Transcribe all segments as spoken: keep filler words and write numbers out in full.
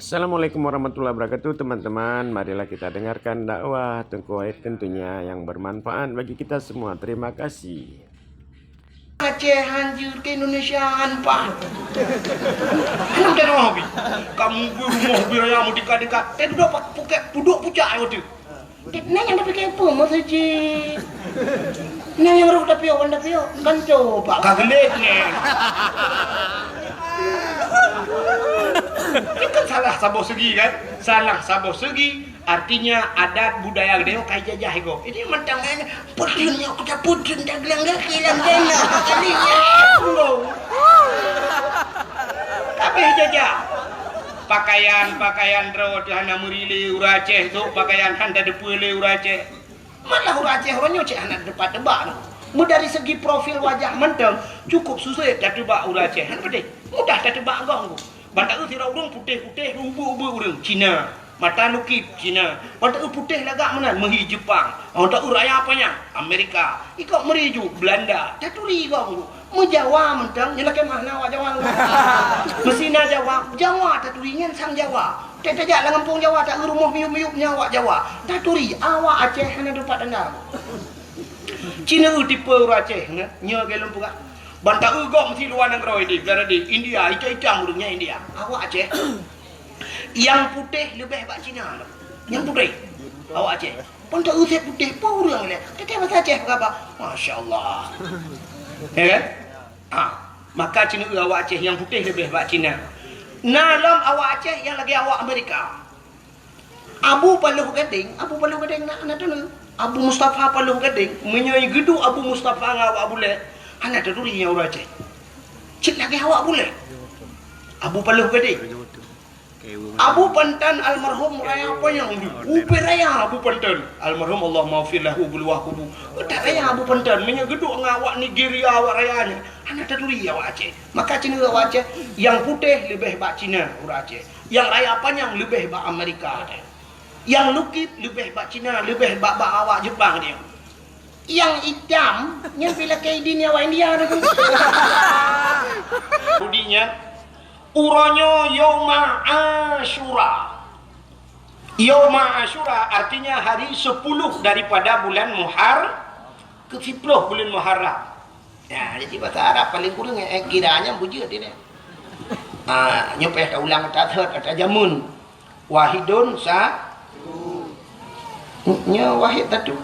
Assalamualaikum warahmatullahi wabarakatuh, teman-teman. Marilah kita dengarkan dakwah Teungku Wahid, tentunya yang bermanfaat bagi kita semua. Terima kasih. Aceh hancur, ke Indonesia han paih. Hana meuteumé habéh. Kamu beurumoh, beuraya, meutingkat-tingkat. Teuduek pak-, pukek, pudok pucak ayah tu. Nyan nyang tapike peue meuseujid? Nyan nyang roh tapiôh, wan tapiôh. Kan coba ka geulet nyan. Itu kan salah saboh segi kan? Salah saboh segi. Artinya adat budaya geutanyoe ka jajah igob. Ini mantong kan putun nyok kita putun taglang gaki lam dana. Kali nyan. Tapi jajah. Pakaian-pakaian droe teuh hana meuri lé ureueng Aceh, sôk pakaian han tateupeue lé ureueng Aceh. Malah ureueng Aceh uroe nyoe cit hana teupat teuba. Meudari segi profil wajah mantong cukup susah tateuba ureueng Aceh. Hana peudeh. Mudah tateuba gong. Ban taeu sidroe ureueng putéh-putéh, ubé-ubé ureueng Cina. Mata lukip Cina. Ban taeu putéh lagak meunan meuhi Jepang. Ban taeu raya panyang Amerika. Ikot meuri ju Belanda. Taturi gong. Meujawa mantong, nyoe lakée meuh na awak Jawa. Meusi na Jawa, Jawa taturi nyan sang Jawa. Teuh tajak lam gampông Jawa, taeu rumoh miyueb-miyueb nyan awak Jawa. Taturi, awak Aceh hana teupat tanda. Cina eu tipe ureueng Aceh, nyoe, nyoe lagée lôn peugah. Ban taeu gob meusi luwa nanggroe di, beulada di India, itam-itam ureueng nyan India. Awak Aceh. Nyang putéh leubeh bak Cina. Nyang putéh. Awak Aceh. Pun tak usah putéh pun ureueng lé. Teuka bahasa Aceh peugah, masya Allah. Ya kan? Ha. Maka Cina awak Aceh nyang putéh leubeh bak Cina. Na lom awak Aceh nyang lagée awak Amerika. Abu Paloh Gadeng, Abu Paloh Gadeng na, na teuneuk. Abu Mustafa Paloh Gadeng, meunyoe geuduek Abu Mustafa ngon awak Abu Lé, hana taturi nyang ureueng Aceh. Cit lagée awak Abu Lé. Abu Paloh Gadeng. Abu Pantan almarhum raya panyang di Upé Raya Abu Pantan. Almarhum Allah maghfir lahu buluwah kubu. Utak raya Abu Pantan, meunyoe geuduek ngon awak Nigeria, awak raya nyan, hana taturi awak Aceh. Maka Cina awak Aceh, nyang putéh leubeh bak Cina ureueng Aceh. Nyang raya panyang leubeh bak Amerika. Nyang lukip leubeh bak Cina, leubeh bak, bak awak Jepang dia. Nyang itam, nyan pih lakée idin awak India tu. Budi nyan, uroe nyoe Yauma Asyura. Yauma Asyura artinya hari sepuluh daripada bulan Muhar-, ke sepuluh bulan Muharram. Ya, jadi bahasa Arab paling kurang, eh, kiranya bujur dia. Ah, nyoe payah taulang, tathot, tajamun. Wahidun sa-, nyoe wahid satu.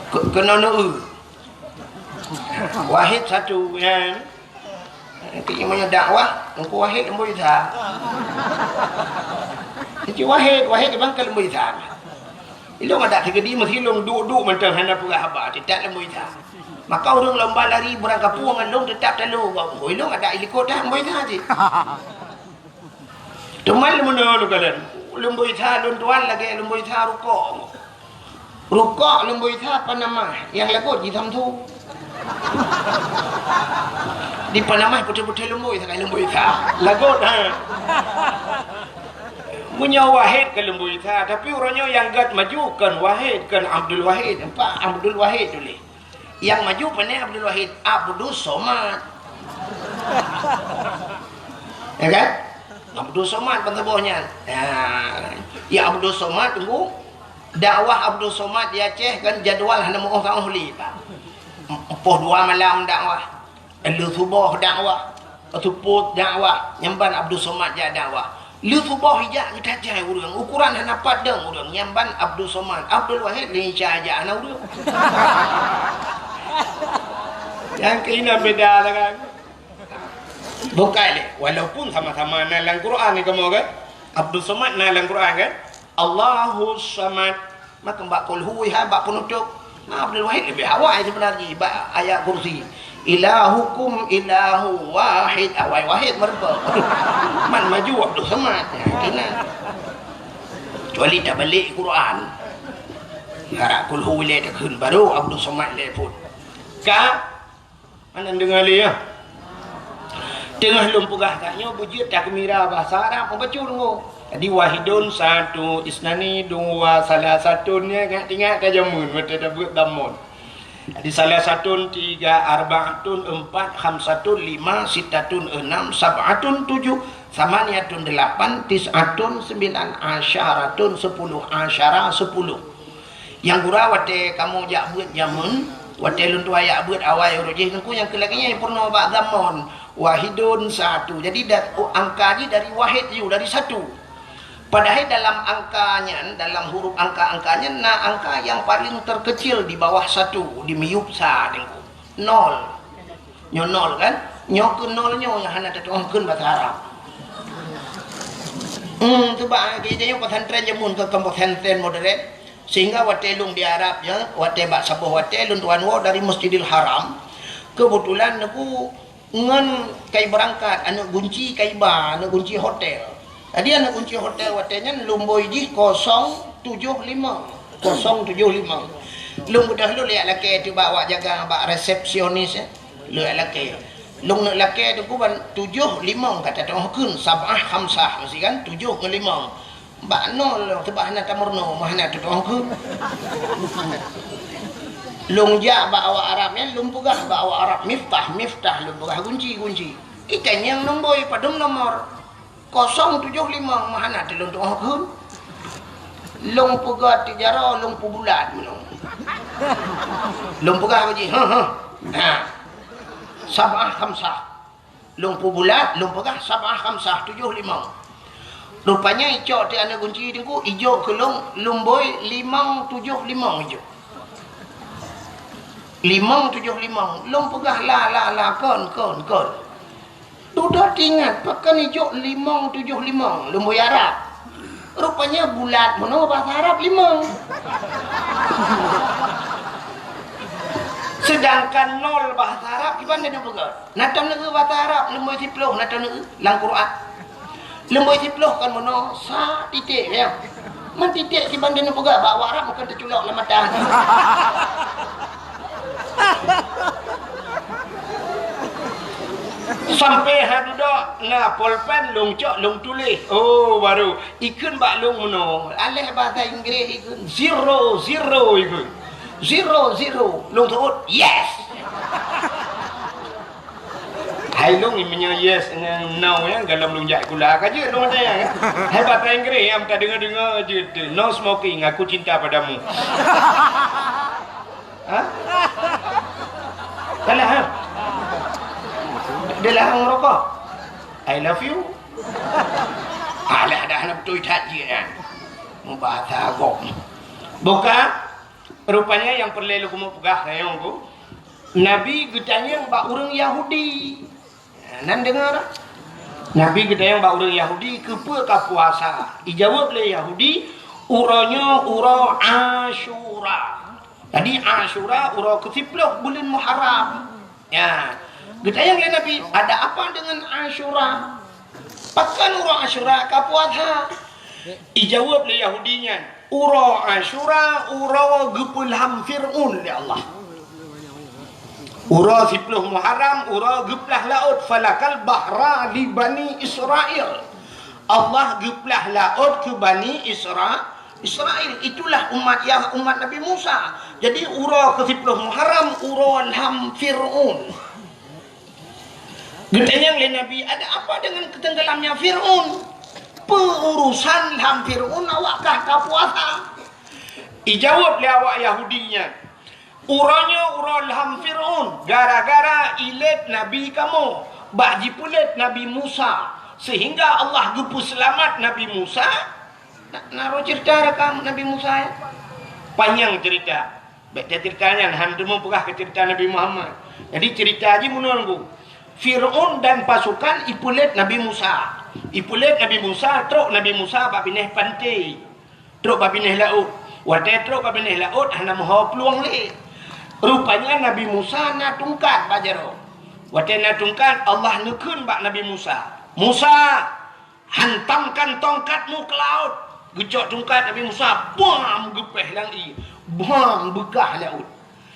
Ke-, keunoe neu-eu. Wahid satu, ya. Keu meunyoe dakwah, Teungku Wahid Leumboi Sa. Teungku Wahid, Wahid bang ka Leumboi Sa. Ilong adak sigeudi meusi lôn duek-duek mantong hana peugah haba, teutab Leumboi Sa. Maka ureueng lomba lari beurangkapeue ngon lôn teutab talo gop. Ilong adak ilikot dah Leumboi Sa cit. Teuma leumono lôn kalon, Leumboi Sa lôn tuan lagée Leumboi Sa rukok. Rukok Leumboi Sa Panama, nyang lagot jisamsu. Di Panama putih-putih Leumboi Sa, Leumboi Sa. Lagot, ha. Meunyoe Wahid ka Leumboi Sa, tapi uroe nyoe nyang gét maju kon Wahid, kon Abdul Wahid. Nampak Abdul Wahid tuléh. Nyang maju pane Abdul Wahid, Abdus Somad. Ya kan? Abdus Somad ban saboh nyan. Ya. Ya Abdus Somad tunggu. Dakwah Abdus Somad di Aceh kan jadwal hana meuoh ka oh li, Pak. Poh dua malam dakwah. Lheuh suboh dakwah. Seupôt dakwah, nyang ban Abdul Somad jak dakwah. Lheuh suboh ijak geutajai ureueng, ukuran hana pat dong ureueng, nyang ban Abdul Somad. Abdul Wahid lé Isa jak hana ureueng. Nyang keunan beda lah kan. Bukai lé, walaupun sama-sama na lam Quran ni kamoe kan. Abdul Somad na lam Quran kan. Allahus Samad. Maka bak kulhu ha bak penutup. Nah, Abdul Wahid leubeh awai seubeunarjih bak ayat kursi. Ilahukum ilahu wahid. Awai wahid meureumpok. Man maju Abdul Somad. Ya, kena. Kecuali tabalek Quran. Harap kulhu ilée takheun baru Abdul Somad ilée pun. Ka Hana deungoe lé, ya. Teungoh lôn peugah gata nyoe beujeuet takeumira bahasa Arab meubacut deungoe. Jadi wahidun satu, isnani dua, salah satun nyan ingat-ingat tajameun meuteubeuet damon. Jadi salah satun tiga, arbaatun empat, khamsatun lima, sittatun enam, sab'atun tujuh, Samaniyatun delapan, tis'atun sembilan, asyaratun sepuluh, asyara sepuluh. Nyang gura watée kamoe jak beuet jameun, watée lôn tuha jak beuet awai uroe jih, teungku nyang keu lagée nyan peurunoe bak dhammon, wahidun satu. Jadi da-, angka jih dari wahid ju, dari satu. Padahai dalam angka nyan, dalam huruf angka-angka nyan na angka nyang paléng terkecil di bawah satu, di miyueb sa teungku. Nol. Nyoe nol kan? Nyoe keu nol nyoe nyang hana tatu'oh kheun basa Arab. Hmm, tu bak, eh, kita nyoe pesantren jameun keu, keu pesantren modern. Sehingga watée lôn di Arab nyoe, watée bak saboh watée lôn tuan woe dari Masjidil Haram. Kebetulan aku ngon kai beurangkat, aneuk gunci kai ba, aneuk gunci hotel. Jadi aneuk gunci hotel watée nyan lôn bôi jih kosong tujoh limong. Kosong tujoh limong. Lôn beudôh lôn jak lakée teuh bak awak jaga, bak resepsionis, eh. Lôn jak lakée. Lôn neuk lakée teungku ban tujoh limong ka tatu'oh kheun, sab'ah khamsah meusti kan, tujoh ngon limong. Bak nol lôn, teubak hana tameurunoe, mah hana tatu'oh kheun. Lôn jak bak awak Arab nyan, lôn peugah bak awak Arab, "Miftah, miftah," lôn peugah, "gunci, gunci." Itanyong nombor, padum nomor? Kosong tujoh limong, mah hana teuh lôn tu'oh kheun. Lôn peugah teuh jaroe, lôn peubulat meunoe. Lôn peugah bak jih, "Heh, heh." Ha. Sab'ah khamsah. Lôn peubulat, lôn peugah sab'ah khamsah, tujoh limong. Rupanya icok teuh aneuk gunci teungku, ijok keu lôn, lôn bôi limong tujoh limong ijok. Limong tujoh limong. Lôn peugah la, la, la, kon, kon, kon. Dudoe teuingat, pakon ijok limong tujoh limong, lôn bôi Arab. Rupanya bulat meunoe basa Arab limong. Sedangkan nol basa Arab kiban neupeugah. Na taneuk basa Arab, lôn bôi siploh, na taneuk lam Quran. Lôn bôi siploh kan meunoe, sa titek, ya. Man titek kiban neupeugah bak awak Arab, bukan teuculok lam mata. Sampai ha dudoe na polpen lôn cok lôn tuléh. Oh, baru ikheun bak lôn meunoe. Aléh bahasa Inggris ikheun zero, zero ikheun. Zero, zero. Lôn seuôt, yes. Hai lôn meunyoe yes ngon no ya, galom lôn jak sikula ka jeuet lôn ada ya. Hai bahasa Inggris nyang tadeungoe-deungoe jeuet tu. No smoking, aku cinta padamu. Ha? Salah, ha? Dia larang merokok. I love you. Alah, dah hana beutôi that jih nyan. Mubahasa agom. Buka, rupanya nyang peureulée lôn keumeung peugah nyoe ku. Nabi geutanyong bak ureuëng Yahudi. Nan deungoe dah? Nabi geutanyong bak ureuëng Yahudi, "Keupeue ka puasa?" Ijaweueb lé Yahudi, "Uroe nyoe uroe Asyura." Jadi Asyura uroe keusiploh buleuen Muharram. Ya. Geutanyong lé Nabi, "Ada apa dengan Asyura? Pakon uroe Asyura ka puasa?" Ijaweueb lé Yahudi nyan, "Uroe Asyura uroe geupeulham Fir'aun lé Allah." Uroe siploh Muharram, uroe geuplah laôt, falakal bahra li Bani Israel. Allah geuplah laôt keu Bani Isra-, Israel. Itulah umat Yah-, umat Nabi Musa. Jadi uroe keusiploh Muharram, uroe lham Fir'aun. Geutanyong lé Nabi, "Ada apa dengan ketenggelamnya Fir'aun? Peu urusan lham Fir'aun awak kah ka puasa?" Ijaweueb lé awak Yahudi nyan, "Uroe nyoe uroe lham Fir'aun, gara-gara ilét Nabi kamoe, bak jipeulét Nabi Musa, sehingga Allah geupeuseulamat Nabi Musa." Na, na roh cerita rakam Nabi Musa ya? Panyang cerita. Bék tacerita nyan, han teumeupeugah keu cerita Nabi Muhammad. Jadi cerita jih meunoe, Teungku. Fir'aun dan pasukan ipeulét Nabi Musa. Ipeulét Nabi Musa, trok Nabi Musa bak binéh panté. Trok bak binéh laôt. Watée trok bak binéh laôt, hana meuho plueng lé. Rupanya Nabi Musa na tungkat bak jaroe. Watée na tungkat, Allah neukheun bak Nabi Musa, "Musa, hantamkan tongkatmu ke laut." Geucok tungkat Nabi Musa, bam, geupéh lam ié. Bam, beukah laôt.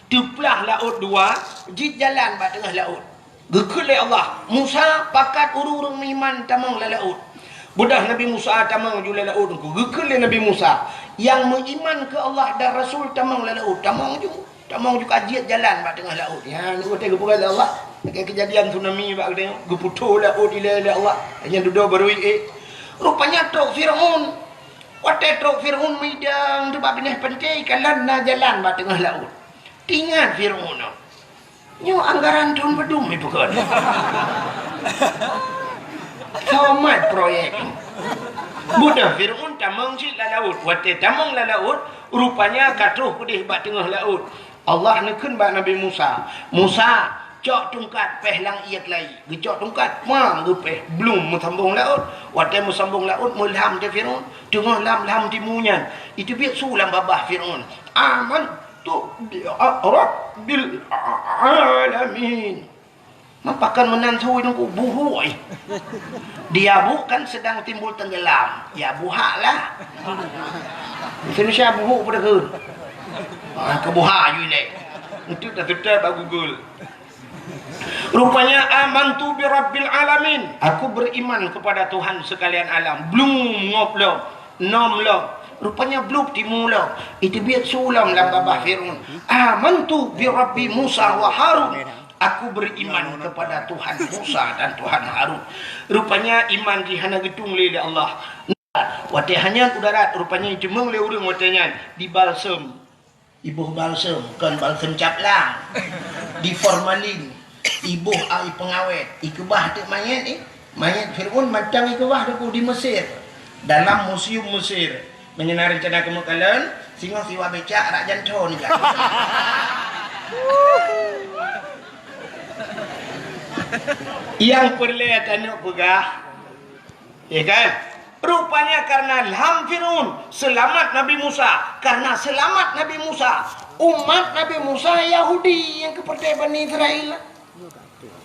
Teuplah laôt dua, jeuet jalan bak teungoh laôt. Geukheun lé Allah, "Musa, pakat ureuëng-ureuëng meuiman tamong lam laôt." Beudôh Nabi Musa tamong ju lam laôt, geukheun lé Nabi Musa, "Nyang meuiman keu Allah dan Rasul tamong lam laôt." Tamong ju, tamong ju ka jeuet jalan bak teungoh laôt. Nyan watée geupeugah lé Allah, Lagèe keujadian tsunami bak geutanyoe, geuputôh laôt ilèe lé Allah, hanya dudoe barô ék. Rupanya trok Fir'aun. Watèe trok Fir'aun meudang teubak binéh pantai, kalon na jalan bak teungoh laôt. Teuingat Fir'aun nyoe. Nyoe anggaran thôn padum ipeugöt. Somat proyek. Beudôh Fir'aun tamong cit lam laôt. Watèe tamong lam laôt, rupanya ka troh keudéh bak teungoh laôt. Allah neukheun bak Nabi Musa, "Musa, cok tungkat, péh lam ié keulayi." Geucok tungkat, mang geupéh, blum meusambong laôt. Watèe meusambong laôt, meulam teuh Fir'aun, teungoh lam, lam timu nyan. Iteubiet su lam babah Fir'aun, "Amantu bi rabbil alamin." Meupakan meunan su Teungku, buhuk, eh. Di Yabuk kan sedang timbul tenggelam. Ya, buhak lah. Indonesia buhuk pada ke? Ah, ke buhak you ilèe. Itu dah tetap bak Google. Rupanya, "Amantu bi rabbil alamin." Aku beriman kepada Tuhan sekalian alam. Blum ngop lom, nom lom. Rupanya blum timu lom. Iteubiet su lom lam babah Fir'aun, "Amantu bi rabbi Musa wa Harun." Aku beriman kepada Tuhan Musa dan Tuhan Harun. Rupanya iman jih hana geutung lé, lé Allah. Watèe hana u darat, rupanya jimeueng lé ureueng watèe nyan di balsem. Iboh balsem, kon balsem caplang. Di formalin, iboh ai peungawét, ikeubah teuk manyét, eh. Manyét Fir'aun mantong ikeubah Teungku di Mesir. Dalam museum Mesir. Meunyoe na reuncana keumeung kalon, singoh siwa becak rak janto nibak. Nyang peureulèe tanyoe peugah, ya kan? Rupanya karena lam Fir'aun seulamat Nabi Musa. Karena seulamat Nabi Musa, umat Nabi Musa Yahudi nyang keupeurtée Bani Israel.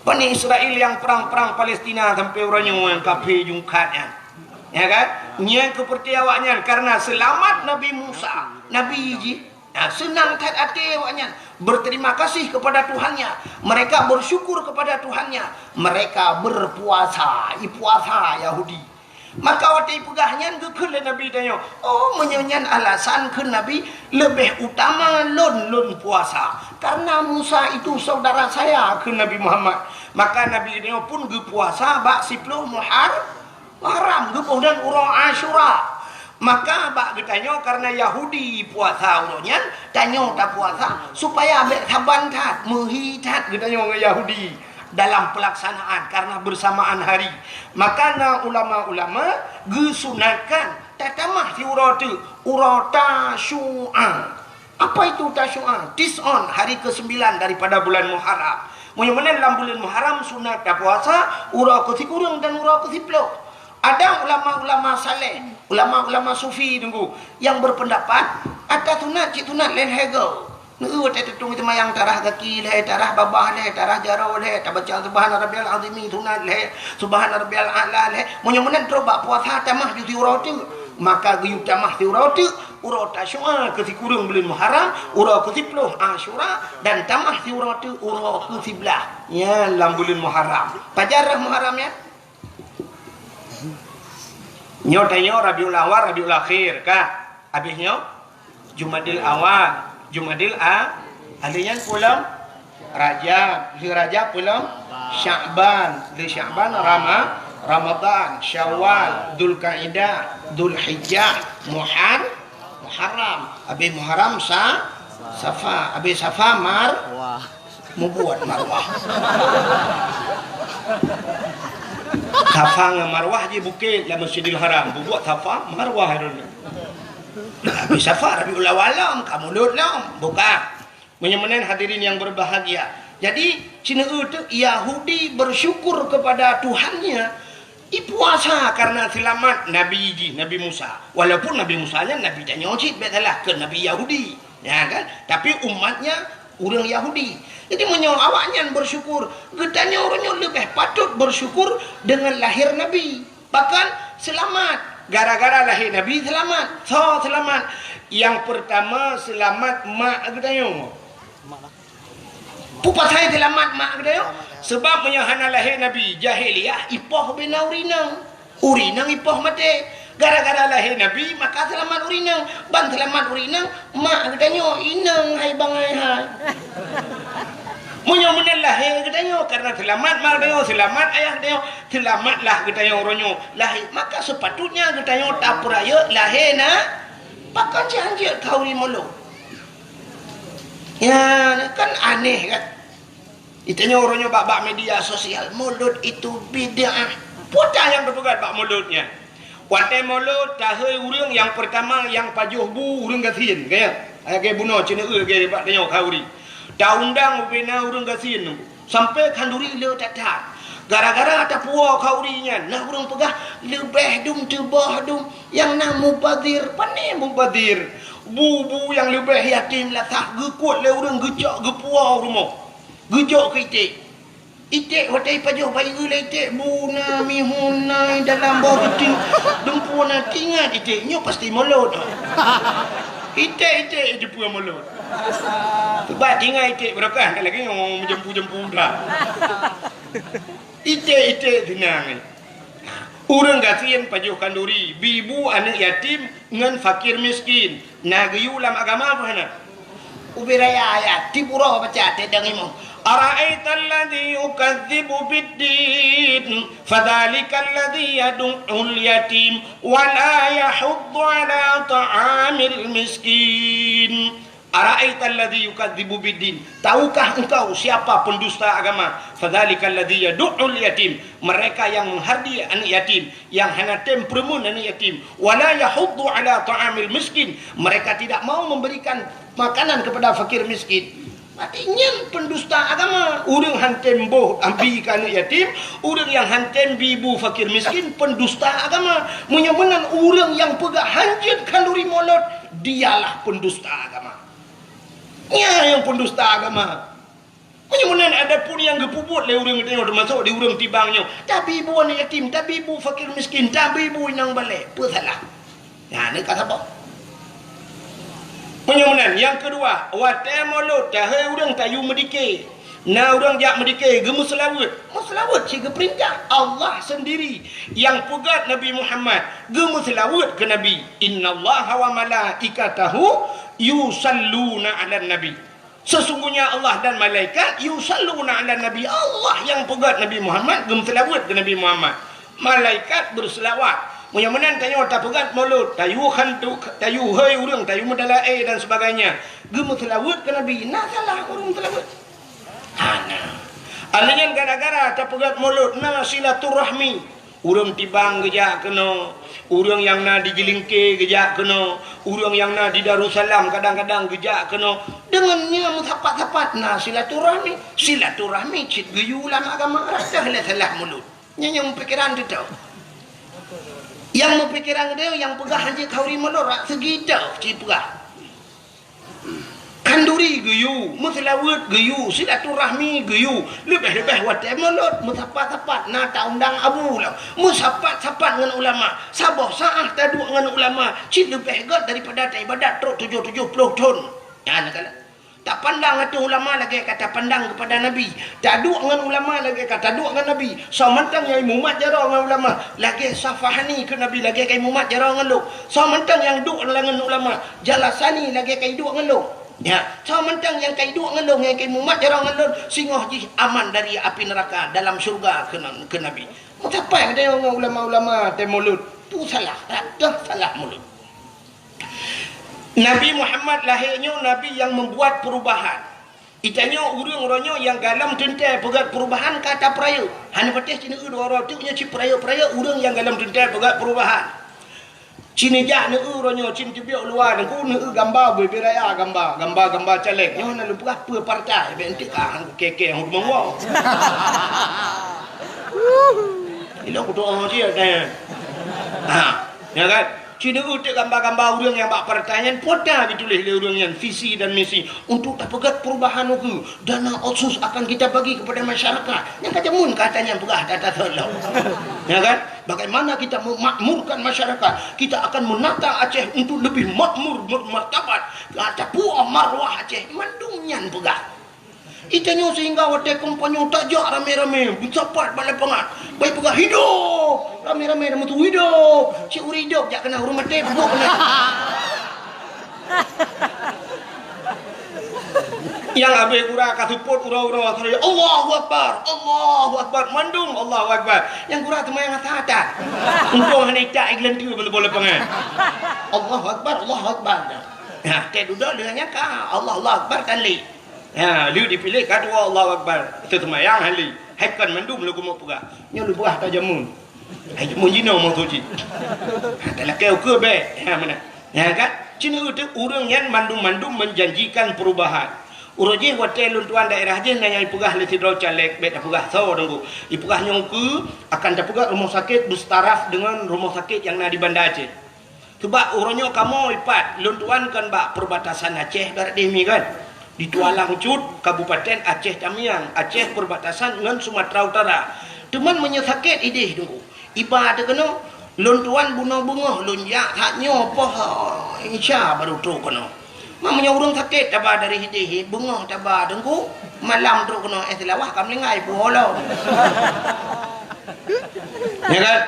Bani Israel nyang prang-prang Palestina sampoe uroe nyoe nyang kafé jungkat nyan. Ya kan? Nyang keupeurtée awaknyan karena seulamat Nabi Musa, nabi jih. Nah, seunang that até awaknyan, berterima kasih kepada Tuhannya. Mereka bersyukur kepada Tuhannya. Mereka berpuasa, ipuasa Yahudi. Maka watée ipeugah nyan geukheun lé Nabi tanyoe, "Oh, meunyoe nyan alasan," kheun Nabi, "leubeh utama lôn, lôn puasa. Karena Musa itu saudara saya," kheun Nabi Muhammad. Maka Nabi tanyoe pun geupuasa bak siploh Muhar-, Muharram, geuboh dan uroe Asyura. Maka bak geutanyoe karena Yahudi puasa uroe nyan, tanyoe tapuasa supaya bèk saban that, meuhi that geutanyoe ngon Yahudi dalam pelaksanaan karena bersamaan hari. Maka na ulama-ulama geusunatkan tatamah siuroe teuk, uroe Tasyu'a. Apa itu Tasyu'a? Tis'un, hari kesembilan daripada bulan Muharram. Meunyoe meunan lam buleuen Muharram sunat tapuasa uroe keusikureueng dan uroe keusiploh. Ada ulama-ulama saleh, ulama-ulama sufi Teungku, yang berpendapat ata sunat cit sunat lé lhèe goe. Neu watèe teutung seumayang tarah gaki lhèe, tarah babah lhèe, tarah jaroe lhèe, tabaca subhana rabbiyal azimi sunat lhèe, subhana rabbiyal a'la lhèe. Meunyoe meunan trok bak puasa tamah ju siuroe teuk, maka geuyue tamah siuroe teuk uroe Tasyu'a keusikureueng buleuen Muharram, uroe keusiploh Asyura, dan tamah siuroe teuk uroe keusiblaih nyan lam buleuen Muharram. Pajan rhah Muharram nyan? Nyoe tanyoe Rabiul Awal, Rabiul Akhir, ka? Abéh nyoe Jumadil Awal, Jumadil A, ahli nyan peulom Rajab, lheueh Rajab peulom Sya'ban, lheueh Sya'ban Rama-, Ramadan, Syawal, Dzulkaidah, Dzulhijjah, Muhar-, Muharram, abéh Muharram Sa-, Safa, abéh Safa Mar-, Mubuet marwah. Safa ngon Marwah jih bukét lam Masjidil Haram. Bubuet Safa, Marwah droeneuh. Tapi Safa Rabiul Awal lom, ka mulod lom. Buka. Meunyoe meunan hadirin yang berbahagia. Jadi, sineuk teuk Yahudi bersyukur kepada Tuhannya, ipuasa karena selamat Nabi jih, Nabi Musa. Walaupun Nabi Musa nyan Nabi tanyoe cit, bèk salah, keu Nabi Yahudi. Ya kan? Tapi umatnya ureueng Yahudi. Jadi meunyoe awaknyan bersyukur, geutanyoe uroe nyoe leubeh patut bersyukur dengan lahir Nabi. Bahkan seulamat. Gara-gara lahé Nabi seulamat. Soe seulamat? Nyang peurtama seulamat mak geutanyoe. Peue pasai seulamat mak geutanyoe? Sebab meunyoe hana lahé Nabi, jahiliyah ipoh bina ureueng inong. Ureueng inong ipoh maté. Gara-gara lahé Nabi, maka seulamat ureueng inong. Ban seulamat ureueng inong, mak geutanyoe inong hai bangai hai. Meunyoe meunan lahé geutanyoe, karena seulamat ma geutanyoe, seulamat ayah geutanyoe, seulamatlah geutanyoe uroe nyoe lahé, maka seupatutnya geutanyoe tapeurayeuk lahé na, pakon cit hanjeuet khauri mulod. Ya, kan aneh kan? Geutanyoe uroe nyoe bak-bak media sosial, mulod itu bid'ah. Peue nyang teupeugah bak mulod nyan? Watée mulod, tahôi ureuëng nyang peurtama nyang pajoh bu ureuëng gasien, ka nyan? Lagée bunoe ceuneue lagée bak tanyoe khauri. Taundang ubena ureuëng gasien, sampoe khanduri le that-that. Gara-gara tapuwoe khauri nyan, na ureuëng peugah leubeh dum teuboh dum nyang na mubazir. Pane mubazir? Bu-bu nyang leubeh yatim lasah geukot lé ureuëng geucok geupuwoe u rumoh. Geujok keu iték. Iték watée ipajoh bayeue lé iték, bu na, mihun na, dalam boh teuti, dumpeue na, tingat iték nyoe pasti mulod. Iték-iték jeupeue mulod. Sebab tingat iték beurokah, lagée nyoe meujempu-jempu dah. Iték-iték seunang. Ureuëng gasien pajoh khanduri, bi bu aneuëk yatim ngon fakir miskin. Na geuyue lam agama peue hana? Ubé raya ayat, tiep uroe baca teudeung imum. Ara'aital ladzi yukadzibu biddin, fadzalikal ladzi yadu'ul yatim, wa la yahuddu ala ta'amil miskin. Ara'aital ladzi yukadzibu biddin. Tahukah engkau siapa pendusta agama? Fadzalikal ladzi yadu'ul yatim. Mereka yang menghardi anak yatim, yang hana tem peureumeun anak yatim. Wa la yahuddu ala ta'amil miskin. Mereka tidak mau memberikan makanan kepada fakir miskin. Berarti nyan pendusta agama. Ureuëng han tem boh abi keu anak yatim, ureuëng nyang han tem bi bu fakir miskin, pendusta agama. Meunyoe meunan ureuëng nyang peugah hanjeuet khanduri mulod, dialah pendusta agama. Nyan nyang pendusta agama. Meunyoe meunan adapun nyang geupeubuet lé ureuëng tanyoe, teumasok di ureuëng tibang nyoe, tabi bu aneuk yatim, tabi bu fakir miskin, tabi bu inong balek, peue salah? Nyan ka saboh. Meunyoe meunan, nyang keudua, watée mulod, tahôi ureuëng tayue meudike. Na ureuëng jak meudike, geumeuseulaweuet. Meuseulaweuet cit geupeurintah Allah sendiri nyang peugét Nabi Muhammad, geumeuseulaweuet keu Nabi. "Innallaha wa malaikatahu yusalluna 'alan nabi." Sesungguhnya Allah dan malaikat yusalluna 'alan nabi. Allah nyang peugét Nabi Muhammad, geumeuseulaweuet keu Nabi Muhammad. Malaikat beuseulaweuet. Meunyoe meunan tanyoe tapeugét mulod, tayue khantu, tayue hôi ureuëng, tayue meudalaé dan sebagainya. Geumeuseulaweuet keu Nabi, na salah ureuëng seulaweuet? Hana. Alheuh nyan gara-gara tapeugét mulod na silaturahmi. Ureuëng tibang geujak keunoe, ureuëng nyang na di Jilingke geujak keunoe, ureuëng nyang na di Darussalam kadang-kadang geujak keunoe. Deungon nyan meusapat-sapat na silaturahmi. Silaturahmi cit geuyue lam agama, rasa lé salah mulod. Nyan nyang meupikiran teuh. Nyang meupikiran teuh nyang peugah hanjeuet khanduri mulod rak seugi teuh cit peugah. Khanduri geuyue, meuseulaweuet geuyue, silaturahmi geuyue, leubeh-leubeh watée mulod meusapat-sapat na taundang abu lom. Meusapat-sapat ngon ulama, saboh saát taduek ngon ulama cit leubeh gét daripada taibadat trok tujoh tujoh ploh thon. Nyan ka lheueh. Tapandang ateueh ulama lagée ka tapandang keupada Nabi. Taduek ngon ulama lagée ka taduek ngon Nabi. Soe mantong nyang imumat jaroe ngon ulama lagée Safahani keu Nabi, lagée ka imumat jaroe ngon lôn. Soe mantong nyang duek ngon ulama, Jalasani lagée ka iduek ngon lôn. Ya, soe mantong nyang ka iduek ngon lôn, nyang ka imumat jaroe ngon lôn, singoh jih aman dari api neuraka dalam syeuruga keu, keu Nabi. Meusapat geutanyoe ngon ulama-ulama teuh mulod. Tu salah, rata salah mulod. Nabi Muhammad lahé nyoe nabi nyang meubuat peurubahan. Geutanyoe ureuëng uroe nyoe nyang galom teuntée peugét peurubahan ka tapeurayeuk. Hana patéh cit neueu dua uroe teuk nyoe cit peurayeuk-peurayeuk ureuëng nyang galom teuntée peugét peurubahan. Cit neujak neueu uroe nyoe cit teubiet luwa Teungku neueu gamba bubé raya gamba, gamba-gamba caleg. Nyoe na lôn peugah peue partai, bék enteuk ka han kukée-kée hon rumoh woe. Ilok kutoh cit tanya. Ha, ya kan? Cit neueu teuk gamba-gamba ureuëng nyang bak partai nyan, peue ta geutuléh lé ureuëng nyan visi dan misi untuk tapeugét peurubahan ukeue. Dana otsus akan kita bagi kepada masyarakat. Nyang ka jameun kata nyan peugah data seulom. Ya kan? Bagaimana kita memakmurkan masyarakat? Kita akan menata Aceh untuk lebih makmur, bermartabat. Kata puoh marwah Aceh, mandum nyan peugah. Geutanyoe sehingga watée kampanye tajak ramé-ramé, meusapat bak lapangan. Bai peugah, "Hidup!" Ramé-ramé dan meusu, "Hidup!" Cit ureuëng hidup jak keunan, ureuëng maté peubuet keunan. Nyang habéh gura ka seupôt uroe-uroe asai, "Allahu Akbar, Allahu Akbar," mandum Allahu Akbar. Nyang gura teuma nyang asa that. Untông hana itak i geuleuntui ban teupeu lapangan. "Allahu Akbar, Allahu Akbar." Ha, teuh dudoe lheueh nyan ka, "Allahu Akbar," kan lé. Ha, lheueh dipiléh ka dua Allahu Akbar. Teuseumayang hali. Hai kon mandum lôn keumeung peugah. Nyoe lôn peugah ata jameun. Hai jameun jinoe maksud jih. Ha, talakée ukeue bék. Ha, meunan. Nyan kan? Cina ureuëng nyan mandum-mandum menjanjikan perubahan. Uroe jih watée lôn tuan daerah jih na nyang ipeugah lé sidroe caleg, bék tapeugah soe teungku. Ipeugah nyoe ukeue akan tapeugah rumoh sakét beustaraf deungon rumoh sakét nyang na di Banda Aceh. Teubak uroe nyoe kamoe ipat lôn tuan kan bak perbatasan Aceh barat deh mi kan. Di Tualang Cut, Kabupaten Aceh Tamiang, Aceh perbatasan ngon Sumatera Utara. Teuma meunyoe sakét ideh teungku, iba teuh keunoe, lôn tuan bunoe beungoh lôn jak that nyoe poh Isya baru trok keunoe. Ma meunyoe ureuëng sakét taba dari ideh beungoh taba teungku, malam trok keunoe eh Seulawah ka meuninggai puwoe lom. Ya kan?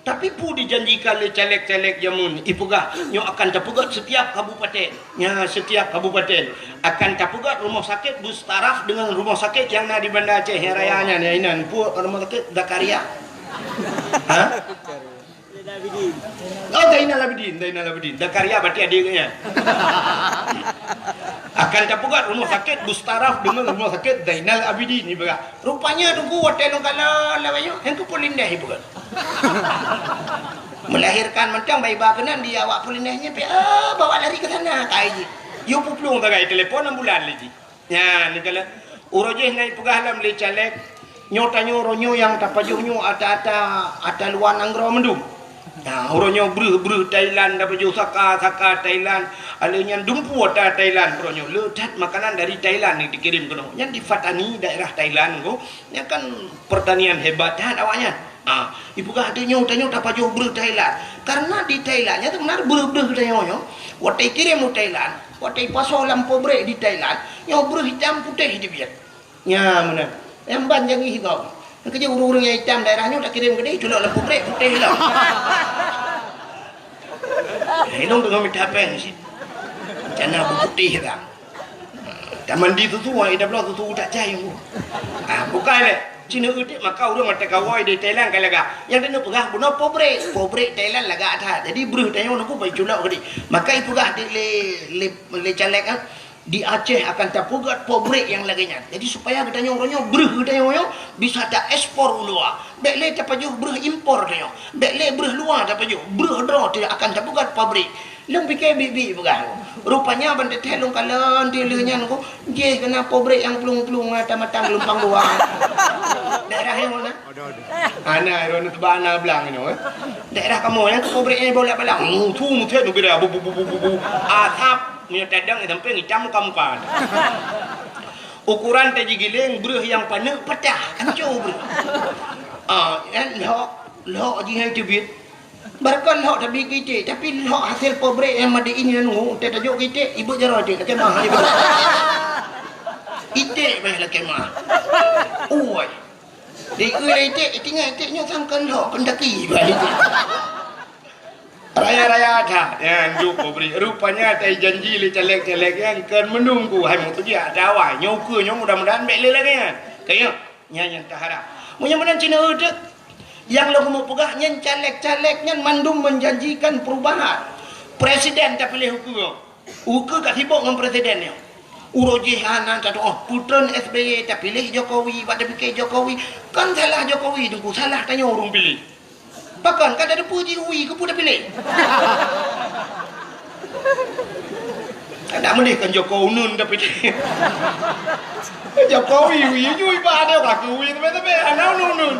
Tapi peue dijanjikan lé caleg-caleg jameun, ipeugah nyoe akan tapeugöt setiap kabupaten. Nya, setiap kabupaten akan tapeugöt rumoh sakét beustaraf deungon rumoh sakét nyang na di Banda Aceh nyang raya nyan, ya inan. Peue rumoh sakét Zakaria? Ha? Oh, Zainal Abidin, Zainal Abidin. Zakaria berarti adik nyan. Akan tapeugöt rumoh sakét beustaraf deungon rumoh sakét Zainal Abidin, ipeugah. Rupanya teungku watée lôn kalon lawét nyoe, hana keupeue lindeh ipeugah. Melahirkan mantong bai ba keunan di awak peulindeh nyan pih, ah, bawa lari ke sana, kai jih. Yue peuplueng sagai telepon ambulan lé jih. Nyan, neukalon. Uroe jih na ipeugah lom lé caleg, nyoe tanyoe uroe nyoe nyang tapajoh nyoe ata-ata, ata luwa nanggroe mandum. Nah, uroe nyoe breuh-breuh Thailand, tapajoh saka-saka Thailand. Alheuh nyan dumpeue ata Thailand uroe nyoe. Le that makanan dari Thailand ni dikirém keunoe. Nyan di Pattani, daerah Thailand ko. Nyan kan pertanian hebat that awaknyan. Ah, ipeugah tanyoe, tanyoe tapajoh breuh Thailand. Karena di Thailand nyan sebenarnya breuh-breuh tanyoe nyoe. Watée ikirém u Thailand, watée ipasoe lam pabrik di Thailand, nyoe breuh itam putéh dibiet. Nya meunan. Nyang ban jangih gob. Nyang keujeuet ureuëng-ureuëng nyang itam daerah nyoe takirém keudeh, culok lam pabrik putéh lom. Hidong teungoh mita péng cit. Cana beuputéh ka. Tamandi susu, wan ida bloe susu tak cai. Ah, bukai lé. Cina utik maka ureuëng mata kawai di Thailand ka lagak. Nyang keuneuk peugah bunoe pabrik. Pabrik Thailand lagak that. Jadi breuh tanyoe nunggu bai culok keudeh. Maka ipeugah di lé, lé, lé caleg, ah. Di Aceh akan tapeugöt pabrik nyang lagée nyan. Jadi supaya geutanyoe uroe nyoe breuh geutanyoe nyoe bisa taekspor u luwa. Bék lé tapajoh breuh impor tanyoe. Bék lé breuh luwa tapajoh. Breuh droe teuh akan tapeugöt pabrik. Lôn pike biet-biet peugah. Rupanya ban teuthée lôn kalon teuh lheueh nyan ko, jih keunan pabrik nyang plueng-plueng mata-mata geulumpang dua. Daerah nyang mana? Ada, ada. Ana iro na teuba na blang ino, eh. Daerah kamoe nyang keu pabrik nyang bola balang. Mutu mutet nu bira bu bu bu bu bu. Asap. Meunyoe tadang sampai ngitam muka-muka. Ukuran taji giléng breuh nyang paneuk patah, hancô breuh. Ah, nyan lhok, lhok jih hai teubiet. Barokon lhok tabi keu iték, tapi lhok hasil pabrik nyang made in nyan ngu, teuh tajok keu iték, ibeuet jaroe iték, lakée mah ibeuet. Iték bah lakée mah. Ui. Di iték, iték nyoe sangkon lhok, peundaki bah iték. Raya-raya that, nyan jok pabrik. Rupanya tai janji lé caleg-caleg nyan kon meununggu hai meutujiak dawai. Nyoe ukeue nyoe mudah-mudahan bék lé lagée nyan. Kayeuh, nyan nyang taharap. Meunyoe meunan cina uteuk, nyang lôn keumeung peugah nyan caleg-caleg nyan mandum menjanjikan perubahan. Presiden tapiléh ukeue. Ukeue ka sibok ngon presiden nyoe. Uroe jih hana tatuoh putreun S B Y tapiléh Jokowi, bak tapike Jokowi. Kon salah Jokowi teungku, salah tanyoe ureuëng piléh. Pakon ka tateupeue jih wie keupeue tapiléh. Kada meulih kon Jokowi uneun tapiléh. Jokowi wie jui ba ada ka keu wie teumé-teumé hana uneun-uneun.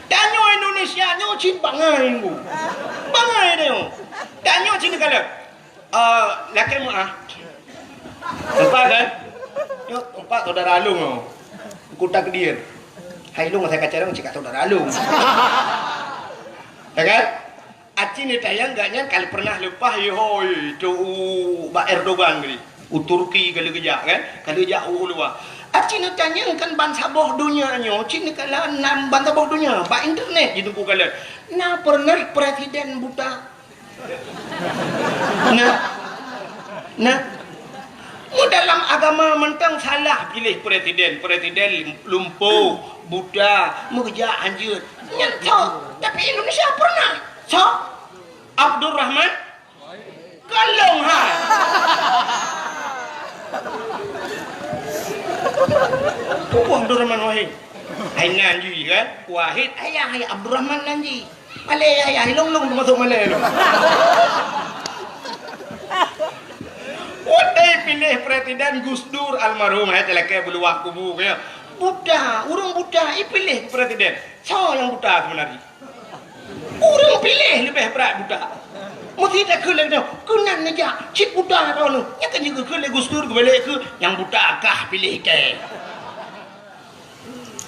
Tanyoe Indonesia nyoe cit bangai ngu. Bangai nyoe. Tanyoe cit kala. Eh, lakée meuah. Empat kan? Nyoe empat saudara along nyoe. Kuta Kedir. Hai long saya kacarang cit saudara along. Ya kan? Aci neutanyong gobnyan ka lheueh pernah leupah, yehoi, tu u bak Erdogan geuh, u Turki ka lheueh geujak, kan? Ka lheueh jak u luwa. Aci neutanyong kan bansaboh donya nyoe, ci neukalon nan bansaboh donya, bak internet ji teungku kalon. Na pernah presiden buta? Na? Na? Mu dalam agama mantong salah piléh presiden, presiden lumpoh, buta, meukeujak hanjeuet. Nyan soe? Tapi Indonesia pernah. Soe? Abdurrahman Kalong ha. Tubuh Abdurrahman Wahid. Hai nan jih kan? Wahid ayah, hai Abdurrahman nan jih. Malèe ayah, ilong-long teumasuk malèe lôn. Watèe piléh presiden Gus Dur almarhum, hai talakèe beuluwah kubu keu nyoe. Buta, ureueng buta ipiléh presiden. Soe nyang buta seubeuna jih? Ureueng piléh leubeh brat buta. Meusti takheun lé geutanyoe, keunan neujak cit buta droeneuh. Nyan kan jikheun lé Gus Dur geubalek keu nyang buta kah piléh kèe.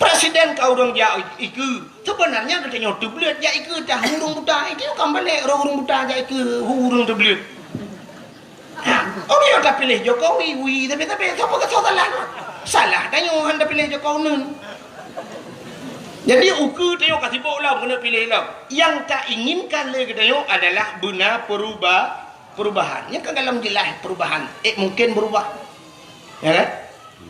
Presiden ka ureueng jak ikeue. Seubeunarnya geutanyoe teubleuet jak ikeue tah ureueng buta. Itu kan balek roh ureueng buta jak ikeue ureueng teubleuet. Ha, oh, nyoe tapiléh Jokowi, wi, tapi, tapi, soe peukasoe salah? Salah tanyoe han tapiléh Jokowi neun. Jadi, ukeue tanyoe ka sibok lom keuneuk piléh lom. Nyang tainginkan lé geutanyoe adalah beuna peruba-, perubahan. Nyan kan dalam jeulaih perubahan. Eh, mungkin berubah. Ya kan?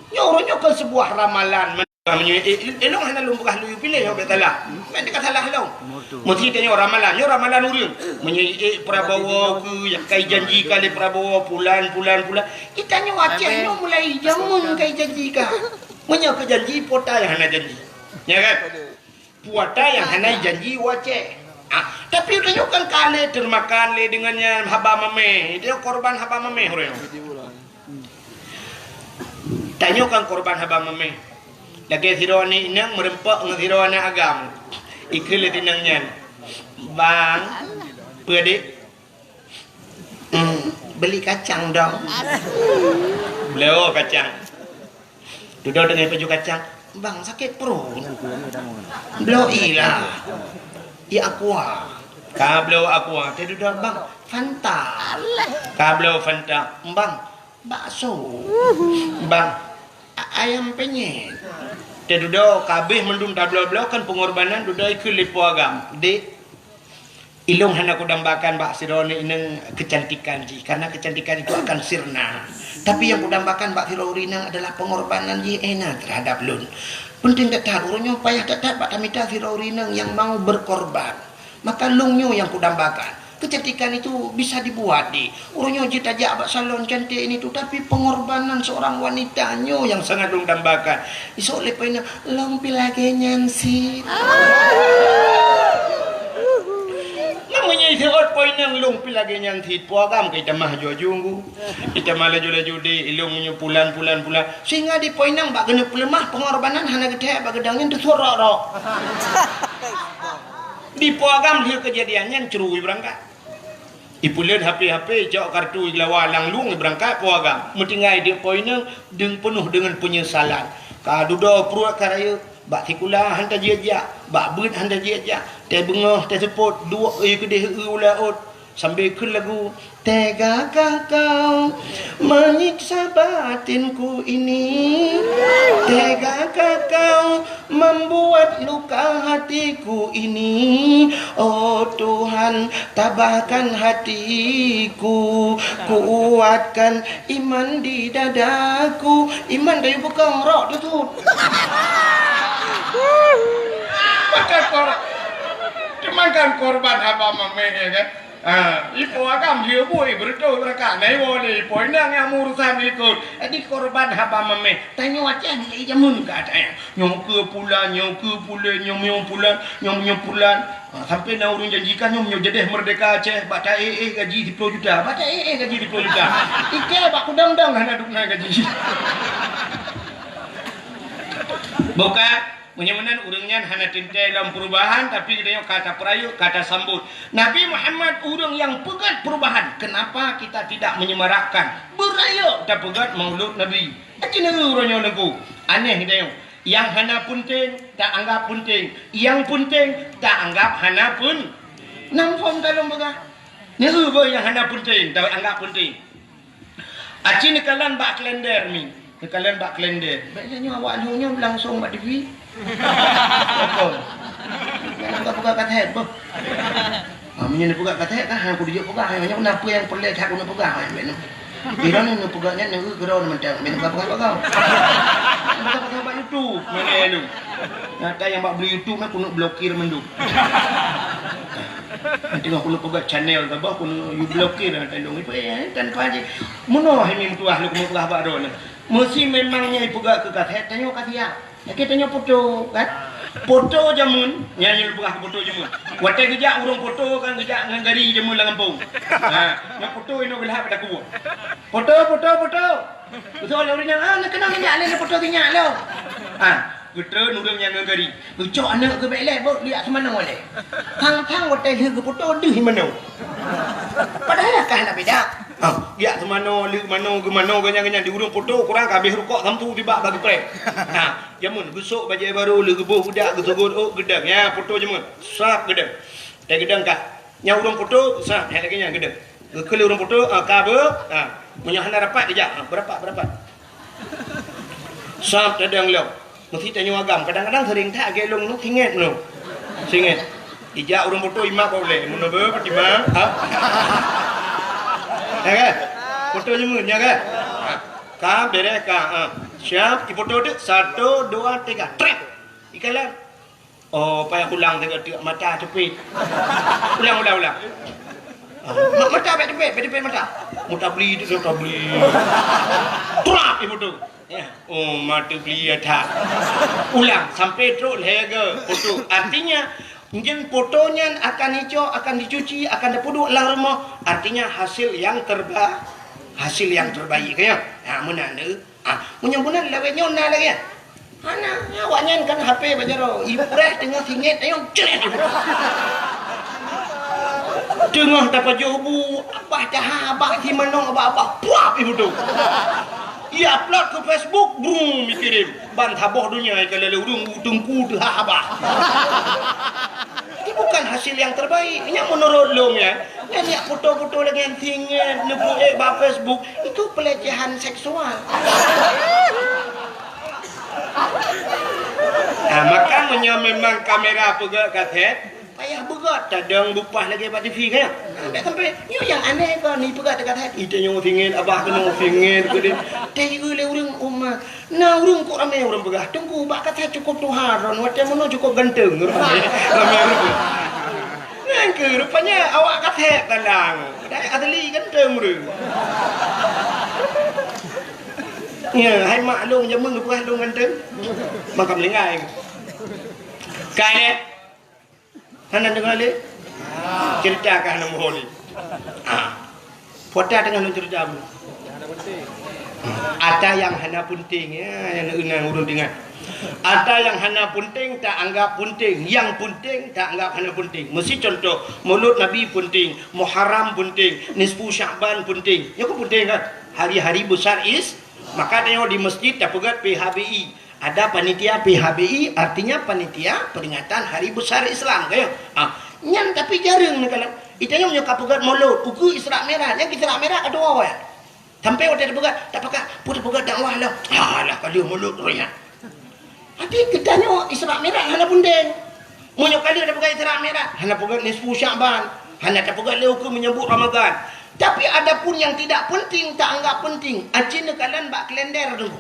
Nyoe uroe nyoe kan sebuah ramalan. Meunyoe, eh, eh, lôn hana lôn peugah lôn piléh, nyoe bèk salah. Bèk teuka salah lôn. Meusti tanyoe ramalan, nyoe ramalan ureueng. Meunyoe, eh, Prabowo keu nyang kai janji ka lé Prabowo, pulan, pulan, pulan. Itanyoe Aceh nyoe mulai jameun kai janji ka. Meunyoe keu janji, peue ata nyang hana janji. Ya kan? Peue ata nyang hana janji u Aceh. Ah, tapi tanyoe kan ka lé teumakan lé deungon nyan haba mamèh. Tanyoe korban haba mamèh ureueng. Tanyoe kan korban haba mamèh. Lagèe sidroe aneuk inong meureumpok ngon sidroe aneuk agam. Ikheun lé si inong nyan, "Bang, peue, Dek?" "Hmm, beli kacang dong." Bloe kacang. Dudoe teungoh paju kacang, "Bang, sakét pruet." "Bloe ié lah. Ié aqua." Ka bloe aqua, teududoe, "Bang, Fanta." Ka bloe Fanta, "Bang, bakso." "Bang, a-, ayam penyet." Teududoe, ka abéh mandum tabloe-bloe kan peungorbanan, dudoe ikheun lé po agam, "Dek, ilôn hana kudambakan bak sidroe aneuk inong keucantikan jih, karena keucantikan itu akan sirna. Tapi nyang kudambakan bak sidroe ureueng inong adalah peungorbanan jih Ena terhadap lôn. Peunteng that-that, uroe nyoe payah that-that bak tamita sidroe ureueng inong nyang mau berkorban. Maka lôn nyoe nyang kudambakan. Keucantikan itu bisa dibuat, Dek. Uroe nyoe jeuet tajak bak salon cantik ini tu, tapi pengorbanan seorang wanita nyoe nyang sangat lôn dambakan." Isok lé po inong, "Lôn pih lagèe nyan cit." Meunyoe iseuôt po inong, "Lôn pih lagèe nyan cit," po agam ka itamah aju-aju ngu. Itamah laju-laju, "Dek, ilôn nyoe pulan, pulan, pulan." Sehingga di po inong bak keuneuk peuleumah, pengorbanan hana geuthèe bak geudong nyan teusurok-rok. Di po agam lheueh keujadian nyan, cru ibeurangkat. Ipeuleuet H P-H P, icok kartu, igeulawa lam lueng, ibeurangkat po agam. Meutinggai di po inong, deueng peunoh deungon peunyesalan. Ka dudoe pruet ka rayeuk, bak sikula han tajak-jak, bak beuet han tajak-jak, teuh beungoh, teuh seupôt, duek ie keudeh, eu u laôt, sambil kheun lagu, "Tegakah kau menyiksa batinku ini? Tegakah kau membuat luka hatiku ini? Oh Tuhan, tabahkan hatiku, kuatkan iman di dadaku." Iman kayu peukong rok teutut. Makan kor-, cuman kan korban haba mamèh, ya kan? Ah, ipo agam jeuet bui beureutoh beurangkat. Nah, iwoe lé ipo inong nyang meurusan ikot. Jadi korban haba mamèh. Tanyoe Aceh mulai jameun ka ata nyan. Nyoe keu pulan, nyoe keu pulan, nyoe, nyoe pulan, nyoe, nyoe pulan. Ah, sampai na ureueng janjikan nyoe, nyoe jadeh merdeka Aceh, bak ta éh-éh gaji siploh juta. Bak ta éh-éh gaji siploh juta. Ikèe bak kudang-dang hana duek na gaji. Bukan. Meunyoe meunan ureueng nyan hana teuntèe lom perubahan, tapi geutanyoe ka tapeurayeuk, ka tasambot. Nabi Muhammad ureueng nyang peugèt perubahan. Kenapa kita tidak menyemarakkan? Beurayeuk tapeugèt Maulud Nabi. Aci neu uroe nyoe Teungku. Aneh geutanyoe. Nyang hana peunteng, taanggap peunteng. Nyang peunteng, taanggap hana peun-, nam phôn talôn peugah. Neu beuh nyang hana peunteng, taanggap peunteng. Aci neukalon bak kalender mi. Neukalon bak kalender. Bèk nyoe awak nyoe nyoe langsong bak T V. Betul. Jangan buka-buka kaset, boh. Ah, meunyoe neupeugah kaset, kan, hana kudijok peugah. Nyoe na peue nyang peureulèe that keuneuk peugah, bèk nyoe. Di droeneuh neupeugah nyan, neueu keudroe mantong, bèk neupeugah-peugah bak gob. Neupeugah-peugah bak YouTube, mana lu? Nyata nyang bak beli YouTube nyan keuneuk blokir mandum. Nanti keuneuk peugah channel ke bah, keuneuk you blokir, nyata lôn ipeugah, eh, tanpa ji. Meunoe hai meutuah lôn keuneuk peugah bak droeneuh. Meusi memang nyan ipeugah keu kaset, tanyoe ka siap. Oke, tanyoe foto, kan? Foto jameun, nyan nyang peugah foto jameun. Watèe geujak ureueng foto kan geujak ngon gari jameun lam gampông. Ha, nyoe foto inoe geulah pada kubu. Foto, foto, foto. Beutôi lé ureueng nyan, ah, neukeunong nyan lé foto sinyak lo. Ha, geutreun ureueng nyan ngon gari. Geucok aneuk geuh bèk lé, beuh liak seumanoe lé. Thang-thang watèe lheueh geufoto deuh manoe. Padahai ka hana beda. Ha, liak seumanoe, lheueh manoe, geumanoe, ganyan-ganyan di ureueng foto kurang ka habéh rukok sampoe tibak bagi prank. Ha. Jameun geusok bajèe barô, lheueh geuboh budak, geusogôt ôk, geudong. Nyan foto jameun. Sab geudong. Watèe geudong ka. Nyan ureueng foto, sab, nyan lagèe nyan geudong. Geukheun lé ureueng foto, ah, ka beuh, ah. Meunyoe hana rapat, ijak, ah, beurapat, beurapat. Sab tadong lom. Meusi tanyoe agam. Kadang-kadang sering that lagèe lôn nyoe, singèt nyoe. Singèt. Ijak ureueng foto imak bak ulèe. Meunyoe beuh, peutimang, ah. Ya kan? Foto jameun, ya kan? Ah. Ka, bèrèh ka, ah. Siap, ifoto teuk. Satu, dua, tiga. Trép! Ikalon. Oh, payah ulang teuk, teuk mata teupit. Ulang, ulang, ulang. Ah, ma-, mata bèk teupit, bèk teupit mata. Mutabli teuk, mutabli. Trap, ifoto. Ya. Oh, mata beli ya that. Ulang, sampai trok lhèe geuh foto. Artinya, nyan foto nyan akan icok, akan dicuci, akan dipeuduek lam rumoh. Artinya, hasil yang terba-, hasil yang terbaik, kan, ya? Ha, meunan tu. Ah, meunyoe meunan lawét nyoe na lagèe nyan. Hana, awak nyan kan H P bak jaroe. Ipreh teungoh singèt, ayong cret. Teungoh tapajoh bu, abah taha, abah si manoe, abah, abah, puap ibu tu. I-upload keu Facebook, brum, ikirim. Ban saboh donya ikalon lé ureueng, u teungku teuhah abah. Itu bukan hasil yang terbaik. Nyan menurut lôn, ya. Nyan liak foto-foto lagèe nyan singèt, neupeuék bak Facebook, itu pelecehan seksual. Nah, maka meunyoe memang kamera peugöt kaset, payah beugöt, tadong bupah lagèe bak T V kan? Sampai, sampai, nyoe nyang aneh kon, ipeugöt kaset. Ita nyoe singèt, abah keunoe singèt, keudeh. Teuieu lé ureueng umat. Na ureueng kok ramé ureueng peugah, "Teungku, bak kaset cukôp tuha droen, watèe meunoe cukôp ganteng." Ramé, ramé ureueng. Nyan keuh rupanya awak kaset talang. Padahai asli ganteng ureueng. Ya, hai mak lôn jameun geupeugah lôn ganteng. Maka meulinggai. Ka lé. Hana deungoe lé? Cerita ka hana muphom lé. Ah. Peue ata teungoh lôn cerita bu. Ata nyang hana peunteng, ya, nyang na ureueng teuingat. Ata nyang hana peunteng ta anggap peunteng, nyang peunteng ta anggap hana peunteng. Meusi contoh, Maulud Nabi peunteng, Muharram peunteng, Nisfu Sya'ban peunteng. Nyoe kan peunteng kan? Hari-hari besar is-, maka tanyoe di masjid tapeugöt P H B I. Ada panitia P H B I, artinya panitia peringatan hari besar Islam, kan? Ah, nyan tapi jareueng neukalon. Ita nyoe meunyoe ka peugöt Maulud, ukeue Isra Mi'raj, nyan Isra Mi'raj ka tuwoe, ya. Sampai watèe tapeugöt, tapeugöt, peue tapeugöt dakwah lah. Alah, ka lheueh Maulud roh nyan. Tapi geutanyoe Isra Mi'raj hana peunteng. Meunyoe ka lheueh tapeugöt Isra Mi'raj, hana peugöt Nisfu Sya'ban, hana tapeugöt lé ukeue menyambut Ramadan. Tapi adapun yang tidak penting, ta anggap penting, aci neukalon bak kalender tu.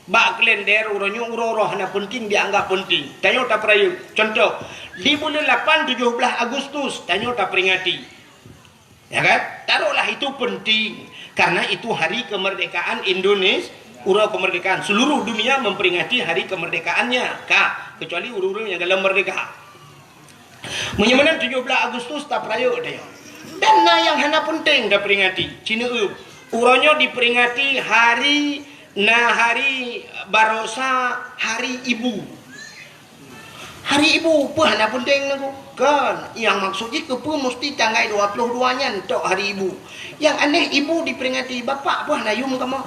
Bak kalender uroe nyoe uroe roh hana peunteng dianggap peunteng. Tanyoe tapeurayeuk. Contoh, di buleuen lapan tujoh blaih Agustus tanyoe taperingati. Ya kan? Taruhlah itu penting karena itu hari kemerdekaan Indonesia, uroe kemerdekaan. Seluruh dunia memperingati hari kemerdekaannya. Ka, kecuali ureueng-ureueng nyang galom merdeka. Meunyoe meunan tujoh blaih Agustus tapeurayeuk deh. Dan na nyang hana peunteng taperingati. Ci neueu, uroe nyoe diperingati hari, na hari barosa hari ibu. Hari ibu peue hana peunteng nangku? Kan, nyang maksud jih keupeue musti tanggai dua puluh dua nyan tok hari ibu. Nyang aneh ibu diperingati, bapak peue hana yum kamoe?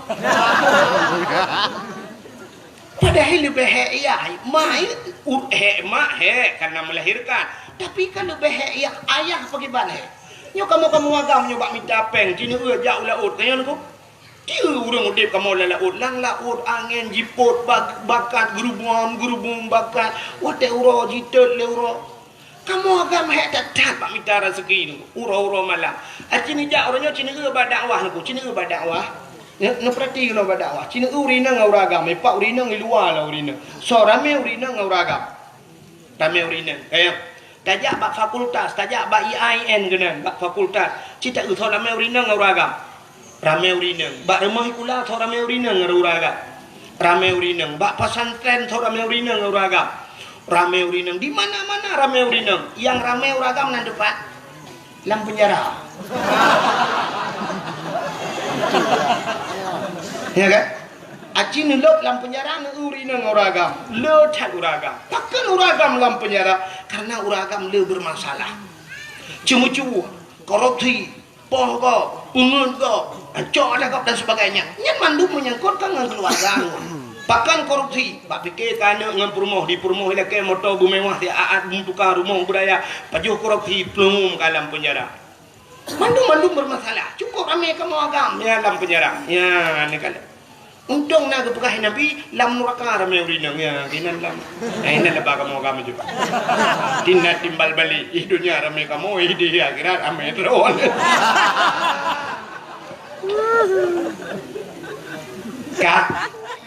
Padahai leubeh hék yah, ma, u-, hék mak, hék karena melahirkan. Tapi kan leubeh hék yah, ayah pakriban hék. Nyoe kamoe-kamoe agam nyoe bak mita péng, ci neueu jak u laôt, ka nyan nangku. Tieu ureueng udép kamoe lam laôt, lam laôt angén jipot bak-, bakat geurubom-geurubom bakat, watèe uroe jitot lé uroe. Kamoe agam hék that-that bak mita raseuki nyoe, uroe-uroe malam. Aci neujak uroe nyoe, ci neueu bak dakwah nyoe, ci neueu bak dakwah. Neu-, neupeurati keunoe bak dakwah. Ci neueu ureueng inong ngon ureueng agam, ipak ureueng inong i luwa lah ureueng inong. Soe ramé ureueng inong ngon ureueng agam. Ramé ureueng inong. Kayang. Tajak bak fakultas, tajak bak I A I N keunan, bak fakultas. Ci taeu soe ramé ureueng inong ngon ureueng agam. Ramé ureueng inong. Bak rumoh sikula soe ramé ureueng inong ngon ureueng agam. Ramé ureueng inong. Bak pesantren soe ramé ureueng inong ngon ureueng agam. Ramé ureueng inong. Di mana-mana ramé ureueng inong. Nyang ramé ureueng agam nan teumpat lam penjara. Ya kan? Aci neulôb lam penjara neueu ureueng inong ngon ureueng agam. Le that ureueng agam. Pakon ureueng agam lam penjara? Karena ureueng agam le bermasalah. Ceumeucue, korupsi, poh gob, peungeut gob, cok adat gob dan sebagainya. Nyan mandum menyangkut ka ngon keuluwarga. Pakon korupsi? Bak pike ka aneuk ngon peurumoh, di peurumoh ilakée moto beumewah, siat-at meutuka rumoh beuraya, pajoh korupsi, plueng ka lam penjara. Mandum-mandum bermasalah. Cukup ramé kamoe agam, ya, lam penjara. Ya, ni kan. Untông na geupeugah Nabi, lam nuraka ramé ureueng inong, ya, inan lam. Eh, inan laba kamoe agam ju. Tina timbal balik, ih dunia ramé kamoe, ih di akhirat ramé droe. Ka.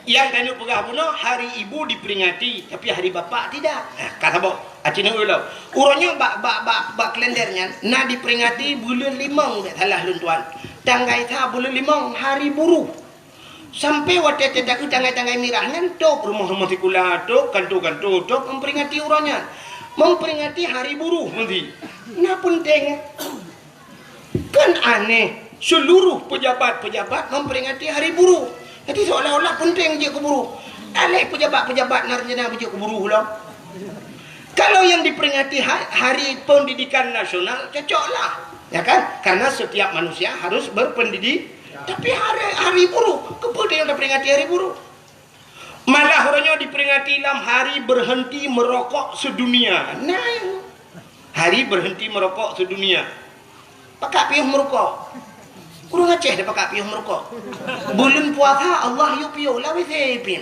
Nyang tanyoe peugah bunoe, hari ibu diperingati, tapi hari bapak tidak. Nah, ka saboh. Aci neueu lom. Uroe nyoe bak, bak, bak, bak kalender nyan na diperingati buleuen limong, bèk salah lôn tuan. Tanggai sa buleuen limong, hari buruh. Sampai watèe teuka tanggai-tanggai mirah nyan, tôp rumoh-rumoh sikula, tôp kanto-kanto, tôp memperingati uroe nyan. Memperingati hari buruh meusti. Na peunteng. Kan aneh, seluruh pejabat-pejabat memperingati hari buruh. Jadi seolah-olah penting jeuet keu buruh. Aléh pejabat-pejabat na rencana beujeuet keu buruh lom. Kalau yang diperingati ha-, Hari Pendidikan Nasional, cocoklah. Ya kan? Karena setiap manusia harus berpendidik. Tapi hari, hari buruh, keupeue yang diperingati hari buruh? Malah uroe nyoe diperingati lam hari berhenti merokok sedunia. Nah, hari berhenti merokok sedunia. Pakak piôh meurukok? Ureueng Aceh dah pakak piôh meurukok. Buleuen puasa Allah yue piôh lah W C pih.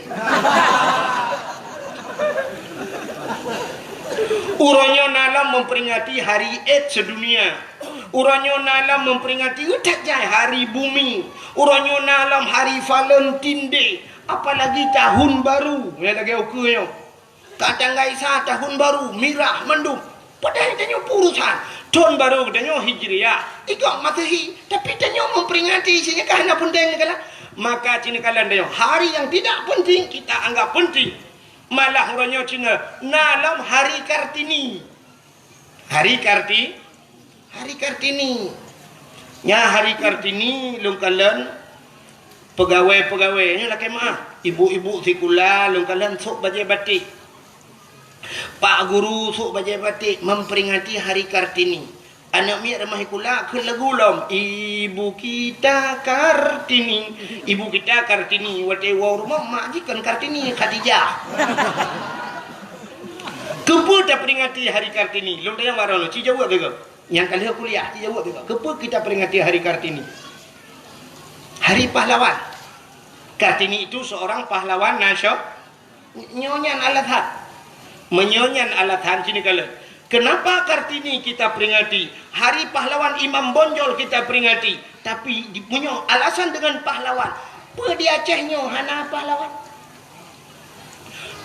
Uroe nyoe na lom memperingati hari AIDS sedunia. Uroe nyoe na lom memperingati, ih, that jai hari bumi. Uroe nyoe na lom hari Valentine Day. Apalagi tahun baru, ya, lagèe ukeue nyoe. Ka tanggai sa tahun baru, mirah mandum. Padahai tanyoe peurusan. Tahun baru geutanyoe Hijriah, i gob Masehi, tapi tanyoe memperingati, si nyan ka hana peunteng neukalon. Maka ci neukalon tanyoe, hari yang tidak penting kita anggap penting. Malah uroe nyoe ci na, na lom hari Kartini. Hari Karti-, Hari Kartini. Nyan hari Kartini lôn kalon pegawai-pegawai nyoe lakèe meu'ah. Ibu-ibu sikula lôn kalon sôk bajèe batik. Pak guru sôk bajèe batik memperingati hari Kartini. Aneuk miet rumoh sikula kheun lagu lom, "Ibu kita Kartini, ibu kita Kartini." Watèe woe rumoh mak jih kon Kartini, Khadijah. Keupeue taperingati hari Kartini? Lôn tanyong baroe nyoe, ci jaweueb beugo. Nyang ka lheueh kuliah, ci jaweueb beugo. Keupeue kita peringati hari Kartini? Hari Pahlawan. Kartini itu seorang pahlawan nasio-, nyoe nyan alasan. Meunyoe nyan alasan, ci neukalon. Kenapa Kartini kita peringati? Hari Pahlawan Imam Bonjol kita peringati. Tapi di, meunyoe alasan dengan pahlawan, peue di Aceh nyoe hana pahlawan?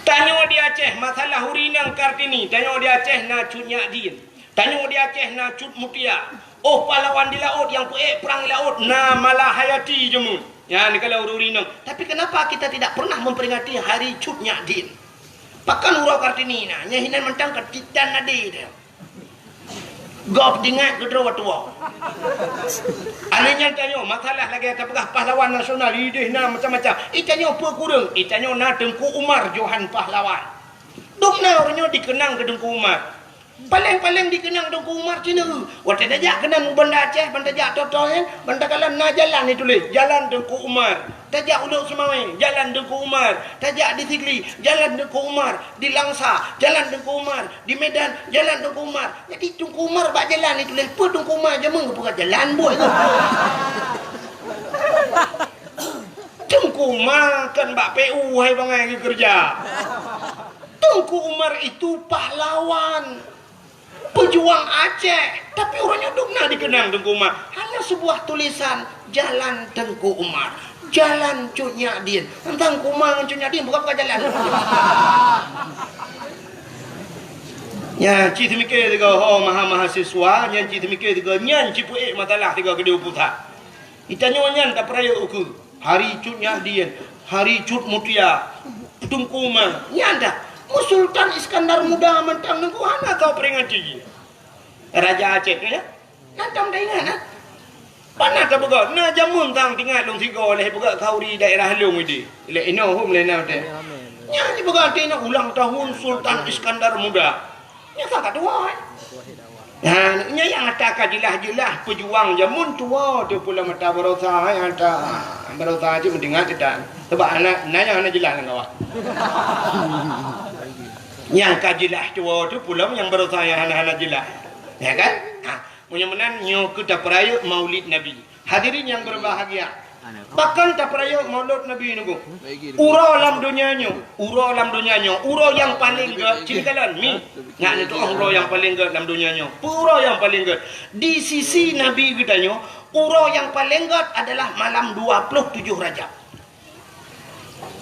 Tanyoe di Aceh, masalah ureueng inong Kartini, tanyoe di Aceh na Cut Nyak Dien. Tanyoe di Aceh na Cut Mutia. Oh pahlawan di laôt nyang peuék prang di laôt na Malahayati jameun. Nyan neukalon ureueng inong. Tapi kenapa kita tidak pernah memperingati hari Cut Nyak Dien? Pakon uroe Kartini na, nyan hinan mantong ka titan ade teuh. Gob diingat keu droe tuwoe. Aneuëk nyan tanyoe, masalah lagèe tapeugah pahlawan nasional, ideh na macam-macam. I tanyoe peue kureueng? I tanyoe na Teungku Umar Johan Pahlawan. Dum na ureueng nyoe dikenang keu Teungku Umar. Paleng-paleng dikenang Teungku Umar cina. Watèe tajak keunan u Banda Aceh, ban tajak Toto nyan, ban takalon na jalan ituléh, Jalan Teungku Umar. Tajak u Lhokseumawe, Jalan Teungku Umar. Tajak di Sigli, Jalan Teungku Umar. Di Langsa, Jalan Teungku Umar. Di Medan, Jalan Teungku Umar. Jadi Teungku Umar bak jalan ituléh, peue Teungku Umar jameun geupeugah jalan buet nyoe. Teungku Umar kan bak P U hai bangai geukeureuja. Teungku Umar itu pahlawan. Peujuang Aceh, tapi uroe nyoe dum na dikeunang Teungku Umar. Hanya sebuah tulisan, Jalan Teungku Umar, Jalan Cut Nyak Dien. Teuntang Teungku Umar ngon Cut Nyak Dien buka-buka jalan. Nyan cit teumike tiga ho maha mahasiswa, nyan cit teumike tiga nyan cit peuék masalah tiga keudeh pusat. Itanyoe nyan tapeurayeuk ukeue. Hari Cut Nyak Dien, Hari Cut Mutia, Teungku Umar, nyan dah. Mu Sultan Iskandar Muda mantong Teungku hana tau peringati jih. Raja Aceh tu ya. Nyan tam dah ingat nah. Pana ka peugah, na jameun tang tingat lôn sigoe leh peugah khauri daerah lôn idi. Lé inoe hom lé na teh. Nyan dipeugah teh na ulang tahun Sultan Iskandar Muda. Nyan ka tuha eh. Nah, nyan nyang ata ka jeulaih-jeulaih peujuang jameun tuha tu pula mata barosa hai ata. Barosa cit meudeungoe kita. Sebab anak nanya hana jeulaih lam kawan. Nyang ka jeulaih tuha tu pula nyang barosa nyang hana-hana jeulaih. Ya kan? Ha, meunyoe meunan nyoe keu tapeurayeuk Maulid Nabi. Hadirin yang berbahagia, bahkan tapeurayeuk Maulid Nabi nyoe. Uroe lam donya nyoe, uroe lam donya nyoe, uroe nyang paleng gét, cit kalon mi. Nyak neutu'oh uroe nyang paleng gét lam donya nyoe. Peue uroe nyang paleng gét? Di sisi Nabi geutanyoe, uroe nyang paleng gét adalah malam dua puluh tujoh Rajab.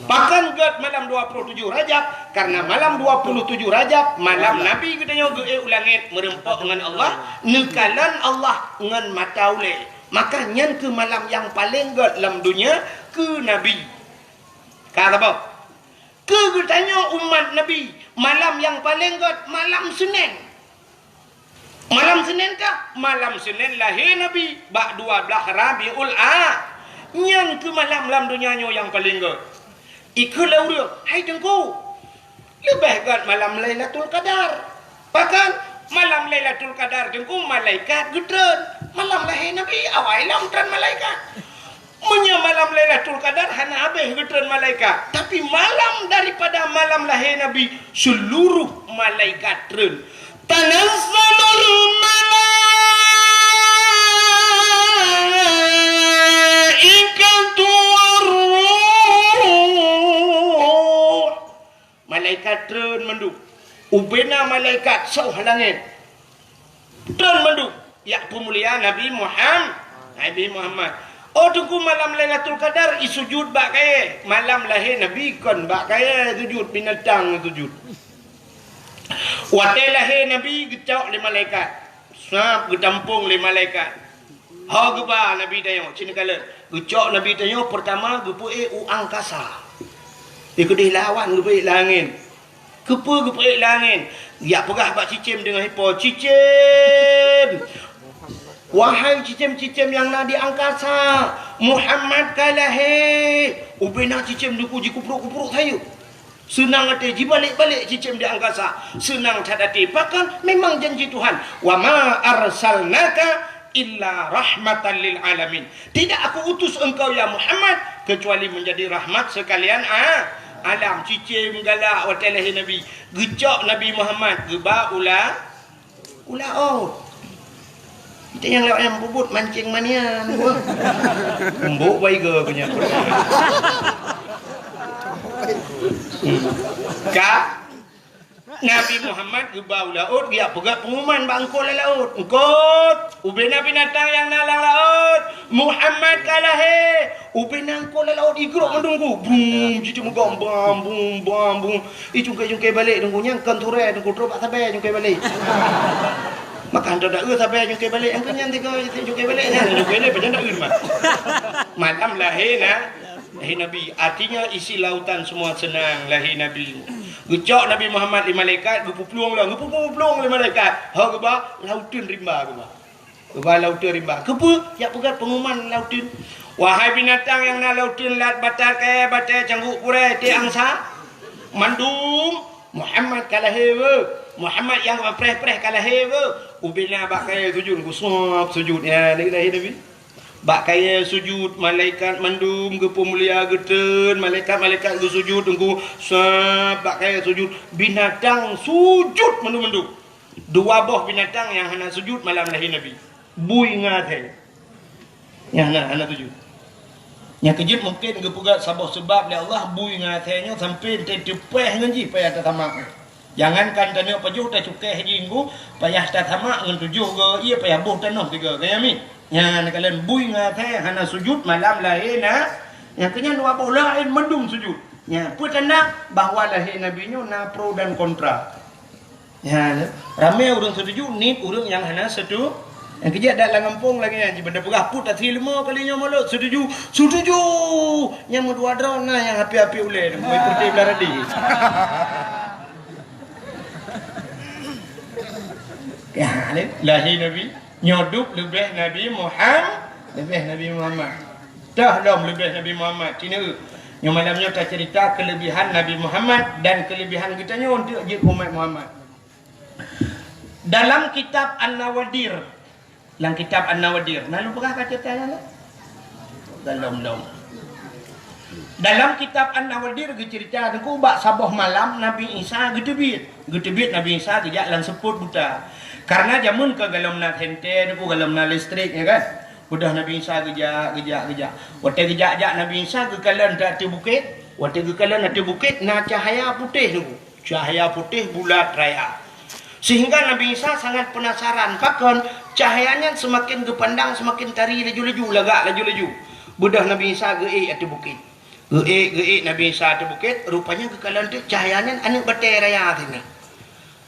Pakon gét malam dua puluh tujoh Rajab? Karena malam dua puluh tujoh Rajab, malam Nabi geutanyoe geuék u langét meureumpok ngon Allah, neukalon Allah ngon mata ulée. Maka nyan keuh malam nyang paleng gét lam donya keu Nabi. Ka saboh. Keu geutanyoe umat Nabi, malam nyang paleng gét malam Senin. Malam Senin kah? Malam Senin lahé Nabi bak dua blaih Rabiul A. Nyan keuh malam lam donya nyoe nyang paleng gét. Ikheun lé ureuëng, "Hai Teungku, leubeh gét malam Lailatul Qadar." Pakon? Malam Lailatul Qadar Teungku malaikat geutreun. Malam lahé Nabi awai lom treun malaikat. Meunyoe malam Lailatul Qadar hana habéh geutreun malaikat, tapi malam daripada malam lahé Nabi, seluruh malaikat treun. Tanazzalul malaikatu war ruh. Malaikat treun mandum. Ubena malaikat soh langét. Treun mandum. Jak peumulia Nabi Muham-, Nabi Muhammad. Oh Teungku, malam Lailatul Qadar isujud bak kayée. Malam lahé Nabi kon bak kayée sujud, binatang sujud. Watée lahé Nabi geucok lé malaikat. Sab geutampong lé malaikat. Ho geuba Nabi tanyoe, cit neukalon. Geucok Nabi tanyoe peurtama geupeuék u angkasa. Di keudeh lawan geupeuék lam angén. Keupeue geupeuék lam angén? Jak peugah bak cicém deungon ipo, "Cicém! Wahai cicém-cicém nyang na di angkasa, Muhammad ka lahé!" Ubena cicém Teungku jikuprok-kuprok sayeuep. Seunang até jibalek-balek cicém di angkasa. Seunang that até. Pakon? Memang janji Tuhan. "Wa ma arsalnaka illa rahmatan lil alamin." Tidak Aku utus engkau, ya Muhammad, kecuali menjadi rahmat sekalian a-, alam. Cicém galak watée lahé Nabi. Geucok Nabi Muhammad, geuba u la-, U laôt. Kita nyang lewat nyang bubut mancing manian. Umbuk baiga punya. Ka Nabi Muhammad geuba u laôt, geujak peugah pengumuman bak eungkôt lam laôt. Eungkôt, ubena binatang nyang na lam laôt, Muhammad ka lahé. Ubena eungkôt lam laôt igrok mandum ku. Bum, jiteumeugob bam, bum, bam, bum. Ih, cungkai-cungkai balek Teungku, nyan kon turée Teungku, trok bak sabe cungkai balek. Maka hantom taeu sabe cungkai balek, nyang keu nyan tiga cungkai balek nyan, cungkai balek pajan taeu mah. Malam lahé na, lahé Nabi. Artinya isi lautan semua senang lahé Nabi. Geucok Nabi Muhammad lé malaikat, geupuplueng lom, geupuplueng lé malaikat. Ho geuba, lauteun rimba geuba. Geuba lauteun rimba. Keupeue? Jak peugah pengumuman lauteun. Wahai binatang nyang na lauteun, lat, batat, kayée, batée, cangguk, purée, iték, angsa, mandum, Muhammad ka lahé, weueh. Muhammad nyang preh-preh ka lahé, weueh. Ubena bak kayée sujud, geusuab sujud. Ya, ni lahé Nabi. Bak kayée sujud, malaikat mandum geupeumulia geutreun, malaikat-malaikat geusujud, Teungku, sab bak kayée sujud. Binatang sujud mandum-mandum. Dua boh binatang nyang hana sujud malam lahé Nabi. Bui ngon asée. Nyang hana, hana sujud. Nyang keujeuet mungken geupeugah saboh seubab lé Allah bui ngon asée nyoe sampoe teupeue ngon jih payah tasamak. Jangankan taneuk pajoh, tacukéh jih ngon payah tasamak ngon tujoh go ie, payah boh tanoh tiga go, ya mi. Nyan kalon bui ngon asèe hana sujud malam lahé na-, nyan keu nyan dua boh laén mandum sujud. Nyan peue tanda bahwa lahé Nabi nyoe na pro dan kontra. Nyan, ramé ureueng setuju, nit ureueng nyang hana setu-, nyang keujeuet dak lam gampông lagèe nyan, jiban peugah put até leumo kali nyoe mulod, setuju, setuju! Nyang meudua droe na nyang api-api ulèe, moi peureute blah radi. Ya, lé, lahé Nabi, nyoe dub leubeh Nabi Muham-, leubeh Nabi Muhammad. Toh lom leubeh Nabi Muhammad, ci neu. Nyoe malam nyoe taceurita keuleubihan Nabi Muhammad dan keuleubihan geutanyoe untuk jeuet umat Muhammad. Dalam kitab An-Nawadir, lam kitab An-Nawadir, na lôn peugah ka ceurita nyan, lé? Golom-lom. Dalam kitab An-Nawadir geuceurita teungku bak saboh malam Nabi Isa geuteubiet. Geuteubiet Nabi Isa geujak lam seupôt buta. Karena jameun ka golom na senter teungku, golom na listrik, ya kan? Beudôh Nabi Isa geujak, geujak, geujak. Watèe geujak-jak Nabi Isa geukalon ateueh bukét. Watèe geukalon ateueh bukét na cahya putéh teungku. Cahya putéh bulat raya. Sehingga Nabi Isa sangat penasaran, pakon cahya nyan seumaken geupandang seumaken tari laju-laju, lagak laju-laju. Beudôh Nabi Isa geuék ateueh bukét. Geuék, geuék Nabi Isa ateueh bukét, rupanya geukalon teuk cahya nyan aneuk batèe raya sinan.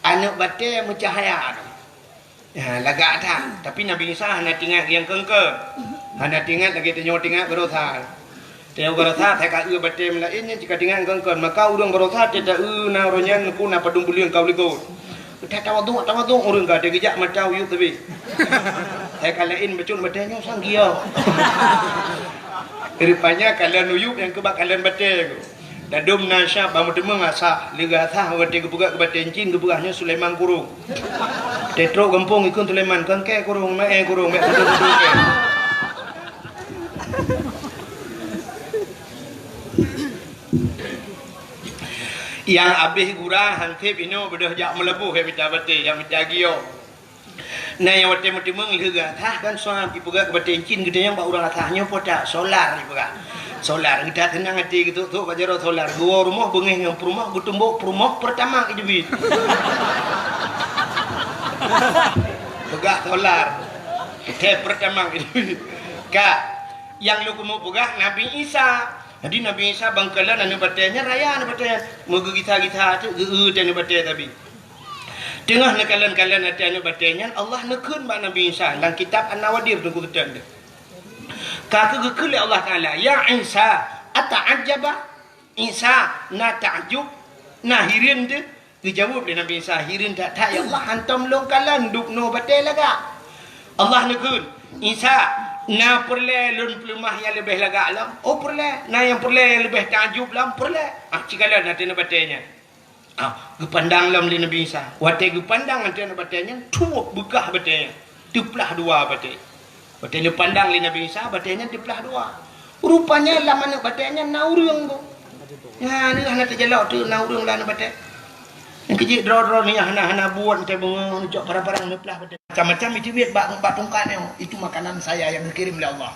Aneuk batèe meucahya tu. Ya, lagak that. Tapi Nabi Isa hana teuingat nyang keungkeuen. Hana teuingat lagèe tanyoe teuingat baroesa. Tanyoe baroesa, asai ka eu batèe meulaén nyan cit ka teuingat keungkeuen. Maka ureueng baroesa, teuta eu na uroe nyan, ku na padum buleuen ka u likot. Teuta tawadhu, tawadhu ureueng ka, teugeujak mata uyueb teubiet. Asai ka laén bacut batèe nyoe sang gia. Rupanya kalon uyueb nyang keu bak kalon batèe. Dadum na syab, ban meuteumèe asah, lé geuasah watèe geupeugah keu batèe cit, geupeugah nyoe Sulaiman Kurong. Teutrok gampông ikheun Sulaiman, keu kèe kurong, meu'èe kurong, meu'èe kurong, meu'èe kurong. Nyang abéh gura hansép inoe beudôh jak meulaboh, jak mita batèe, jak mita giok. Na nyang watèe meuteumèe lheueh geuasah kan, suab ipeugah keu batèe cit, geutanyoe bak ureueng asah nyoe po that, solar ipeugah. Solar, geutat seunang até geutok-tok bak jaroe solar, geuwoe rumoh beungèh ngon peurumoh, geutumbok peurumoh Pertamax jiteubiet. Peugah solar, teuh Pertamax jiteubiet. Ka, nyang lôn keumeung peugah Nabi Isa. Jadi Nabi Isa ban kalon aneuk batèe nyan raya aneuk batèe nyan, meugeugisa-gisa teuk geu-eu teuh aneuk batèe teubiet. Teungoh neukalon-kalon ateueh aneuk batèe nyan, Allah neukheun bak Nabi Isa lam kitab An-Nawadir teungku teuh. Ka keuh geukheun lé Allah Taala, "Ya Isa, ata'ajjaba?" Isa na takjub, na hireuen teuh? Geujaweueb lé Nabi Isa, "Hireuen that-that, ya Allah, hantom lôn kalon dub noe batèe lagak." Allah neukheun, "Isa, na peureulèe lôn peuleumah nyang leubeh lagak lom?" "Oh, peureulèe." "Na nyang peureulèe nyang leubeh takjub lom?" "Peureulèe." Ah, ci kalon ateueh aneuk batèe nyan. Ah, geupandang lom lé Nabi Isa. Watèe geupandang ateueh aneuk batèe nyan, tuwob beukah batèe nyan. Teuplah dua batèe. Watèe geupandang lé Nabi Isa, batèe nyan teuplah dua. Rupanya lam aneuk batèe nyan na ureueng, Bu. Nyan hana teujalok teuk na ureueng lam aneuk batèe. Nyang keujeuet droe-droe nyan hana, hana buet, teuh beungoh neucok parang-parang neuplah batèe. Macam-macam iteubiet bak, bak tungkat nyoe. Itu makanan saya yang dikirim oleh Allah.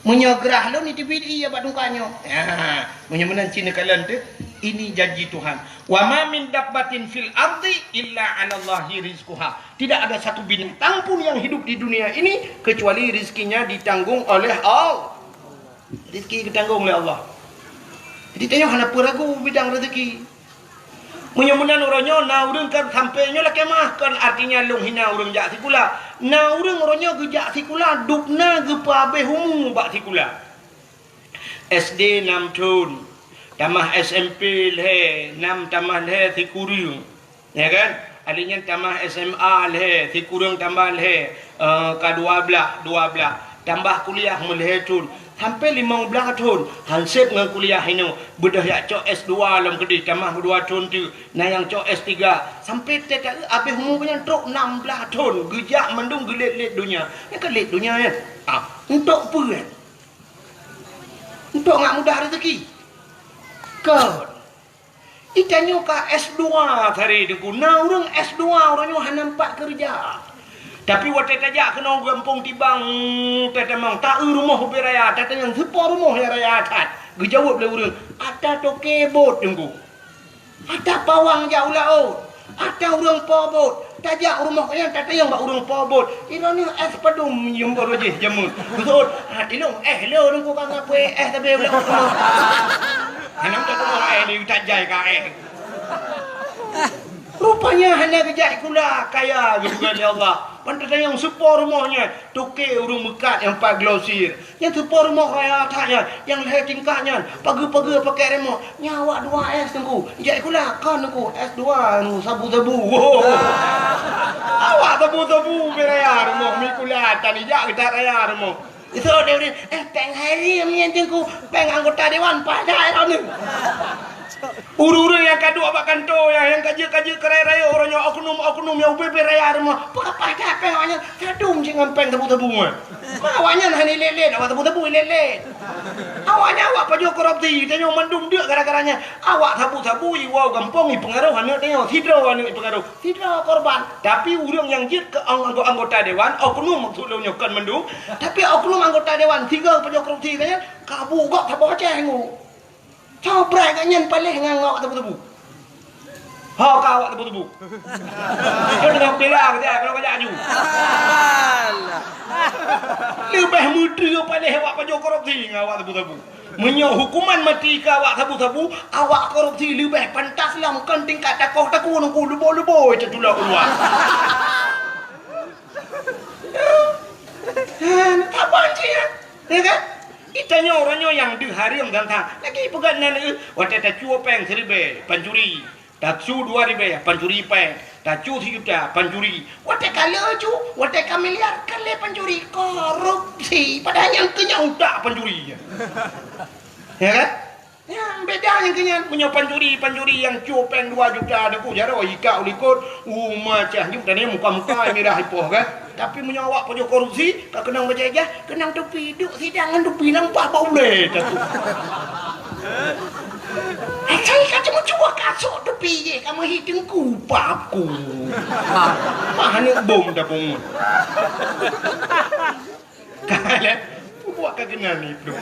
Meunyoe grah lôn, iteubiet ie bak tungkat nyoe. Ha, meunyoe meunan cit neukalon teuh, ini janji Tuhan. "Wa ma min dabbatin fil ardi illa 'alallahi rizquha." Tidak ada satu binatang pun yang hidup di dunia ini kecuali rizkinya ditanggung oleh Allah. Rizki geutanggong lé Allah. Jadi tanyoe hana peue ragu bidang rezeki. Meunyoe meunan uroe nyoe na ureueng kan sampoe nyoe lakèe meu'ah, kon artinya lôn hina ureueng jak sikula. Na ureueng uroe nyoe geujak sikula, dub na geupeuabéh umu bak sikula. S D nam thon, tamah S M P lhèe, nam tamah lhèe sikureueng. Ya kan? Ahli nyan tamah S M A lhèe, sikureueng tambah lhèe, eh, ka dua blaih, dua blaih. Tambah kuliah meulhèe thon, sampoe limong blaih thon. Hansép ngon kuliah inoe, beudôh jak cok S dua lom keudeh, tamah dua thon teuk. Na nyang cok S tiga. Sampoe teuka abéh umu nyan trok nam blaih thon. Geujak mandum geulét-lét donya. Nyan ka lét donya nyan. Ah, untuk peue nyan? Untuk ngat mudah rezeki. Kon. Itanyoe ka S dua tadi teungku. Na ureueng S dua, ureueng nyoe hana nampak keureuja. Tapi watèe tajak keunoe gampông Tibang, tatamong, ta-eu rumoh ubé raya, tatanyong, "Soe po rumoh nyang raya that?" Geujaweueb lé ureueng, "Ata toke bot, teungku. Ata pawang jak u laôt." Ata ureuëng po bot, tajak u rumoh nyan tatanyong bak ureuëng po bot. Inoe nyoe es padum nyum baroe jih jameun. Beutôi, ha, tilong eh le ureuëng ku ka ngapui eh tapi belak rumoh. Hana meuteumé eh ni tajai ka eh. Rupanya hana geujak sikula kaya geupeugah lé Allah. Ban tatanyong soe po rumoh nyan, toke ureuëng meukat nyang pat glosir. Nyang teupo rumoh raya that nyan, nyang lhée tingkat nyan, pageue-pageue pakai remoh. Nyan awak dua S teungku. Jak sikula kon teungku, S dua nu sabu-sabu. Awak sabu-sabu pi raya rumoh, mi sikula tan ijak geutat raya rumoh. Isok dia, eh, péng harim nyan teungku, péng anggota dewan padah droeneuh. Ureuëng-ureuëng nyang ka duek bak kantô nyan, nyang ka jeuet-ka jeuet keu raya-raya uroe nyoe, oknum-oknum nyang ubé-bé raya rumoh, peugah paih that péng awaknyan, sadum cit ngon péng sabu-sabu nyan. Ma awaknyan hana ilét-lét, awak sabu-sabu ilét-lét. Awaknyan awak pajoh korupsi, tanyoe mandum deuk gara-gara nyan. Awak sabu-sabu iwoe gampông ipeungaroh aneuk tanyoe, sidroe aneuk ipeungaroh, sidroe korban. Tapi ureuëng nyang jeuet keu ang-, anggo-, anggota dewan, oknum maksud lôn nyoe kon mandum, tapi oknum anggota dewan sigoe pajoh korupsi nyan, kabu gob saboh Aceh ngu. Soe brat gobnyan paléh ngon awak tebu-tebu. Ho ka awak tebu-tebu. Nyoe teungoh bela keu siat, keunoe kajak aju. Leubeh meutreue paléh awak pajoh korupsi ngon awak tebu-tebu. Meunyoe hukuman mati keu awak sabu-sabu, awak korupsi leubeh pantas lom kon tingkat takoh taku nungku leubo-leubo teutulo keuluwa. Saban cit, ya kan? Itanyoe uroe nyoe nyang deuh hareuem dan sa. Lagi peugah nan, eh, watée tacue péng siribée, pancuri. Tacue dua ribée, pancuri péng. Tacue sijuta, pancuri. Watée ka leucu, watée ka miliar, ka lé pancuri. Korupsi. Padahai nyang keu nyan utak pancuri. Ya kan? Nyan beda nyang keu nyan. Meunyoe pancuri, pancuri nyang cue péng dua juta, teungku jaroe ikat u likot, uma cah nyoe tadi muka-muka mirah ipoh kan. Tapi meunyoe awak pajoh korupsi, ka keunong bajée-jah, keunong tupi, duek sidang ngon tupi nampak bak ulée, teungku. Asai ka cuma cuba kasok tupi jih, ka meuhi teungku, paku. Mah aneuk bom dah pungut. Ka lé, bubuak ka keunan iplôh.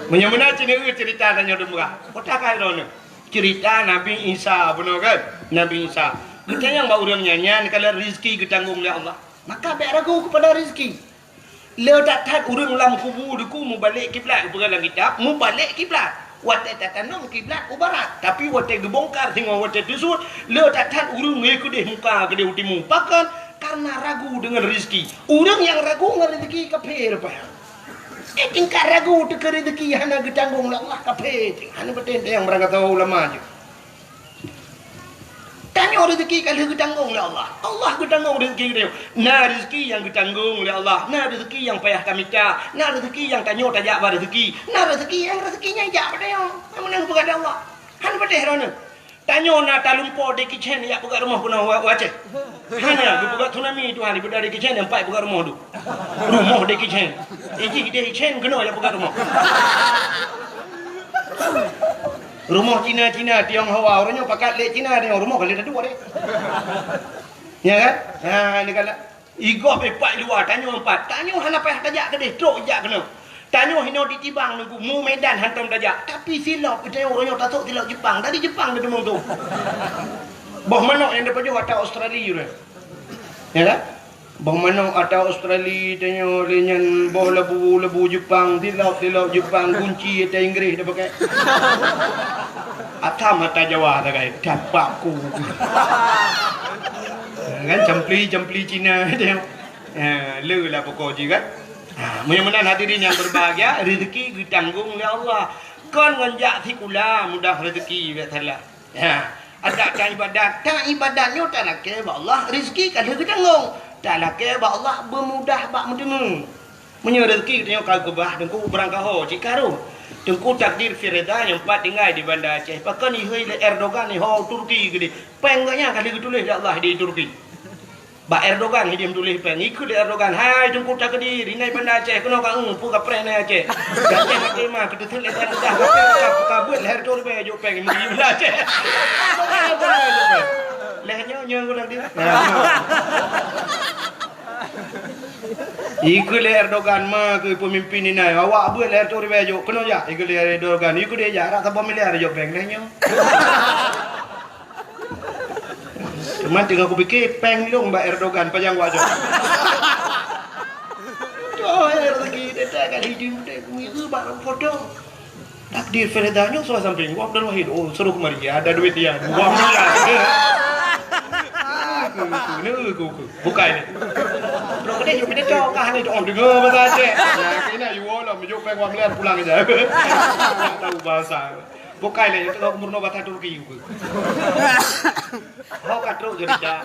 Meunyoe meunan cit nyoe ceurita tanyoe dum beurak. Kota ka droeneuh. Ceurita Nabi Isa bunoe kan? Nabi Isa. Geutanyong bak ureuëng nyan, nyan ka lheueh rezeki geutanggong lé Allah. Maka bék ragu keupada rezeki. Le that-that ureuëng lam kubu teungku mubalek kiblat, geupeugah lam kitab, mubalek kiblat. Watée tatanom kiblat u barat, tapi watée geubongkar singoh watée teusut, le that-that ureuëng ngieng keudeh muka keudeh u timu. Pakon? Karena ragu deungon rezeki. Ureuëng nyang ragu ngon rezeki kafé rupa nyan. Eh, tingkat ragu teuh keu rezeki hana geutanggong lé Allah, kafé. Hana beutôi nyang barangkasoe ulama jih. Tanyoe rezeki ka lheueh geutanggong lé Allah. Allah geutanggong rezeki geutanyoe. Na rezeki nyang geutanggong lé Allah, na rezeki nyang payah tamita, na rezeki nyang tanyoe tajak bak rezeki, na rezeki nyang rezeki nyan jak bak tanyoe. Nyang meunan geupeugah lé Allah. Hana patéh droeneuh. Tanyoe na talumpo Jackie Chan jak peugah rumoh keunoe u, u Aceh. Hana, geupeugah tsunami Tuhan, daripada Jackie Chan nyang pat peugah rumoh tu. Rumoh Jackie Chan. Ijih Jackie Chan keunoe jak peugah rumoh. Rumoh Cina-Cina, Tionghoa, ureuëng nyoe pakat lé Cina, Tiong rumoh ka lé tatuek deh. Ya kan? Ha, ni kan. Igob ipat luwa, tanyoe empat. Tanyoe hana payah tajak keudeh, trok ijak keunoe. Tanyoe hinoe di Tibang nunggu, mu Medan hantom tajak. Tapi silop, tanyoe uroe nyoe tasok silop Jepang. Dari Jepang dia teumong tu. Boh manok nyang dipajoh ata Australia tu. Ya kan? Boh manok ata Australia, tanyoe lé nyan boh labu, labu Jepang, silop, silop Jepang, gunci ata Inggris dah pakai. Atam ata Jawa dah kai, dapat ku. Kan campli, campli Cina tengok. Ha, le lah pokok jih kan. Ha, meunyoe meunan hadirin yang berbahagia, rezeki geutanggong lé Allah. Kon ngon jak sikula mudah rezeki, biasalah. Ha, adak ta ibadat, ta ibadat nyoe talakée bak Allah, rezeki ka lheueh geutanggong. Talakée bak Allah beumudah bak meuteumé. Meunyoe rezeki geutanyoe ka geubah, teungku beurangkaho cit ka rhot. Teungku takdir Firda nyang pat tinggai di Banda Aceh. Pakon ihôi lé Erdogan iho Turki keudeh. Péng gobnyan ka lheueh geutuléh lé Allah di Turki. Bak Erdogan hidéh meutuléh péng. Ikheun lé Erdogan, "Hai Teungku Takdir, inan Banda Aceh keunoe ka eu, peue kapreh inan Aceh." Gata maté ma, keuteuseut lé Tuhan peugah, ka, ka, ka beuet lhèe reutôh ribèe jok péng, meugi Banda Aceh. Lhèe nyoe, nyoe guna dia. Ikheun lé Erdogan ma keu peumimpin inan, awak beuet lhèe reutôh ribèe jok, keunoe jak, ikheun lé Erdogan, ikheun lé jak, rata saboh miliar jok péng, lhèe nyoe. Man teungoh kupike, péng lôn bak Erdogan, pajan wajah. Tuh, rezeki, teuka kali jeuet, bak foto. Takdir Firda nyoe surat samping, "Wah, Abdul Wahid, oh, suruh kemari, ada duit dia, dua miliar." Bukai ni. Bro, kita hidup kita cok, ah, ni, oh, dengar bahasa Aceh. Nah, kena you all lah, mejuk peng wang lian pulang aja. Tak tahu bahasa. Bukai ni, itu kau murno bahasa Turki. Kau kat teruk jadi dah.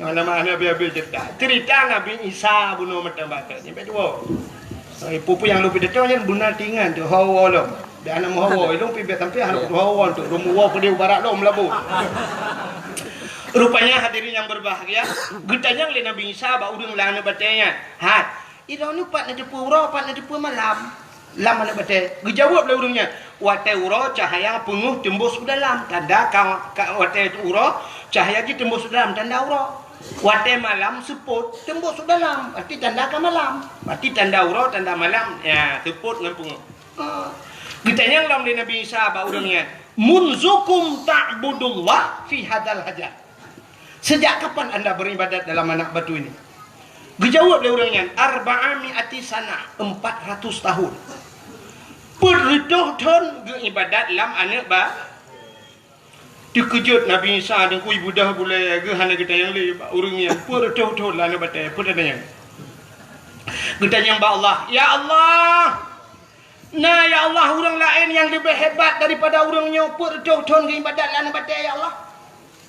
Nyang nama aneuk habéh-habéh cerita. Cerita Nabi Isa bunoe meuteumbacut. Nyang dua. Eh, peue-peue nyang lôn pidato nyan beuna tingan tu, hawa lom. Dan aneuk hawa, ilong pibet sampai aneuk hawa tu. Rumu wa pedih barat lom labu. Rupanya hadirin yang berbahagia, geutanyong lé Nabi Isa bak ureuëng lam aneuk batée nyan. Hai, Idroeneuh pat neuteupeue uroe, pat neuteupeue malam lam aneuk batée? Geujaweueb lé ureuëng nyan, "Watée uroe cahya peungeuh teumbôh u dalam, tanda ka, ka watée uroe cahya jih teumbôh u dalam, tanda uroe. Watée malam seupôt teumbôh u dalam, berarti tanda ka malam. Berarti tanda uroe, tanda malam, ya, seupôt ngon peungeuh." Ah. Geutanyong lom lé Nabi Isa bak ureuëng nyan, "Munzukum ta'budullah fi hadzal hajar?" Sejak kapan anda beribadat dalam anak batu ini? Geujaweueb lé ureuëng nyan, "Arba'a mi'ati sanah, empat ratus tahun." Peuet reutôh thon geuibadat lam aneuk ba-, teukeujot Nabi Isa deungkui budah bulée geuh hana geutanyong lé bak ureuëng nyan, peuet reutôh thon lam aneuk batée, peue tanyong? Geutanyong bak Allah, "Ya Allah, na ya Allah ureuëng laén nyang leubeh hebat daripada ureuëng nyoe peuet reutôh thon geuibadat lam aneuk batée, ya Allah?"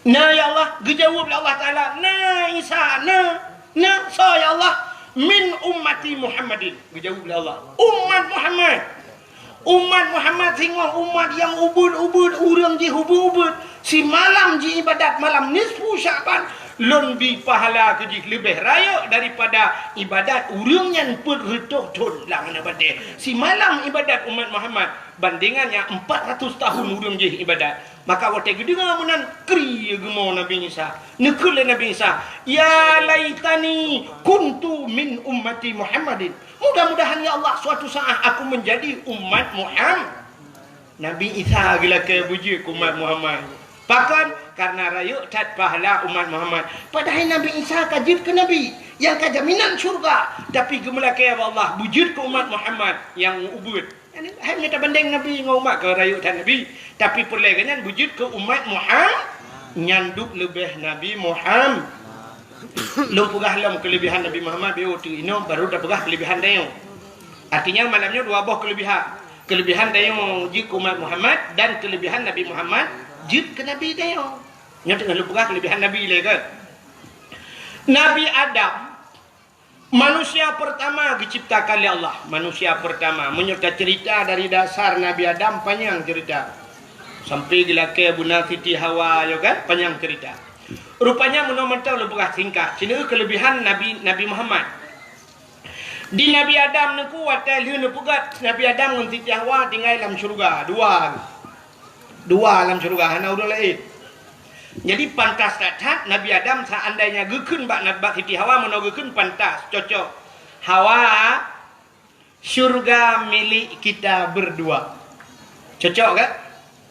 "Na, ya Allah." Geujaweueb lé Allah Taala, "Na, Isa, na, na." "Soe, ya Allah?" "Min ummati Muhammadin." Geujaweueb lé Allah, "Umat Muhammad. Umat Muhammad singoh umat nyang ubeuet-ubeuet, ureuëng jih ubeuet-ubeuet. Simalam jiibadat malam nisfu Sya'ban, lôn bi pahala keu jih leubeh rayeuk daripada ibadat ureuëng nyan peuet reutôh thon lam aneuk batée. Simalam ibadat umat Muhammad bandingan nyang empat ratus tahun ureuëng jih ibadat." Maka watée geudeungoe meunan, kri geumo Nabi Isa. Neukheun lé Nabi Isa, "Ya laitani kuntu min ummati Muhammadin. Mudah-mudahan ya Allah suatu saat aku menjadi umat Muhammad." Nabi Isa geulakée beujeuet keu umat Muhammad. Pakon? Karena rayeuk that pahala umat Muhammad. Padahai Nabi Isa ka jeuet keu nabi nyang ka jaminan syurga, tapi geumeulakée bak Allah beujeuet keu umat Muhammad nyang ubeuet. Hai, meunyoe tabandeng Nabi ngon umat ka rayeuk that Nabi, tapi peureulée geuh nyan beujeuet keu umat Muhammad, nyan duek leubeh Nabi Muhammad. Lôn peugah lom keuleubehan Nabi Muhammad, beu teuk inoe baru tapeugah keuleubehan tanyoe. Artinya malam nyoe dua boh keuleubehan. Keuleubehan tanyoe jeuet keu umat Muhammad dan keuleubehan Nabi Muhammad jeuet keu Nabi tanyoe. Nyoe teungoh lôn peugah keuleubehan Nabi lé kan. Nabi Adam Manusia pertama geuciptakan lé Allah. Manusia pertama. Meunyoe taceurita dari dasar Nabi Adam, panyang ceurita. Sampai geulakée beuna Siti Hawa, yo kan? Panyang ceurita. Rupanya meunoe mantong lôn peugah singkat. Sineuk keuleubehan Nabi, Nabi Muhammad. Di Nabi Adam neuku watée lheueh neupeugét Nabi Adam ngon Siti Hawa tinggai lam syeuruga. Dua. Dua lam syeuruga, hana ureuëng laén. Jadi pantas that-that Nabi Adam seandainya geukheun bak, bak Siti Hawa, meunoe geukheun pantas, cocok. Hawa, syurga milik kita berdua. Cocok kan?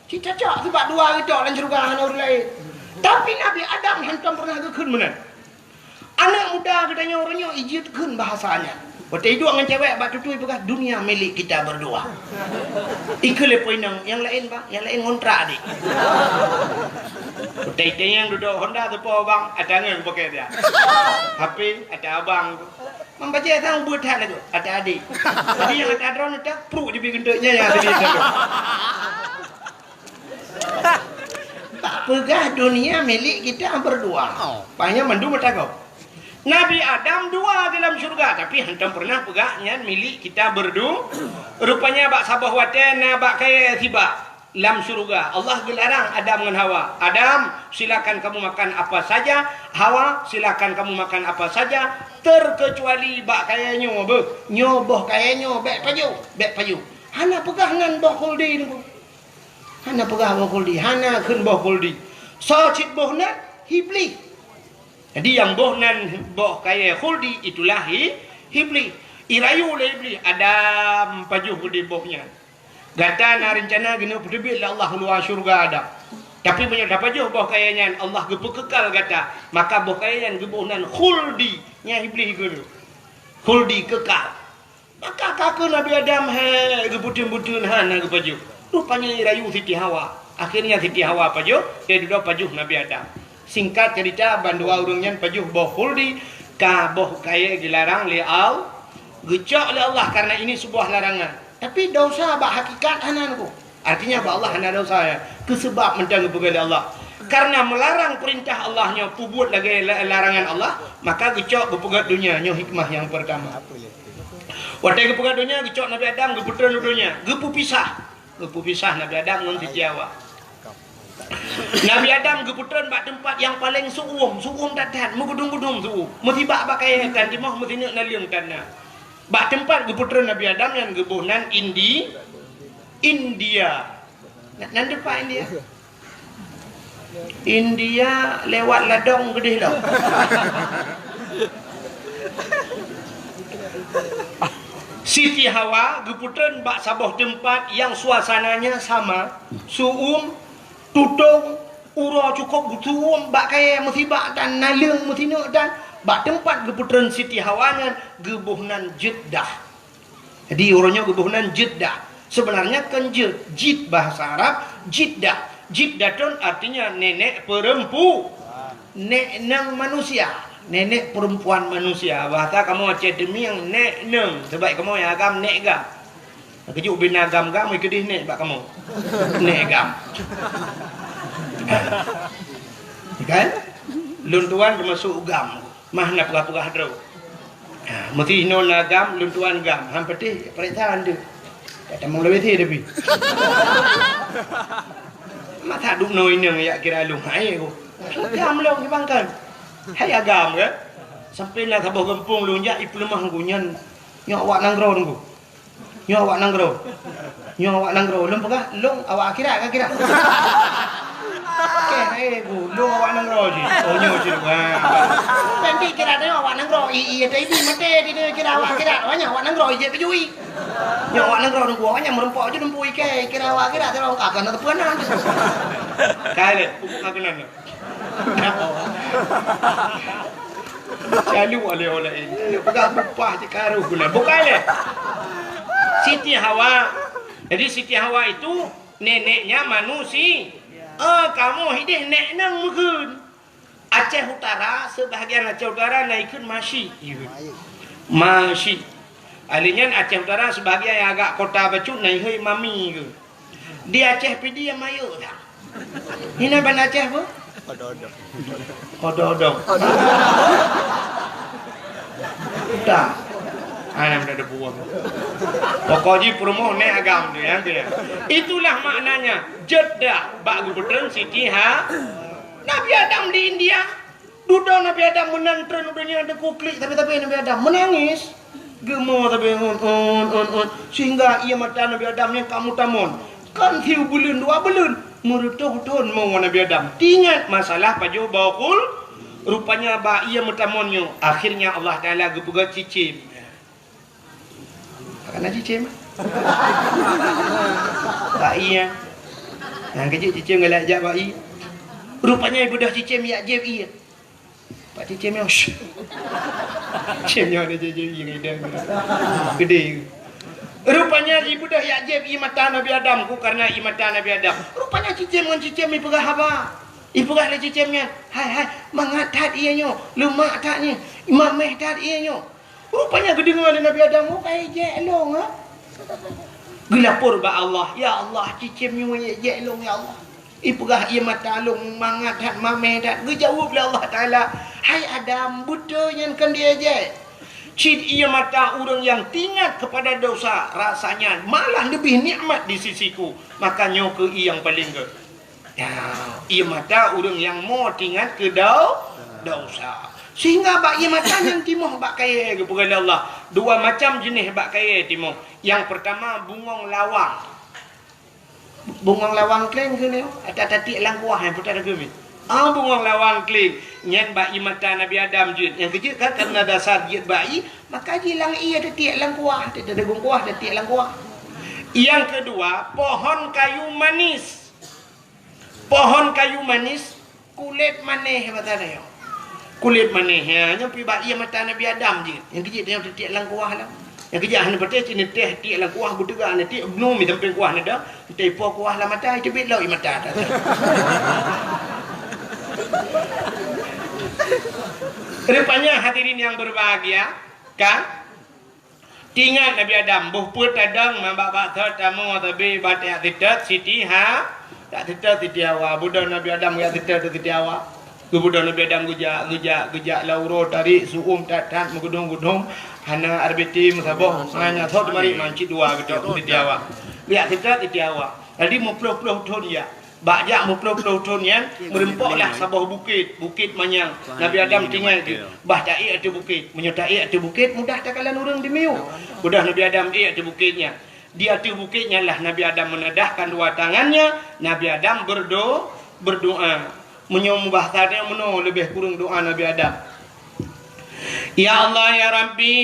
Cit cocok, sebab dua geucok lam syeuruga hana ureuëng laén. Tapi Nabi Adam hantom pernah geukheun meunan. Aneuëk muda geutanyoe uroe nyoe ijeuet kheun bahasa nyan. Watée iduek ngon cewek bak tutui peugah, "Dunia milik kita berdua." Ikheun lé po inong, "Nyang laén, Bang, nyang laén ngontrak, Adik." Watée itanyong dudoe honda teupo, "Bang, ata ngon pakai dia." H P, "Ata abang." "Mang bajée sang ubeuet that lagoe." "Ata adik." Jadi nyang ata droeneuh tak pruek jibi geunteuk nyan nyang tadi. Tak peugah dunia milik kita berdua. Oh. Pahnyan mandum meutakok. Nabi Adam dua di dalam syurga, tapi hantom pernah peugah nyan milik kita berdu-, rupanya bak saboh watée na bak kayée sibak lam syurga. Allah geularang Adam ngon Hawa, "Adam, silakan kamu makan apa saja. Hawa, silakan kamu makan apa saja, terkecuali bak kayée nyoe beuh. Nyoe boh kayée nyoe bék pajoh, bék pajoh." Hana peugah nan boh khuldi nunggu. Hana peugah boh khuldi, hana kheun boh khuldi. Soe cit boh nan? Iblih. Jadi nyang boh nan boh kayée khuldi itulah i-, Iblih. Irayu lé Iblih, "Adam, pajoh khuldi boh nyan. Gata na reuncana keuneuk peuteubiet lé Allah u luwa syeuruga Adam." Tapi meunyoe tapajoh boh kayée nyan, Allah geupeukeukai gata, maka boh kayée nyan geuboh nan khuldi, nyang Iblih geukheun. Khuldi, keukai. Maka ka keuh Nabi Adam hai geubeuteun-beuteun hana geupajoh. Rupanya rayu Siti Hawa. Akhirnya Siti Hawa pajoh, dan dudoe pajoh Nabi Adam. Singkat cerita, bandua ureuëng nyan pajoh boh khuldi, ka boh kayée geularang lé Allah, geucok lé Allah karena ini sebuah larangan. Tapi dosa bak hakikat hana nangku. Artinya bak Allah hana dosa ya. Keusabab mantong geupeugah lé Allah. Karena melarang perintah Allah nyoe peubuet lagée la-, larangan Allah, maka geucok geupeugah donya nyoe hikmah yang pertama. Watée geupeugah donya, geucok Nabi Adam geupeutrön u donya, geupeupisah. Geupeupisah Nabi Adam ngon Siti Hawa. Nabi Adam geupeutrön bak teumpat nyang paleng su'um, su'um that-that, meugudum-gudum su'um. Meusibak bak kayée tan timoh, meusineuk naleueng tan na. Bak teumpat geupeutrön Nabi Adam nyan geuboh nan Indi-, India. Na-, nan teumpat India? India lewat ladong geudeh lom. Siti Hawa geupeutrön bak saboh teumpat nyang suasananya sama, su'um, tutong, uroe cukôp geusu'um, bak kayée meusibak dan naleueng meusineuk dan bak teumpat geupeutrön Siti Hawa nyan geuboh nan Jeddah. Jadi, uroe nyoe geuboh nan Jeddah. Sebenarnya kon Jed, Jid bahasa Arab, Jiddah. Jiddatun artinya nenek perempu-, nek neng manusia, nenek perempuan manusia. Bahasa kamoe Aceh Teumieng, nek neng. Sebab kamoe nyang agam, nek gam. Keujeuet ubé na gam-gam, keudeh nek bak kamoe. Nek gam. Kan? Lôn tuan teumasuk gam. Mah na peugah-peugah droe. Ha, meuti inoe na gam, lôn tuan gam. Han patéh, peuriksa han deuh. Tak tamong lewat sini tapi. Masa duk noe inong yak kira lôn hai ku. Gam lôn di bangkan. Hai agam ke? Sampai na saboh gampông lôn jak ipeuleumah ku nyan. Nyoe awak nanggroe nunggu. Nyoe awak nanggroe. Nyoe awak nanggroe. Lôn peugah, lôn awak akhirat ka kira. Oke, eh, bu, lôn awak nanggroe jih. Oh, nyoe jih. Ha. Nanti kira tengok awak nanggroe. I, i, i, i, mate di dia kira awak akhirat. Awak nyan awak nanggroe, ijek keujui. Nyoe awak nanggroe nunggu, awak nyan meureumpok je nunggu ikai. Kira awak akhirat, terus akan ada peunan. Kai le, pupuk akan ada. Lalu oleh-oleh ini. Lalu pegang bupah je karu gula. Bukan le. Siti Hawa. Jadi Siti Hawa itu neneknya manusia. Ah, kamoe hideh nek nang meukeun. Aceh Utara, sebahagian Aceh Utara na ikheun Mashi. Mashi. Ahli nyan Aceh Utara sebahagian nyang agak kota bacut na ihôi Mami ke. Di Aceh Pidie Mayeu dah. Hina ban Aceh apa? Odo-odo. Odo-odo. Dah. Ana dah ada buah. Pokok ji peurumoh nek agam tu ya, tu ya. Itulah maknanya Jeddah bak geupeutrön Siti Ha. Nabi Adam di India. Dudoe Nabi Adam meunan treun u donya teuku klik tapi-tapi Nabi Adam meunangis. Geumo tapi un, un, un, un. Sehingga ié mata Nabi Adam nyang ka meutamon. Kan siubeuleueng dua beuleueng, meureutoh thon mo Nabi Adam. Tingat masalah pajoh boh khul, rupanya bak ié meutamon nyoe. Akhirnya Allah Taala geupeugah cicém. Karena cicém. Bak ié. Nah, kejut cicém galak jak bak ié. Rupanya ibeudôh cicém yak jép ié. Pak cicém nyoe, shh. Cicém nyoe ada cicém ngideung. Gede. Rupanya ibeudôh yak jép ié mata Nabi Adam ku karena ié mata Nabi Adam. Rupanya cicém ngon cicém ipeugah haba. Ipeugah lé cicém nyan, "Hai, hai, mangat that ié nyoe, leumak that nyoe, mameh that ié nyoe." Rupanya geudeungoe lé Nabi Adam, "Oh, ka ijek lôn, ha?" Geulapor bak Allah, "Ya Allah, cicém nyoe ijek lôn, ya Allah." Ipeugah ié mata lôn mangat that, mameh that. Geujaweueb lé Allah Taala, "Hai Adam, beutôi nyan kon diejek. Cit ié mata ureuëng nyang teuingat keupada dosa, rasanya malah leubeh nikmat di sisi-Ku. Maka nyoe keuh ié nyang paleng gét." Ya, ié mata ureuëng nyang mo teuingat keu dau-, dosa. Sehingga bak ié mata nyan timoh bak kayée geupeugah lé Allah. Dua macam jeuneh bak kayée timoh. Nyang peurtama bungong lawang. Bungong lawang kléng keuh nyoe, ata tatiek lam kuah nyang peugah lagée nyoe. Ah, bungong lawang kléng, nyan bak ié mata Nabi Adam jeuet. Nyang keujeuet kan karena dasar jeuet bak ié, maka jilang ié tatiek lam kuah, tatiek lam kuah, tatiek lam kuah. Nyang keudua, pohon kayu manis. Pohon kayu manis, kulét manéh mata nyoe. Kulét manéh, ha, nyoe pih bak ié mata Nabi Adam jeuet. Nyang keujeuet nyoe teutiek lam kuah lam. Nyang keujeuet hana patéh cit neutéh tiek lam kuah beuteuga neutik, bnu mi sampéng kuah neuda, teuipo kuah lam mata, iteubiet lom ié mata. Rupanya hadirin yang berbahagia, kan? Teuingat Nabi Adam, boh peuet tadong, mabak-bak thot tamu, tapi bak tajak seutôt Siti Ha, tajak seutôt Siti Hawa. Beudôh Nabi Adam geujak seutôt Siti Hawa. Geubeudôh Nabi Adam geujak, geujak, geujak lam uroe tarék, su'um that-that, meugeudong-geudong, hana R B T meusaboh, hana thot marit man cit dua geutôk Siti Hawa. Geujak seutôt Siti Hawa. Jadi meuploh-ploh thon jak. Bak jak meuploh-ploh thon nyan, meureumpok lah saboh bukét, Bukét Manyang. Nabi Adam teuingat geuh, bah taék ateueh bukét. Meunyoe taék ateueh bukét, mudah takalon ureuëng dimiyueb. Mudah Nabi Adam ék ateueh bukét nyan. Di ateueh bukét nyan lah Nabi Adam meunadahkan dua tangannya, Nabi Adam berdo-, berdoa. Meunyoe mubahasa teuh meunoe leubeh kureueng doa Nabi Adam. Ya Allah, ya Rabbi,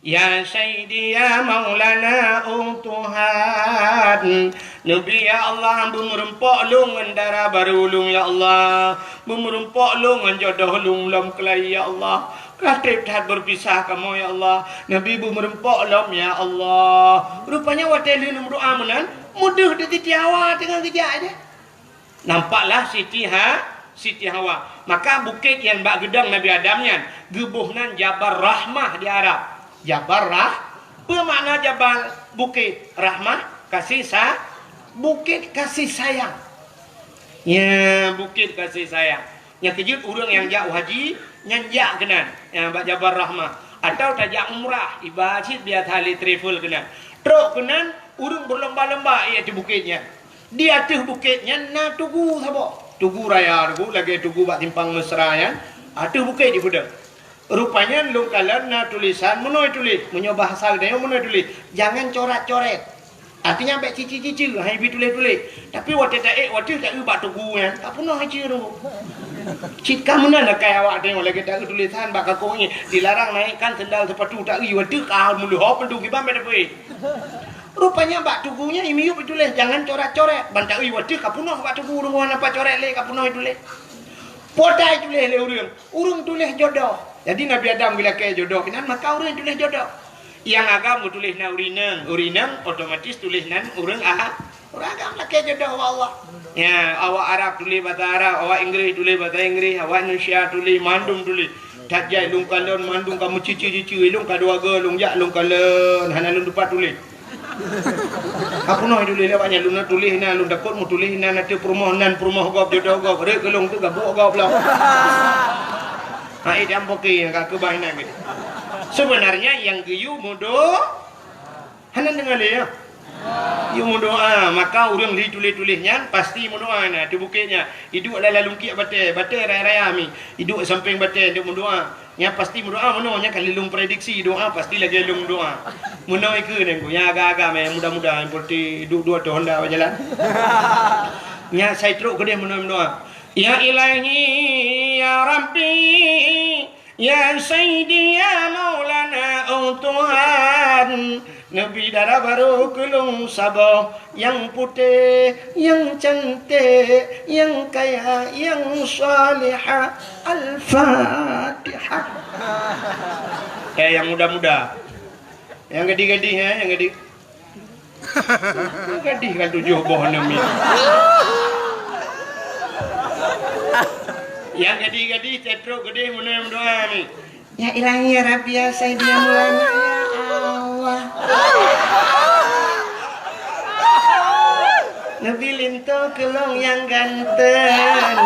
ya Sayyidi, ya Maulana, oh Tuhan. Neubi, ya Allah, beumeureumpok lôn ngon dara barô lôn, ya Allah. Beumeureumpok lôn ngon jodoh lôn lom keulayi, ya Allah. Ka treb that beupisah kamoe, ya Allah. Neubi beumeureumpok lom, ya Allah. Rupanya watée lheueh meudoa meunan, meudeuh di Siti Hawa teungoh geujak aja. Nampaklah Siti Ha-, Siti Hawa. Maka bukét nyang bak geudong Nabi Adam nyan geuboh nan Jabal Rahmah di Arab. Jabal Rah-, peue makna jabal? Bukét. Rahmah, kasih sa-, bukét kasih sayang. Ya, bukét kasih sayang. Nyang keujeuet ureuëng nyang jak haji, nyan jak keunan, ya, bak Jabal Rahmah. Atau tajak umrah, iba cit biasa lé travel keunan. Trok keunan, ureuëng beulomba-lomba ék ateueh bukét nyan. Di ateueh bukét nyan na tugu saboh. Tugu raya tugu, lagée tugu bak simpang Mesra nyan, ateueh bukét jipeudong. Rupanya lôn kalon na tulisan meunoe tuléh, meunyoe bahasa geutanyoe meunoe tuléh, "Jangan corat-coret." Artinya bék cici-cici, hai bi tuléh-tuléh. Tapi watée taék, watée taeu bak tugu nyan, ka peunoh ici tu. Cit ka meunan akai awak tanyoe lagée taeu tulisan bak kakong nyan, "Dilarang naikkan sendal sepatu." Taeu watée ka meuleuhop meudu kiban bék tapeuék. Rupanya bak tugu nyan imiyueb tuléh, "Jangan coret-coret." Ban taeu watée ka peunoh bak tugu, ureuëng hana pat coret lé, ka peunoh tuléh. Potai tuléh lé ureuëng, ureuëng tuléh jodoh. Jadi Nabi Adam geulakée jodoh inan, maka ureuëng tuléh jodoh. Nyang agam geutuléh nan ureuëng inong, ureuëng inong otomatis tuléh nan ureuëng a-, ureuëng agam lakée jodoh bak Allah. Ya, awak Arab tuléh basa Arab, awak Inggris tuléh basa Inggris, awak Indonesia tuléh, mandum tuléh. That jai lôn kalon mandum ka meucici-cici, lôn ka dua go lôn jak lôn kalon, hana lôn tupat tuléh. Ka peunoh tuléh lé awak nyan, lôn na tuléh na, lôn takot meutuléh na, na teuh peurumoh nan peurumoh gob, jodoh gob, rek keu lôn teuh gabuek gob lom. Ha, eh, dan poke nyang ka keubah inan geuh. Sebenarnya nyang geuyue mudo, hana deungoe lé, ya. Yue mudoa, maka ureuëng li tuléh-tuléh nyan pasti mudoa na, teuh bukét nyan. Iduek lam lalungkiek batée, batée raya-raya mi. Iduek sampéng batée, iduek mudoa. Nyan pasti meudoa meunoe, nyan ka lheueh lôn prediksi doa pasti lagée lôn doa. Meunoe ikeue nyan ku, nyang agam-agam, nyang muda-muda, nyang peureute duek-duek ateueh honda bak jalan. Nyan sai trok keudeh meunoe meudoa. Ya Ilahi, ya Rabbi, ya Sayyidi, ya Maulana, oh Tuhan. Neubi dara barô keu lôn saboh, nyang putéh, nyang canték, nyang kaya, nyang salihah. Al-Fatihah. Eh, nyang muda-muda. Nyang gadih-gadih, eh, nyang gadih. Gadih kan tujoh boh aneuk miet. Nyang gadih-gadih, tetrok gadih, meunoe meudoa ni. Ya Ilahi, ya Rabbi, ya Sayyidi, ya Maulana, ya Allah. Neubi linto keu lôn nyang ganteng,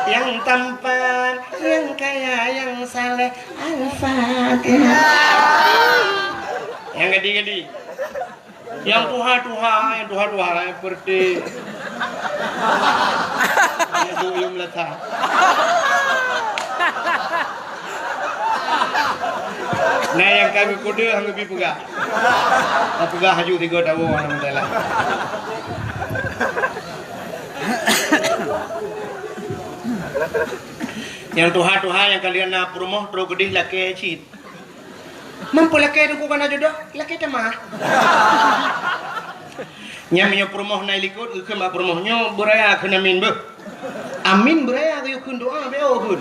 nyang tampan, nyang kaya, nyang saleh. Al-Fatihah. Nyang gadih-gadih. Nyang tuha-tuha, nyang tuha-tuha, nyang peureute. Nyang duek yum lata. Nah, nyang ka geukode hana bi peugah. Ka peugah haju tiga tahun, alhamdulillah. Nyang tuha-tuha nyang kalian na peurumoh trok keudeh lakée cit. Mampu lakée teungku kana jodoh, lakée tamah. Nyan meunyoe peurumoh na i likot, geukheun bak peurumoh nyoe, beuraya kheun amin beuh. Amin beuraya geuyue kheun doa, beu kheun.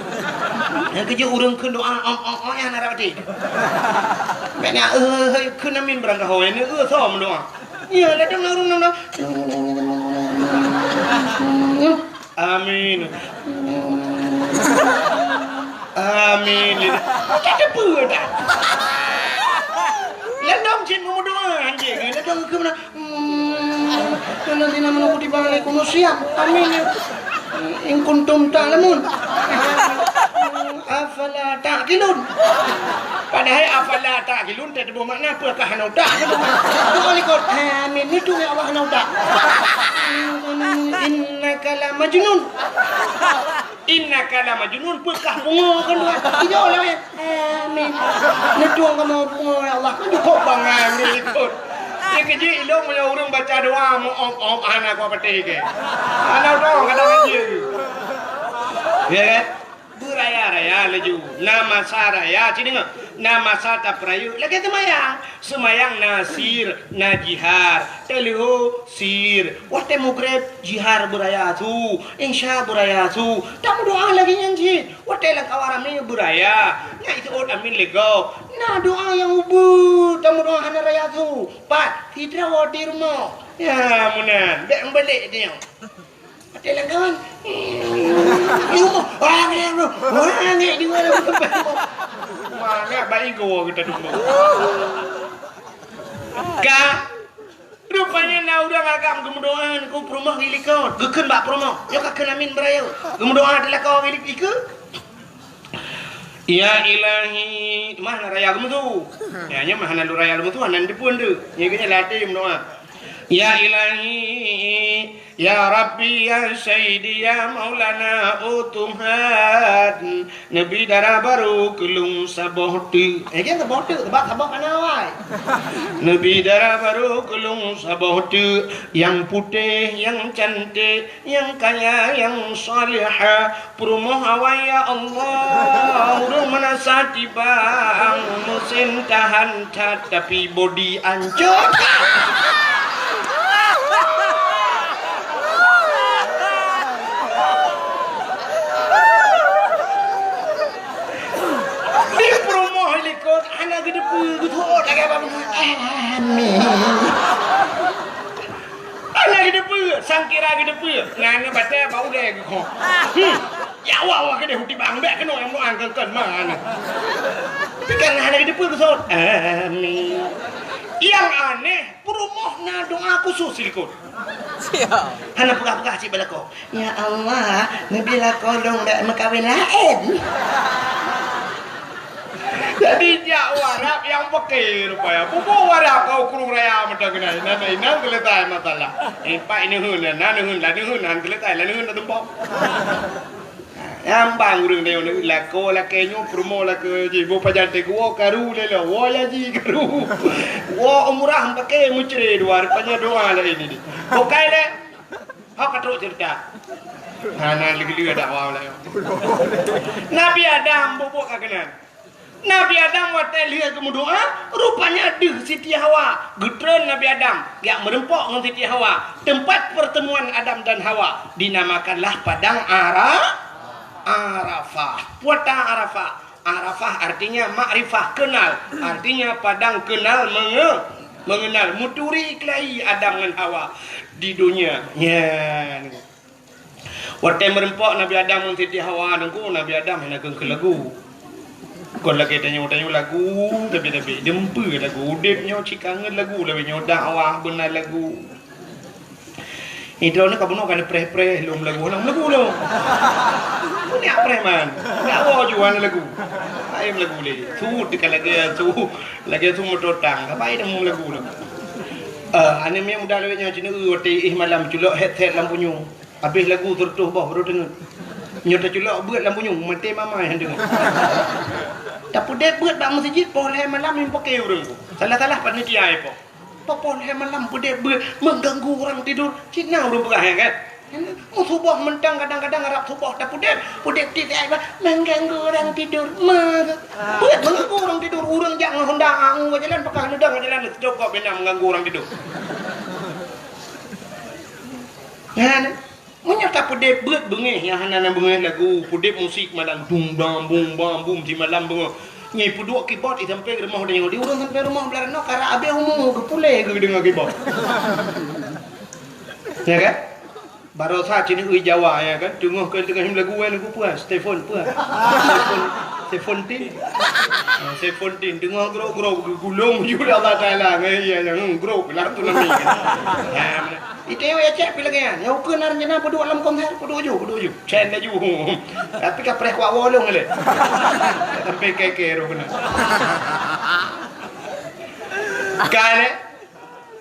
Nyang keujeuet ureueng kheun doa, ong, ong, ong, nyan na rot até. Bèk na, eh, eh, eh, kheun amin beurangkaho, eh, eh, soe meudoa. Ya, ladôm na ureueng na. Amin. Amin. Macam teupeu dah. Ladôm cit meumeudoa, anjing. Ladôm keu mana? Hmm, alladzina amanu kutiba alaikumus siyam. Amin. In kuntum ta'lamun. Afala ta'qilun. Padahai afala ta'qilun teutuboh makna peue ka hana utak. Doa likot. Amin. Itu ya Allah hana utak. Innaka la majnun. Innaka la majnun, peue kah pungo kan dua. Tidak lah ya. Amin. Neutong kamoe pungo ya Allah. Cukup bangai likot. Dia kejik ilong meunyoe ureueng baca doa meuom-om hana kuat patéh ke. Hana udah kata ngaji. Ya kan? Beuraya-raya laju. Na masa raya, ci deungoe. Na masa tapeurayeuk lagèe seumayang. Seumayang na sir, na jihar. Teuleuho sir. Watèe mugreb jihar beuraya su, insya beuraya su. Tameudoa lagèe nyan cit. Watèe lam kawan ramè beuraya. Na iseuôt amin lé gob. Na doa nyang ubeut tameudoa hana raya su. Pat sidroe di rumoh. Ya meunan. Bèk meubalek tanyoe. Ada langgawan. Di rumah. Wah, ngek, bro. Wah, ngek juga lah. Mana baik kau kita dulu. Ka. Rupanya na urang agam geumeudoa keu peurumoh di likot. Geukheun bak peurumoh. Nyoe ka kheun amin beuraya. Geumeudoa di lakoe di likot. Ya Ilahi, mah na raya geumeusu. Ya, nyoe mah hana lôn raya geumeusu, hana dipun tu. Nyoe keuh nyan latih meudoa. Ya Ilahi, ya Rabbi, ya Sayyidi, ya Maulana, oh Tuhan, neubi dara barô keu lôn saboh teuk. Eh, jangan saboh teuk, sebab saboh kana awai. Neubi dara barô keu lôn saboh teuk, nyang putéh, nyang cantik, nyang kaya, nyang salihah, peurumoh awai ya Allah, ureueng meunasah tibang, meusén tahan that, tapi bodi ancô. Di peurumoh likot hana geuteupeue, geuthot lagèe bak bunoe. Amin. Hana geuteupeue, sangkira geuteupeue. Nyan batèe bak ulèe geukhong. Hmm. Ya Allah, Allah keudeh uti bang bèk keunoe nyang meuang keun-keun ma nyan. Tapi kan hana geuteupeue geusot. Amin. Nyang aneh, peurumoh na doa khusus silikot. Siap. Hana peugah-peugah cit bak lakoe. Ya Allah, neubi lakoe lôn bèk meukawen laén. Jadi jak u Arab nyang peuke rupanya. Pupu u Arab ka u Krueng Raya mantong keunan. Inan, inan selesai masalah. Eh, pak neuheun, na neuheun, la neuheun, han selesai, la neuheun, la tumpok. Nyang bang ureueng nyoe lakoe lakèe nyoe peurumoh lakoe jih. Boh pajan teuh woe karu lé lo. Woe ya ji karu. Woe umrah pakai meucre dua rupanya doa laén ini. Bukai lé. Hok ka trok cerita. Hana lé-lé dakwah laén. Nabi Adam bubuk ka keunan. Nabi Adam watèe lheueh geumeudoa, rupanya deuh Siti Hawa. Geutreun Nabi Adam, jak meureumpok ngon Siti Hawa. Teumpat pertemuan Adam dan Hawa dinamakanlah Padang Ara-, Arafah. Padang Arafah. Arafah artinya makrifah, kenal. Artinya padang kenal menge-, mengenal. Meuturi keulayi Adam ngon Hawa di donya. Nyan. Watèe meureumpok Nabi Adam ngon Siti Hawa, Teungku, Nabi Adam hana geukheun lagu. Kon lagèe tanyoe-tanyoe lagu, tapi-tapi deumpeu lagu. Udép nyoe cit kangen lagu, lagèe nyoe dakwah beuna lagu. Idroe nyoe ka bunoe ka neupreh-preh lom lagu, hana lagu lom. Bunoe preh man. Dakwah ju hana lagu. Laén lagu lé. Su teuka lagèe su, lagèe su moto tang. Ka bai deumu lagu lom. Eh, aneuk miet muda lawét nyoe cit neu watèe éh malam culok headset lam punyueng. Habéh lagu seureutôh boh baru deungoe. Nyoe teuculok beuet lam punyueng, maté mama nyang deungoe. Tapeudép beuet bak meuseujid poh lhèe malam nyang paké ureueng. Salah-salah panitia ipoh. Poh lhèe malam peudép beuet mengganggu orang tidur. Cit na ureueng peugah nyan kan? Meusuboh mantong kadang-kadang arap suboh tapeudép, peudép tiep ai bah mengganggu orang tidur. Meusuboh mengganggu orang tidur. Ureueng jak ngon Honda angu ka jalan, pakah neudong ka jalan, seucokop bina mengganggu orang tidur. Kan? Meunyoe tapeudeb beuet beungéh nyang hana na beungéh lagu, peudeb musik malam dung dang bung bang bum di malam beungoh. Nyan peuduek keyboard di sampéng rumoh tanyoe. Di ureueng sampéng rumoh blah runoe karap abéh umu geupuléh geudeungoe keyboard. Ya kan? Barosa cit neu Jawa, ya kan? Teungoh keu teungoh lagu wan geupeue? Stefan peue? Stefan, Seventeen. Ah, Seventeen. Teungoh grok-grok geugulong ju lé Allah Taala ngon iya nyang grok lah tu nami. Ya, Itayue ya cek pih lagèe nyan. Nyang ukeue na rencana peuduek lam konser, peuduek ju, peuduek ju. Cen laju. Tapi ka preh kuak wolong lé. Sampai keke roh kena. Ka lé.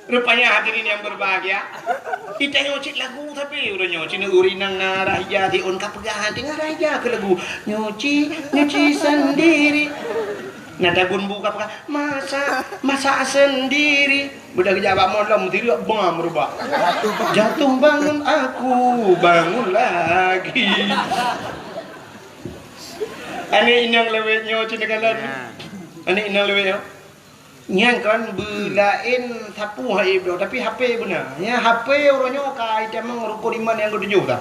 Rupanya hadirin yang berbahagia, itanyoe cit lagu tapi uroe nyoe cit ureueng inong na rah ija siôn ka peugah hana teungoh rah ija keu lagu. Nyuci, nyuci sendiri. Na tabun bu ka peugah, masak, masak sendiri. Beudah geujak bak molom, tireuk bam rubah. Jatuh bangun aku, bangun lagi. Aneuk inong lewat nyoe cit neukalon. Aneuk inong lewat nyoe. Nyan kan beulaén sapu hai bloe, tapi H P beuna. Nyan H P uroe nyoe ka itamong rukon iman nyang keutujôh dah.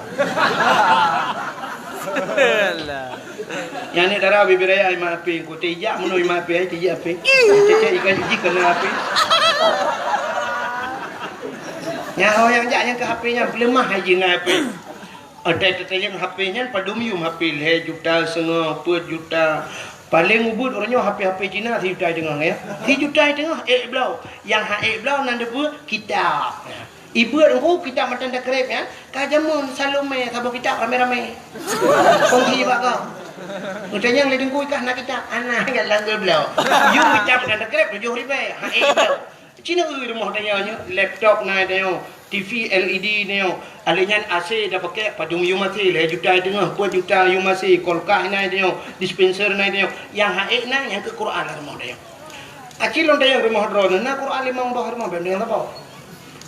Alah. Nyan ni dara bibir raya iman H P ku tijak meunoe iman H P ai tijak H P. Cek-cek ikan jiji kena H P. Nyan ho nyang jak nyang ke H P nyan peuleumah hai jih ngon H P. Atai tatanyong H P nyan padum yum H P lhèe juta seungoh, peuet juta. Paleng ubit uroe nyoe H P-H P Cina sijuta teungoh ya. Sijuta teungoh ék bloe. Nyang ha ék bloe nan deubeuet kitab. Ibeuet engku kitab matan takrib nyan, ka jameun Salome saboh kitab ramé-ramé. Kongsi bak kau. Ngeutanyong lé teungku ikah na kitab, ana gat langgeue bloe. Yum kitab matan takrib tujoh ribèe, ha ék bloe. Cina ui rumoh tanyoe nyoe, laptop na tanyoe, T V L E D tanyoe. Alèh nyan A C tapakèk padum yum A C lhèe juta teungoh, peuet juta yum A C, kulkas na tanyoe, dispenser na tanyoe. Nyang ha ék na nyang keu Quran lam rumoh tanyoe. Aci lôn tanyoe rumoh droeneuh na Quran limong boh rumoh, bèk neueng saboh.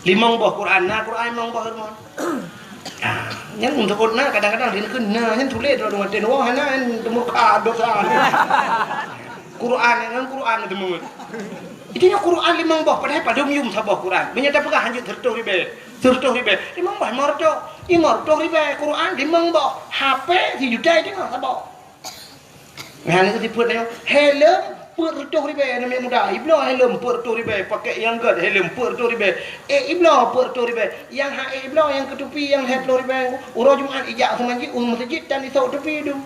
Limong boh Quran, na Quran limong boh rumoh. Ah, nyan untuk na kadang-kadang rin keu na nyan tuléh droeneuh watèe nyoe hana nyan teumurka dosa. Quran nyan Quran teumeuet. Itu nyoe Quran limong boh, padahai padum yum saboh Quran. Meunyoe tapeugah hanjeuet seureutôh ribèe, seureutôh ribèe, limong boh limong reutôh, limong reutôh ribèe Quran limong boh, H P sijuta teungoh saboh. Nyan keu sifeuet nyoe, helm peuet reutôh ribèe aneuk muda, ibloe helm peuet reutôh ribèe, pakèk nyang gèt helm peuet reutôh ribèe, ék ibloe peuet reutôh ribèe, nyang ha ék ibloe nyang keu tupi nyang lhèe ploh ribèe, uroe Jumat ijak seumanjit u meuseujid dan isok tupi dum.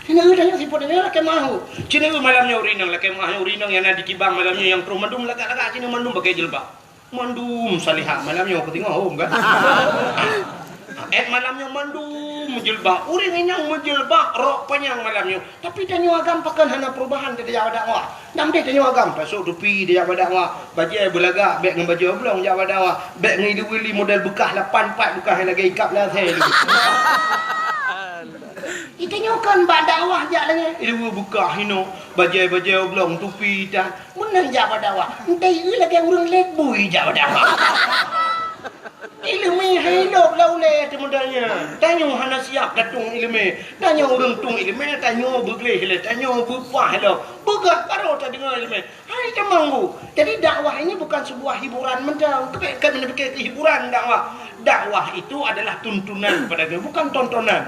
Cina ui tanyoe sifeuet nyoe lakèe meu'ah. Cina ui malam nyoe ureueng inong lakèe meu'ah nyoe ureueng inong nyang na di Kibang malam nyoe nyang troh mandum lagak-lagak cina mandum pakai jilbab. Mandum salihah malam nyoe keu singoh hom kan. Èt malam nyoe mandum meujilbab. Ureueng inong meujilbab rok panyang malam nyoe. Tapi tanyoe agam pakon hana perubahan keu dakwah. Nam deh tanyoe agam tasok tupi dijak bak dakwah. Bajèe beulagak bèk ngon bajèe oblong jak bak dakwah. Bèk ngon ilu-ilu model beukah lapan pat beukah lagèe ikab lasèe. Itanyoe kon bak dakwah jak lagèe ilu beukah inoe. Bajèe-bajèe oblong tupi tan. Meunan jak bak dakwah. Entah ieu lagèe ureueng lét bui jak bak dakwah. Ileumèe hai lom lam ulèe teuh model nyan. Tanyoe hana siap tatong ileumèe. Tanyoe ureueng tong ileumèe, tanyoe beugleh lé, tanyoe beupah lom. Beugah baroe tadeungoe ileumèe. Hai tamong bu. Jadi dakwah ini bukan sebuah hiburan mantong. Keubiet kami pikir hiburan dakwah. Dakwah itu adalah tuntunan pada kami, bukan tontonan.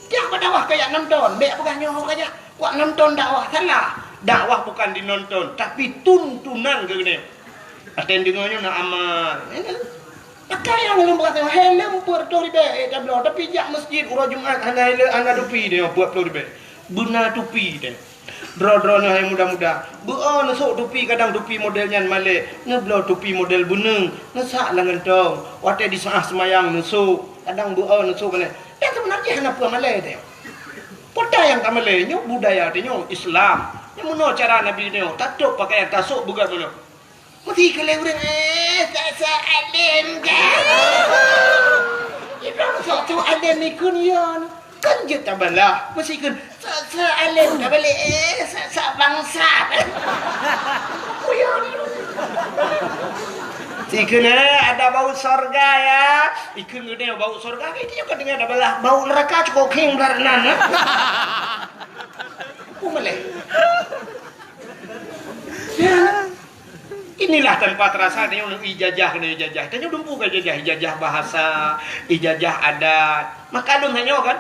Jak bak dakwah kajak nonton, bèk peugah nyoe kajak kuat nonton dakwah, salah. Dakwah bukan dinonton, tapi tuntunan keu geutanyoe. Até deungoe nyoe na amal. Maka nyang lôn peugah, helm peuet reutôh ribèe, eh, tabloe, tapi jak masjid uroe Jumat hana helm, hana tupi deh, peuet ploh ribèe. Beuna tupi deh. Droe-droe nyoe hai muda-muda, beu-o neusok tupi kadang tupi model nyan malèe, neubloe tupi model beuneung, neusak lam gantong, watèe disaah seumayang neusok, kadang beu-o neusok malèe. Dan seubeuna jih hana peue malèe teuh. Peue nyang tamalèe nyoe budaya tanyoe Islam. Nyang meunoe cara Nabi nyoe, tatôp pakaian tasok beugöt meunoe. Meusti keu lé ureueng, eh, sa-sa além ka. Ibrahim sok tu além ikun yon. Kan jeuet tabalah. Meusti keu sa-sa além tabalek, eh, sa-sa bangsat. Kuyon. Meusti keu na ada bau sorga ya. Ikun geude bau sorga, itu juga dengan tabalah. Bau neraka cukup king belah nan. Peue malèe? Ya. Inilah tanpa terasa tanyoe ijazah keunoe ijazah. Tanyoe dumpeue ka ijazah, ijazah bahasa, ijazah adat. Maka lôn tanyoe kan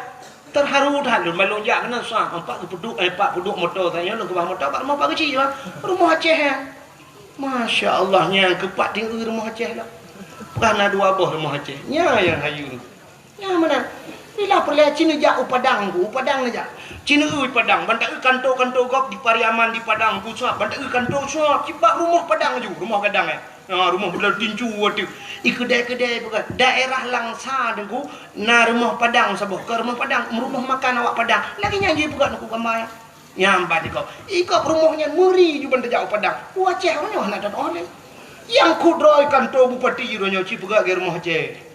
terharu that lôn, ban lôn jak keunoe susah. Empat geupeuduek, eh, empat peuduek moto tanyoe lôn keubah moto bak rumoh Pak Geuchik bah. Rumoh Aceh nyan. Masya Allah, nyan keupat tinggi rumoh Aceh lah. Bukan na dua boh rumoh Aceh. Nyan nyang hayu. Nyang meunan. Bila peureulèe ci neujak u Padang ku, u Padang neujak. Ci neueu Padang, ban taeu kanto-kanto gob di Pariaman di Padang pusat, ban taeu kanto pusat, cit bak rumoh Padang ju, rumoh gadang, eh. Ha, rumoh beudôh tincu ateueh. I keudè-keudè peugah, daerah Langsa Teungku, na rumoh Padang saboh, ka rumoh Padang, rumoh makan awak Padang. Lagèe nyan jih peugah Teungku Gama nyan. Nyan ban i gob. I gob rumoh nyan meuri ju ban tajak u Padang. U Aceh uroe nyoe hana tatu'oh lé. Nyang kudroe kanto bupati uroe nyoe ci peugah lagèe rumoh Aceh.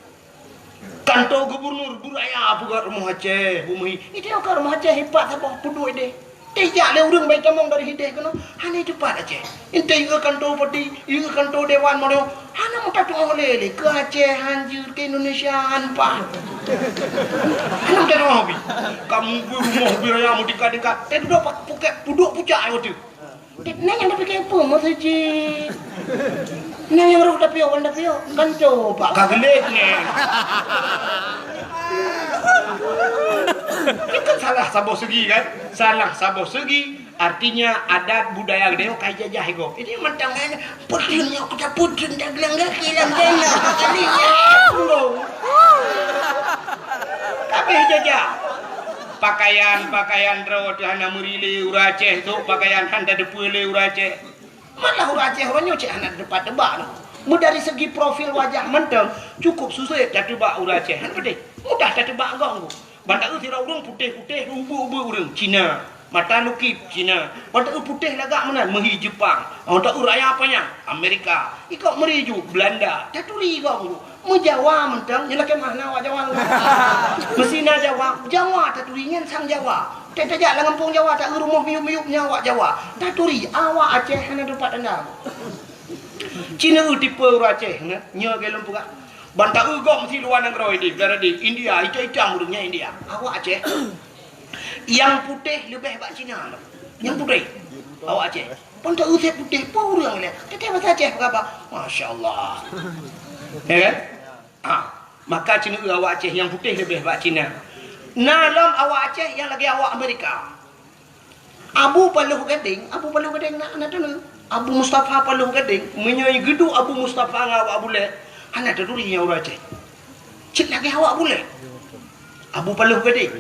Kanto gubernur, beuraya peugah rumoh Aceh, bumeuhi. Itu ka rumoh Aceh ipat saboh peuduek deh. Teuh jak lé ureueng bai tamong dari hideh keunoe, hana teupat Aceh. Inteh yue kanto bupati, yue kanto dewan meunyoe, hana meutatu'oh lé, lé keu Aceh han jeuet, keu Indonesia han paih. Hana meutatu'oh bih. Kamu beurumoh beuraya meutingkat-tingkat, teuh dudoe pak pukek peuduek pucak nyoe teuh. Nyan nyang tapike peue meuseujid? Nyan nyang rôh tapiôh, wan tapiôh. Kan coba ka geulet nyan. Itu kan salah saboh segi kan? Salah saboh segi, artinya adat budaya geutanyoe ka ijajah igob. Ini mantong kan putri nyok kita putri dagelang gaki lam dana kali ya. Kabeh jajah. Pakaian-pakaian droe teuh hana meuri lé ureueng Aceh, sôk pakaian han tateupeue lé ureueng Aceh. Malah ureueng Aceh uroe nyoe cit hana teupat teuba lom. Meudari segi profil wajah mantong cukup susah tateuba ureueng Aceh. Han peudeh. Mudah tateuba gong. Ban taeu sidroe ureueng putéh-putéh, ubeuek-ubeuek ureueng Cina. Mata lukip Cina. Ban taeu putéh lagak meunan meuhi Jepang. Ban taeu raya panyang Amerika. Ikok meuri ju Belanda. Taturi gong. Meujawa mantong, nyan lakèe meuh na awak Jawa. Meusi na Jawa, Jawa taturi nyan sang Jawa. Teuh tajak lam gampông Jawa, taeu rumoh miyup-miyup nyan awak Jawa. Taturi, awak Aceh hana teupat tanda. Cina eu tipe ureueng Aceh, nyoe lagèe lôn peugah. Ban taeu gom si luwa nanggroe di, di India, itam-itam ureueng nyan India. Awak Aceh. Nyang putéh leubeh bak Cina lom. Nyang putéh. Awak Aceh. Pun taeu sép putéh, peue ureueng lé. Teuntèe basa Aceh peugah bah. Masya Allah. Ya kan? Ha. Maka Cina awak Aceh nyang putéh leubeh bak Cina. Na lom awak Aceh nyang lagèe awak Amerika. Abu Paloh Gadeng, Abu Paloh Gadeng na, na teuneuk. Abu Mustafa Paloh Gadeng, meunyoe geuduek Abu Mustafa ngon awak Bule, hana taturi nyang ureueng Aceh. Cit lagèe awak Bule. Abu Paloh Gadeng.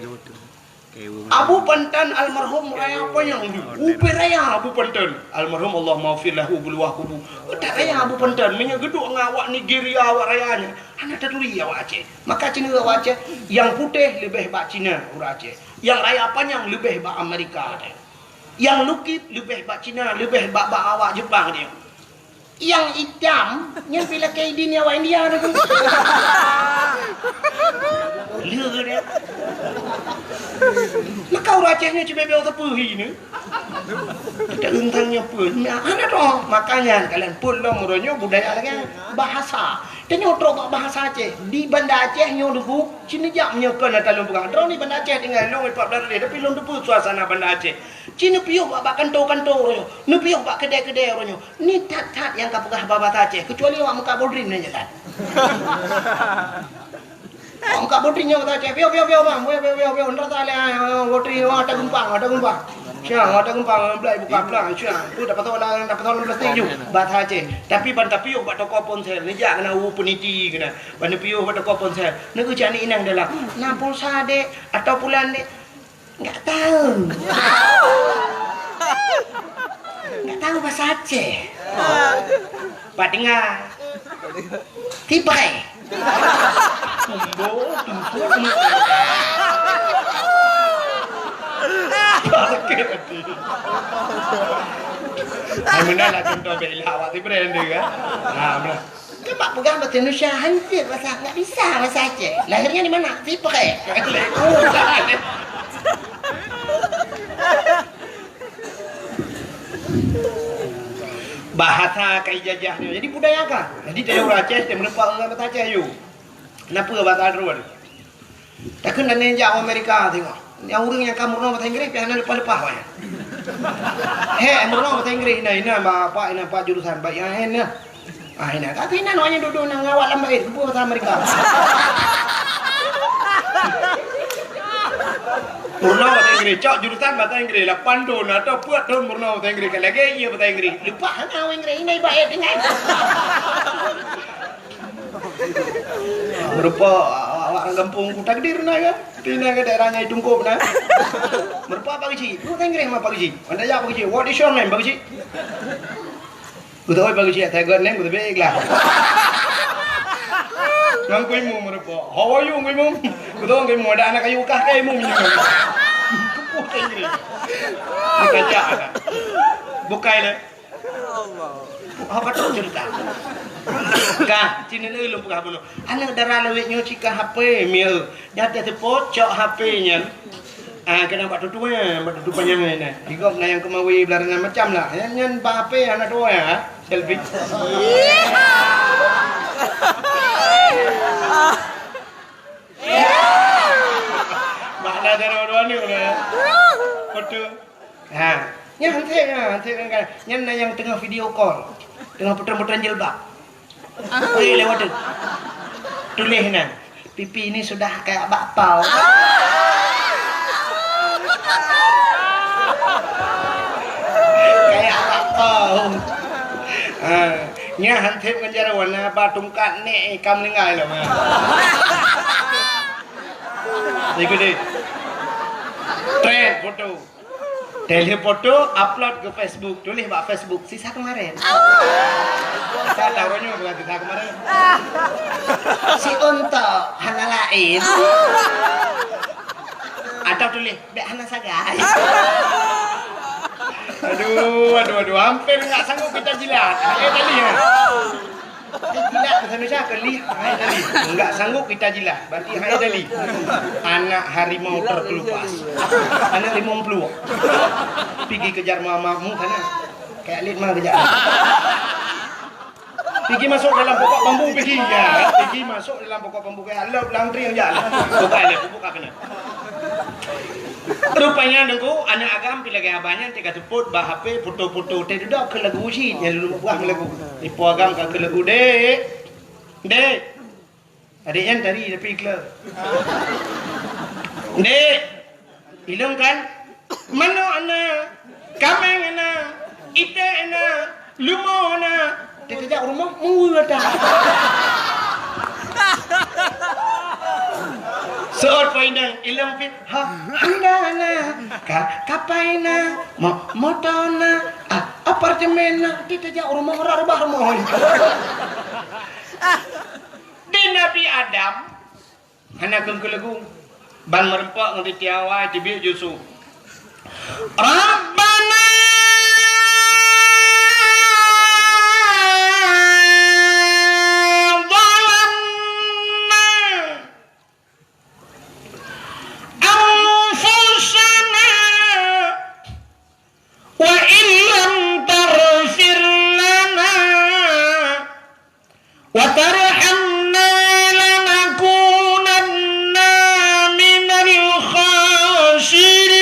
Abu Pantan almarhum raya panyang, ubé raya Abu Pantan. Almarhum Allahummaghfir lahu buluwah kubu. Utak raya Abu Pantan, meunyoe geuduek ngon awak Nigeria, awak raya nyan, hana taturi awak Aceh. Maka Cina awak Aceh, nyang putéh leubeh bak Cina ureueng Aceh. Nyang raya panyang leubeh bak Amerika teuh. Nyang lukip leubeh bak Cina, leubeh bak, bak awak Jepang teuh. Nyang itam, nyan pih lakèe idin awak India tu. Lé dia. Maka ureueng Aceh nyoe cibèe-bèe teupeu hi ni. Kita rentang nyoe pun. Nah, hana tu. Makanya kalian pun lom uroe nyoe budaya lagèe bahasa. Tanyoe trok bak bahasa Aceh. Di Banda Aceh nyoe dulu, sini jak meunyoe kon ata lôn peugah. Droe ni Banda Aceh tinggai lôn empat belas lé, tapi lôn teupeu suasana Banda Aceh. Ci neupiôh bak, bak kanto-kanto uroe nyoe, neupiôh bak keudè-keudè uroe nyoe. Ni that-that nyang ka peugah bahasa Aceh, keucuali awak meukat bodrin nyan that. Awak meukat bodrin nyan bahasa Aceh, piôh, piôh, piôh, bang, piôh, piôh, piôh, piôh, nda saleh, ah, bodrin, wah, ata geumpang, ata geumpang. Siang, ata geumpang, blai buka plang, siang. Tu dapat tahu lah, dapat tahu plastik ju, bahasa Aceh. Tapi ban tapiôh bak toko ponsel, neujak keunan u peniti keunan. Ban neupiôh bak toko ponsel, neucok aneuk inong dalam. Na pulsa, Dek, atau pulan, Dek? Enggak tahu. Enggak tahu bahasa Aceh. Pak dengar. Tipai. Kumbo, tumpu, tumpu. Sakit hati. Hai, meunan lah contoh bela awak Tibrand tu kan. Ha, meunan. Kan bak peugah bahasa Indonesia, hancit bahasa, enggak bisa bahasa Aceh. Lahirnya di mana? Siprek. Bahasa ka ijajah nyoe. Jadi budaya ka. Jadi dari ureueng Aceh, dia meureumpok ngon bahasa Aceh, yuk. Kenapa bahasa Aceh? Takheun dan jak Amerika tengok. Nyang ureueng nyang ka meurunoe bahasa Inggris, pih hana leupah-leupah awaknyan. Hek, meurunoe bahasa Inggréh inan, inan bak apa, inan pat jurusan, bak I A N nyan. Ah, inan. Tapi inan awaknyan dudoe na ngon awak lam bait, keupeue bahasa Amerika. Meurunoe bahasa Inggréh, cok jurusan bahasa Inggréh, lapan thon atau peuet thon meurunoe bahasa Inggréh, ka lagèe ie bahasa Inggréh. Leupah hana bahasa Inggréh, inan bait inan. Meurupa awak-awak ureueng gampông ku takdir na kan? Di na ke daerah Nyai Tungkop na. Meurupa Pak Geuchik. Lu kan Inggréh mah Pak Geuchik. Anda ya Pak Geuchik. What is your name, Pak Geuchik? Ku tahu Pak Geuchik, saya good name, ku tahu ikhlas. Ngan ku imeum meurupa. How are you, ku imeum? Ku tahu ku imeum, ada anak kayu kah, kayu imeum. Keupeue Inggréh. Kita cak. Bukai lah. Allah. Hok ka trok ceurita. Ka, ci neulheueh lôn peugah bunoe. Aneuk dara lawét nyoe cit ka H P, mieu. Nyan teuseupôt cok H P nyan. Ah, keunan bak tutu, eh, bak tutu panyang nyan, eh. Di gob na nyang keumawe beularenan macam lah. Nyan, nyan bak H P aneuk dua ya, selfie. Makna cara dua ni, ya. Betul. Ha, nyan hanté, nyan hanté kan. Nyan na nyang teungoh video call. Teungoh putran-putran jilbab. Weh, lewat tu. Tuléh na, "Pipi ini sudah kayak bakpao." Kayak bakpao. Ha, nyan hanté ngon jaroe na ba tungkat nek ka meuninggai lom. Ikut deh. Trend foto. Teuh lheueh foto, upload ke Facebook. Tuléh bak Facebook, "Sisa kemarin." Sa tahu nyoe bukan sisa kemarin. Si Untok, hana laén. Atau tuléh, "Bèk hana sagai." Aduh, aduh, aduh. Hampir enggak sanggup kita jilat. Eh, tadi ya. Jilat bahasa Indonesia ke lih, hai tadi. Enggak sanggup kita jilat. Berarti hai tadi. Anak harimau terkelupas. Anak limong puluh. Pigi kejar mama mu sana. Kayak lit mah kejap. Pigi masuk dalam pokok bambu, pigi. Ya, pigi masuk dalam pokok bambu kayak laut langtring aja. Buka ni, buka kena. Rupanya nunggu aneuk agam pi lagèe haba nyan teuka teupot bak H P foto-foto teuh dudoe keu lagu cit nyang lôn buah lagu. Ipo agam ka keu lagu, "Dek. Dek." Adek nyan tari tapi kleu. "Dek. Ilong kan? Manok na, kaméng na, iték na, leumo na." Teuka jak rumoh, meuweue ata. Seuôt poh inong, ilong pih, ha, honda na, ka, kapai na, mo-, moto na, a, apartemen na, teuka jak rumoh, rot reubah rumoh. Di Nabi Adam, hana keuneuk keu lagu. Ban meureumpok ngon Siti Hawa, teubiet Yusuf. Rabbana zalamna anfusana wa illam taghfir lana wa tarhamna lanakunanna minal khasirin.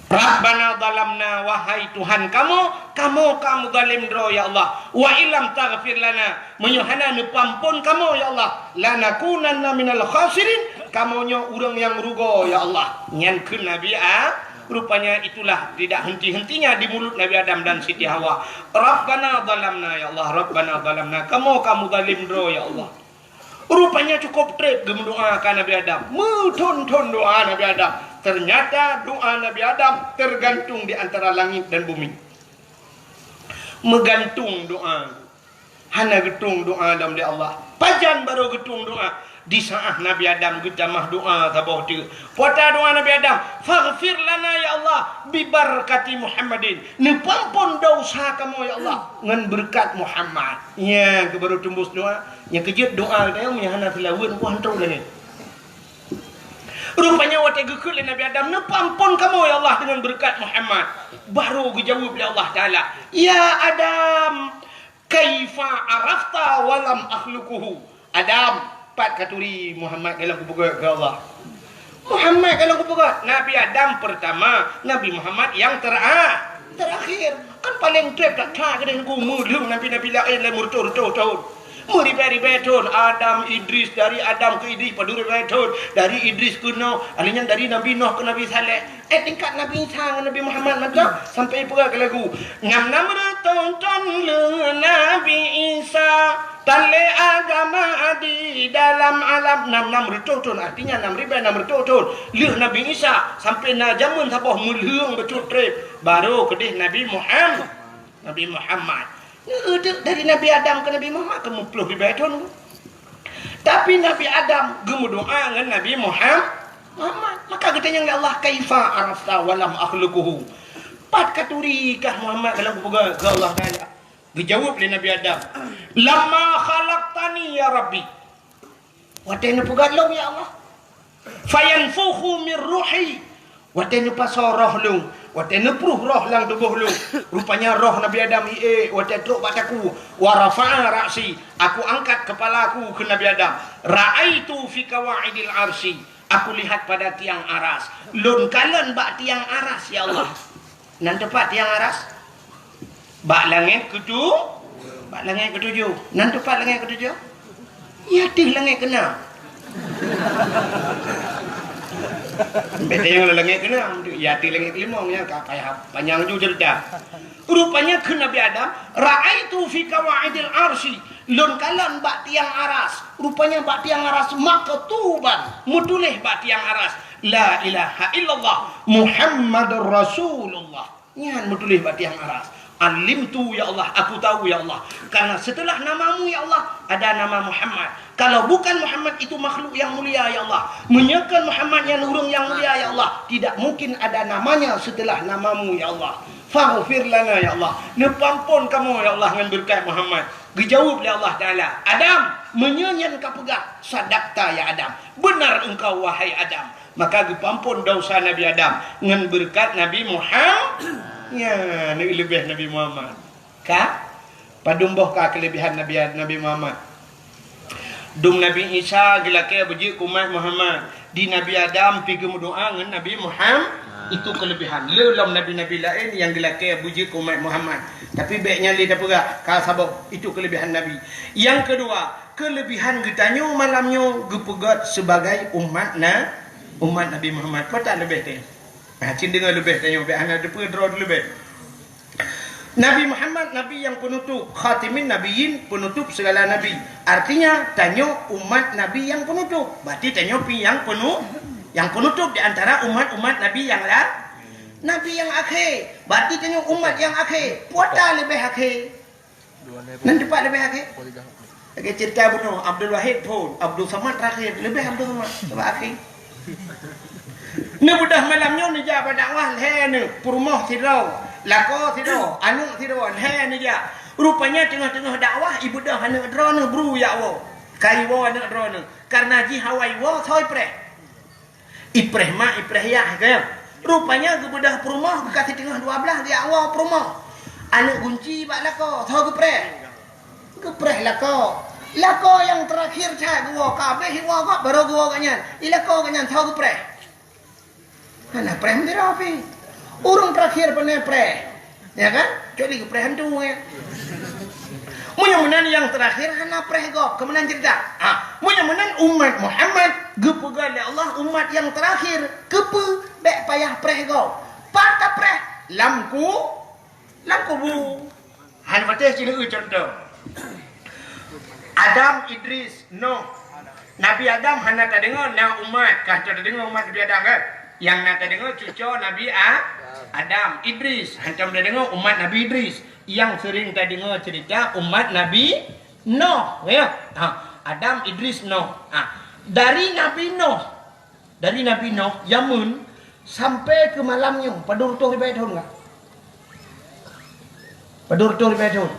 Rabbana zalamna, wahai Tuhan kamoe, kamoe ka meuzalim droe, ya Allah. Wa illam taghfir lana, meunyoe hana neupeuamphon kamoe, ya Allah, lanakunanna minal khasirin, kamoe nyoe ureuëng nyang rugoe, ya Allah. Nyan kheun Nabi A-, rupanya itulah tidak henti-hentinya di mulut Nabi Adam dan Siti Hawa. Rabbana zalamna, ya Allah, Rabbana zalamna, kamoe ka meuzalim droe, ya Allah. Rupanya cukup treb geumeudoa ka Nabi Adam. Meuthon-thon doa Nabi Adam. Ternyata doa Nabi Adam tergantung di antara langit dan bumi. Meugantung doa. Hana geutueng doa lom lé Allah. Pajan barô geutueng doa? Di saat Nabi Adam geutamah doa saboh teuk. Peue ata doa Nabi Adam, "Faghfir lana ya Allah, bibarakati Muhammadin." Neupeuamphon desya kamoe ya Allah, ngon beureukat Muhammad. Nyan keuh barô teumbus doa. Nyang keujeuet doa geutanyoe meunyoe hana seulaweuet, muphom hantom lagèe. Rupanya watèe geukheun lé Nabi Adam, "Neupeuamphon kamoe ya Allah deungon beureukat Muhammad." Barô geujaweueb lé Allah Taala, "Ya Adam, kaifa arafta wa lam akhluquhu?" Adam, Pat katuri Muhammad dalam kupeugét keu Allah. Muhammad dalam kupeugét. Nabi Adam pertama, Nabi Muhammad yang tera-, terakhir. Kan paling treb that-that keudeh ku meulheueng nabi-nabi laén lé meureutoh-reutoh thon. Meuribèe-ribèe thon. Adam, Idris, dari Adam keu Idris padum ribèe thon. Dari Idris keu Nuh, alheuh nyan dari Nabi Nuh keu Nabi Saleh. Eh, tingkat Nabi Isa ngon Nabi Muhammad mantong sampai peugah keu lagu. Nam-nam reutoh thon lheueh Nabi Isa. Tan lé agama di dalam alam. Nam-nam reutoh thon, artinya nam ribèe nam reutoh thon. Lheueh Nabi Isa sampai na jameun saboh meulheueng bacut treb. Baru keudeh Nabi Muhammad. Nabi Muhammad. Neu-, dari Nabi Adam keu Nabi Muhammad keu meuploh ribèe thon. Tapi Nabi Adam geumeudoa ngon Nabi Muham-, Muhammad. Maka geutanyong lé Allah, "Kaifa arafta wa lam akhluquhu?" Pat katuri kah Muhammad dalam kupeugét keu Allah Taala? Geujaweueb lé Nabi Adam, "Lamma khalaqtani ya Rabbi." Watèe neupeugét lôn, ya Allah. "Fayanfukhu min ruhi." Watèe neupasoe roh lôn, watèe neupruh roh lam tuboh lôn. Rupanya roh Nabi Adam iék watèe trok bak takue. "Wa rafa'a ra'si." Aku angkat kepala aku keu Nabi Adam. "Ra'aitu fi qawaidil arsy." Aku lihat pada tiang aras. Lôn kalon bak tiang aras, ya Allah. Nan teupat tiang aras? Bak langét keutu-, bak langét keutujoh. Nan teupat langét keutujoh? Ya ateueh langét keunam. Bèk tanyong langét keunam, ya ateueh langét keulimong, ya ka payah panyang ju ceurita. Rupanya kheun Nabi Adam, "Ra'aitu fi qawaidil arsy." Lôn kalon bak tiang aras. Rupanya bak tiang aras maktuban, meutuléh bak tiang aras, "La ilaha illallah Muhammadur Rasulullah." Nyan meutuléh bak tiang aras. "Alimtu, ya Allah, aku tahu, ya Allah. Karena setelah namamu, ya Allah, ada nama Muhammad. Kalau bukan Muhammad itu makhluk yang mulia, ya Allah. Meunyoe kon Muhammad nyan ureueng nyang mulia, ya Allah, tidak mungkin ada namanya setelah namamu, ya Allah. Faghfir lana, ya Allah. Neupeuampôn kamoe, ya Allah, ngon beureukat Muhammad." Geujaweueb lé Allah Taala, "Adam, meunyoe nyan kapeugah, sadaqta, ya Adam. Beunar engkau, wahai Adam." Maka geupeuampôn desya Nabi Adam ngon beureukat Nabi Muhammad. Nyan, leubeh Nabi Muhammad. Ka? Padum boh ka keuleubehan Nabi, Nabi Muhammad? Dum Nabi Isa geulakèe beujeuet keu umat Muhammad. Di Nabi Adam pi geumeudoa ngon Nabi Muhammad. Itu keuleubehan. Le lom nabi-nabi laén nyang geulakèe beujeuet keu umat Muhammad. Tapi bèk nyan lé tapeugah, ka saboh. Itu keuleubehan Nabi. Nyang keudua, keuleubehan geutanyoe malam nyoe geupeugét sibagai umat na-, umat Nabi Muhammad. Peue that leubeh teuh? Nah, cit deungoe leubeh tanyoe, bèk hana teupeue droe leubeh. Nabi Muhammad, Nabi nyang peunutôp, khatimin nabiyyin, peunutôp sigala nabi. Artinya, tanyoe umat Nabi nyang peunutôp. Berarti tanyoe pi nyang peunu-, nyang peunutôp di antara umat-umat Nabi nyang la-, Nabi nyang akhé. Berarti tanyoe umat nyang akhé. Peue that leubeh akhé? Nan teupat leubeh akhé? Lagèe cerita bunoe, Abdul Wahid phôn, Abdul Samad terakhir, leubeh Abdul Samad, leubeh akhé. Neubeudôh malam nyoe neujak bak dakwah lhèe neuh, peurumoh sidroe, lakoe sidroe, aneuk sidroe, lhèe neujak. Rupanya teungoh-teungoh dakwah, ibeudôh aneuk droeneuh bru jak woe. Ka iwoe aneuk droeneuh, kareuna jih awai woe soe ipreh. Ipreh mak, ipreh yah, kan? Rupanya geubeudôh peurumoh, geukasih teungoh dua blah, geujak woe peurumoh. Aneuk gunci bak lakoe, soe geupreh? Geupreh lakoe. Lakoe nyang terakhir that geuwoe, ka abéh iwoe gob, barô geuwoe gobnyan. I lakoe gobnyan, soe geupreh? Hana preh meudroe pih. Ureueng terakhir pane preh. Ya kan? Kecuali geupreh hantu, ya. Meunyoe meunan nyang terakhir hana preh gob, keu meunan cerita. Ha, meunyoe meunan umat Muhammad geupeugah lé Allah umat nyang terakhir, keupeue bèk payah preh gob? Pat tapreh? Lam ku-, lam kubu. Hana patéh sineuk contoh. Adam, Idris, Nuh. Nabi Adam hana tadeungoe na umat, ka tadeungoe umat Nabi Adam kan? Nyang na tadeungoe cuco Nabi A-, Adam, Idris. Hantom tadeungoe umat Nabi Idris. Nyang sering tadeungoe cerita umat Nabi Nuh, ya. Ha, Adam, Idris, Nuh. Ha, dari Nabi Nuh, dari Nabi Nuh, jameun sampai keu malam nyoe, padum reutôh ribèe thôn ka? Padum reutôh ribèe thôn.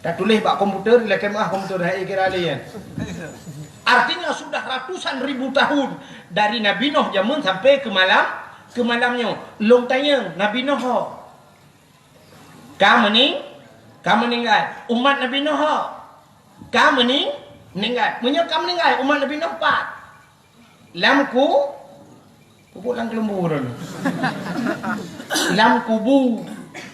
Tatuléh bak komputer, lakèe meu'ah komputer, hai kira lé nyan. Artinya sudah ratusan ribu tahun dari Nabi Nuh jameun sampai keu malam, keu malam nyoe. Lôn tanyong, Nabi Nuh ho? Ka meuning-, ka meuninggai. Umat Nabi Nuh ho? Ka meuning-, Meuninggai. Meunyoe ka meuninggai, umat Nabi Nuh pat? Lam ku-, pupuk lam keulumbu ureueng. Lam kubu.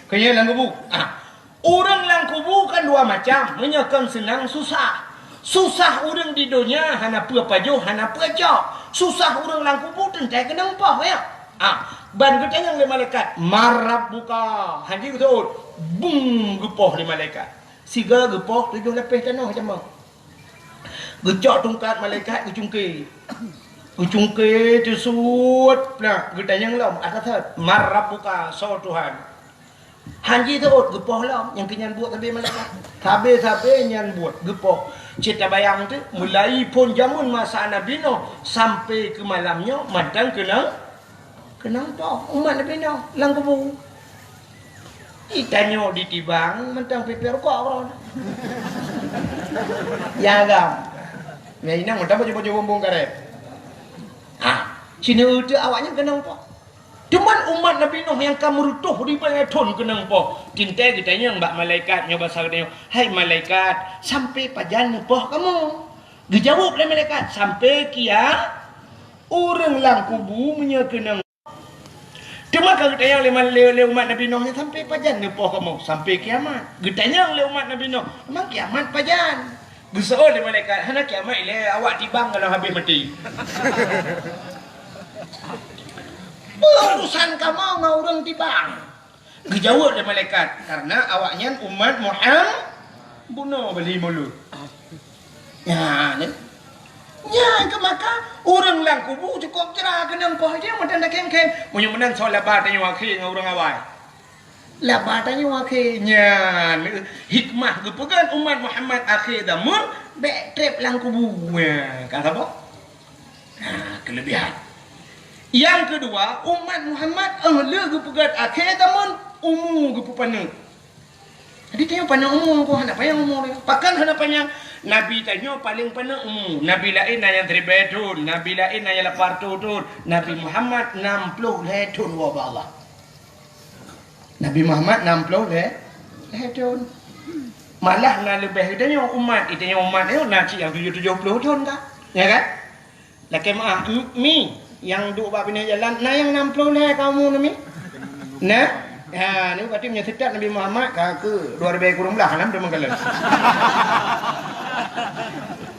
Keu lam kubu. Ah. Ureueng lam kubu kan dua macam. Meunyoe kon seunang, susah. Susah ureueng di donya hana peue pajoh, hana peue cok. Susah ureueng lam kubu teuntèe keunong poh, ya. Ah, ban geutanyong lé malaikat, "Man rabbuka?" Hana geuseuôt. Bung, geupoh lé malaikat. Siga geupoh tujoh lapéh tanoh jameun. Geucok tungkat malaikat geucungké. Geucungké teusuet, nah, geutanyong lom, "Atasat, man rabbuka, soe Tuhan?" Hana jiseuôt, geupoh lom, nyang keu nyan buet sabé malaikat. Sabé-sabé nyan buet, geupoh. Cit tabayang teuh, mulai phon jameun masa Nabi Nuh sampai keu malam nyoe mantong keunong, keunong poh umat Nabi Nuh lam kubu. Itanyoe ditibang mantong pipée rukok keudroe. Ya agam. Ya inong mantong baju-baju bumbong karet. Ha, sineuk teuh awaknyan keunong poh. Cuman umat Nabi Nuh nyang ka meureutôh ribée thon keunong poh. Teuntèe geutanyong bak malaikat nyoe basa geutanyoe, "Hai malaikat, sampai pajan neupoh kamoe?" Geujaweueb lé malaikat, "Sampai kia ureueng lam kubu meunyoe keunong." Teuma ka geutanyong lé mal-, lé, lé umat Nabi Nuh nyan, "Sampai pajan neupoh kamoe?" "Sampai kiamat." Geutanyong lé umat Nabi Nuh, "Memang kiamat pajan?" Geuseuôt lé malaikat, "Hana kiamat ilée, awak tibang ka lheueh habéh maté." "Peue urusan kamoe ngon ureueng tibang?" Geujaweueb lé malaikat, "Karena awaknyan umat Muham-, bunoe bali mulut." Nyan, nyan keuh maka ureueng lam kubu cukôp cra keunong poh jih mantong takhém-khém. Meunyoe meunan soe laba tanyoe akhé ngon ureueng awai. Laba tanyoe akhé. Nyan hikmah geupeugah umat Muhammad akhé zamon bèk trép lam kubu. Nyan, ka saboh. Nah, keulebihan. Nyang keudua, umat Muhammad, eh, lheueh geupeugét akhé zamon, umu geupeupaneuk. Jadi, tanyoe paneuk umu, hana panyang umu. Pakon hana panyang? Nabi tanyoe paleng paneuk umu. Nabi laén na nyang siribèe thon, nabi laén na nyang lapan reutôh thon, Nabi Muhammad nam ploh lhèe thon woe bak Allah. Nabi Muhammad nam ploh lhèe, lhèe thon. Malah na leubeh geutanyoe umat, geutanyoe umat nyoe na cit nyang tujoh, tujoh ploh thon ka. Ya kan? Lakèe meu'ah, mi, nyang duek bak binéh jalan, na nyang nam ploh lhèe ka umu na mi? Na? Ha, ni berarti meunyoe seutôt Nabi Muhammad ka keu dua ribèe kureueng blah, nam teuma kalon.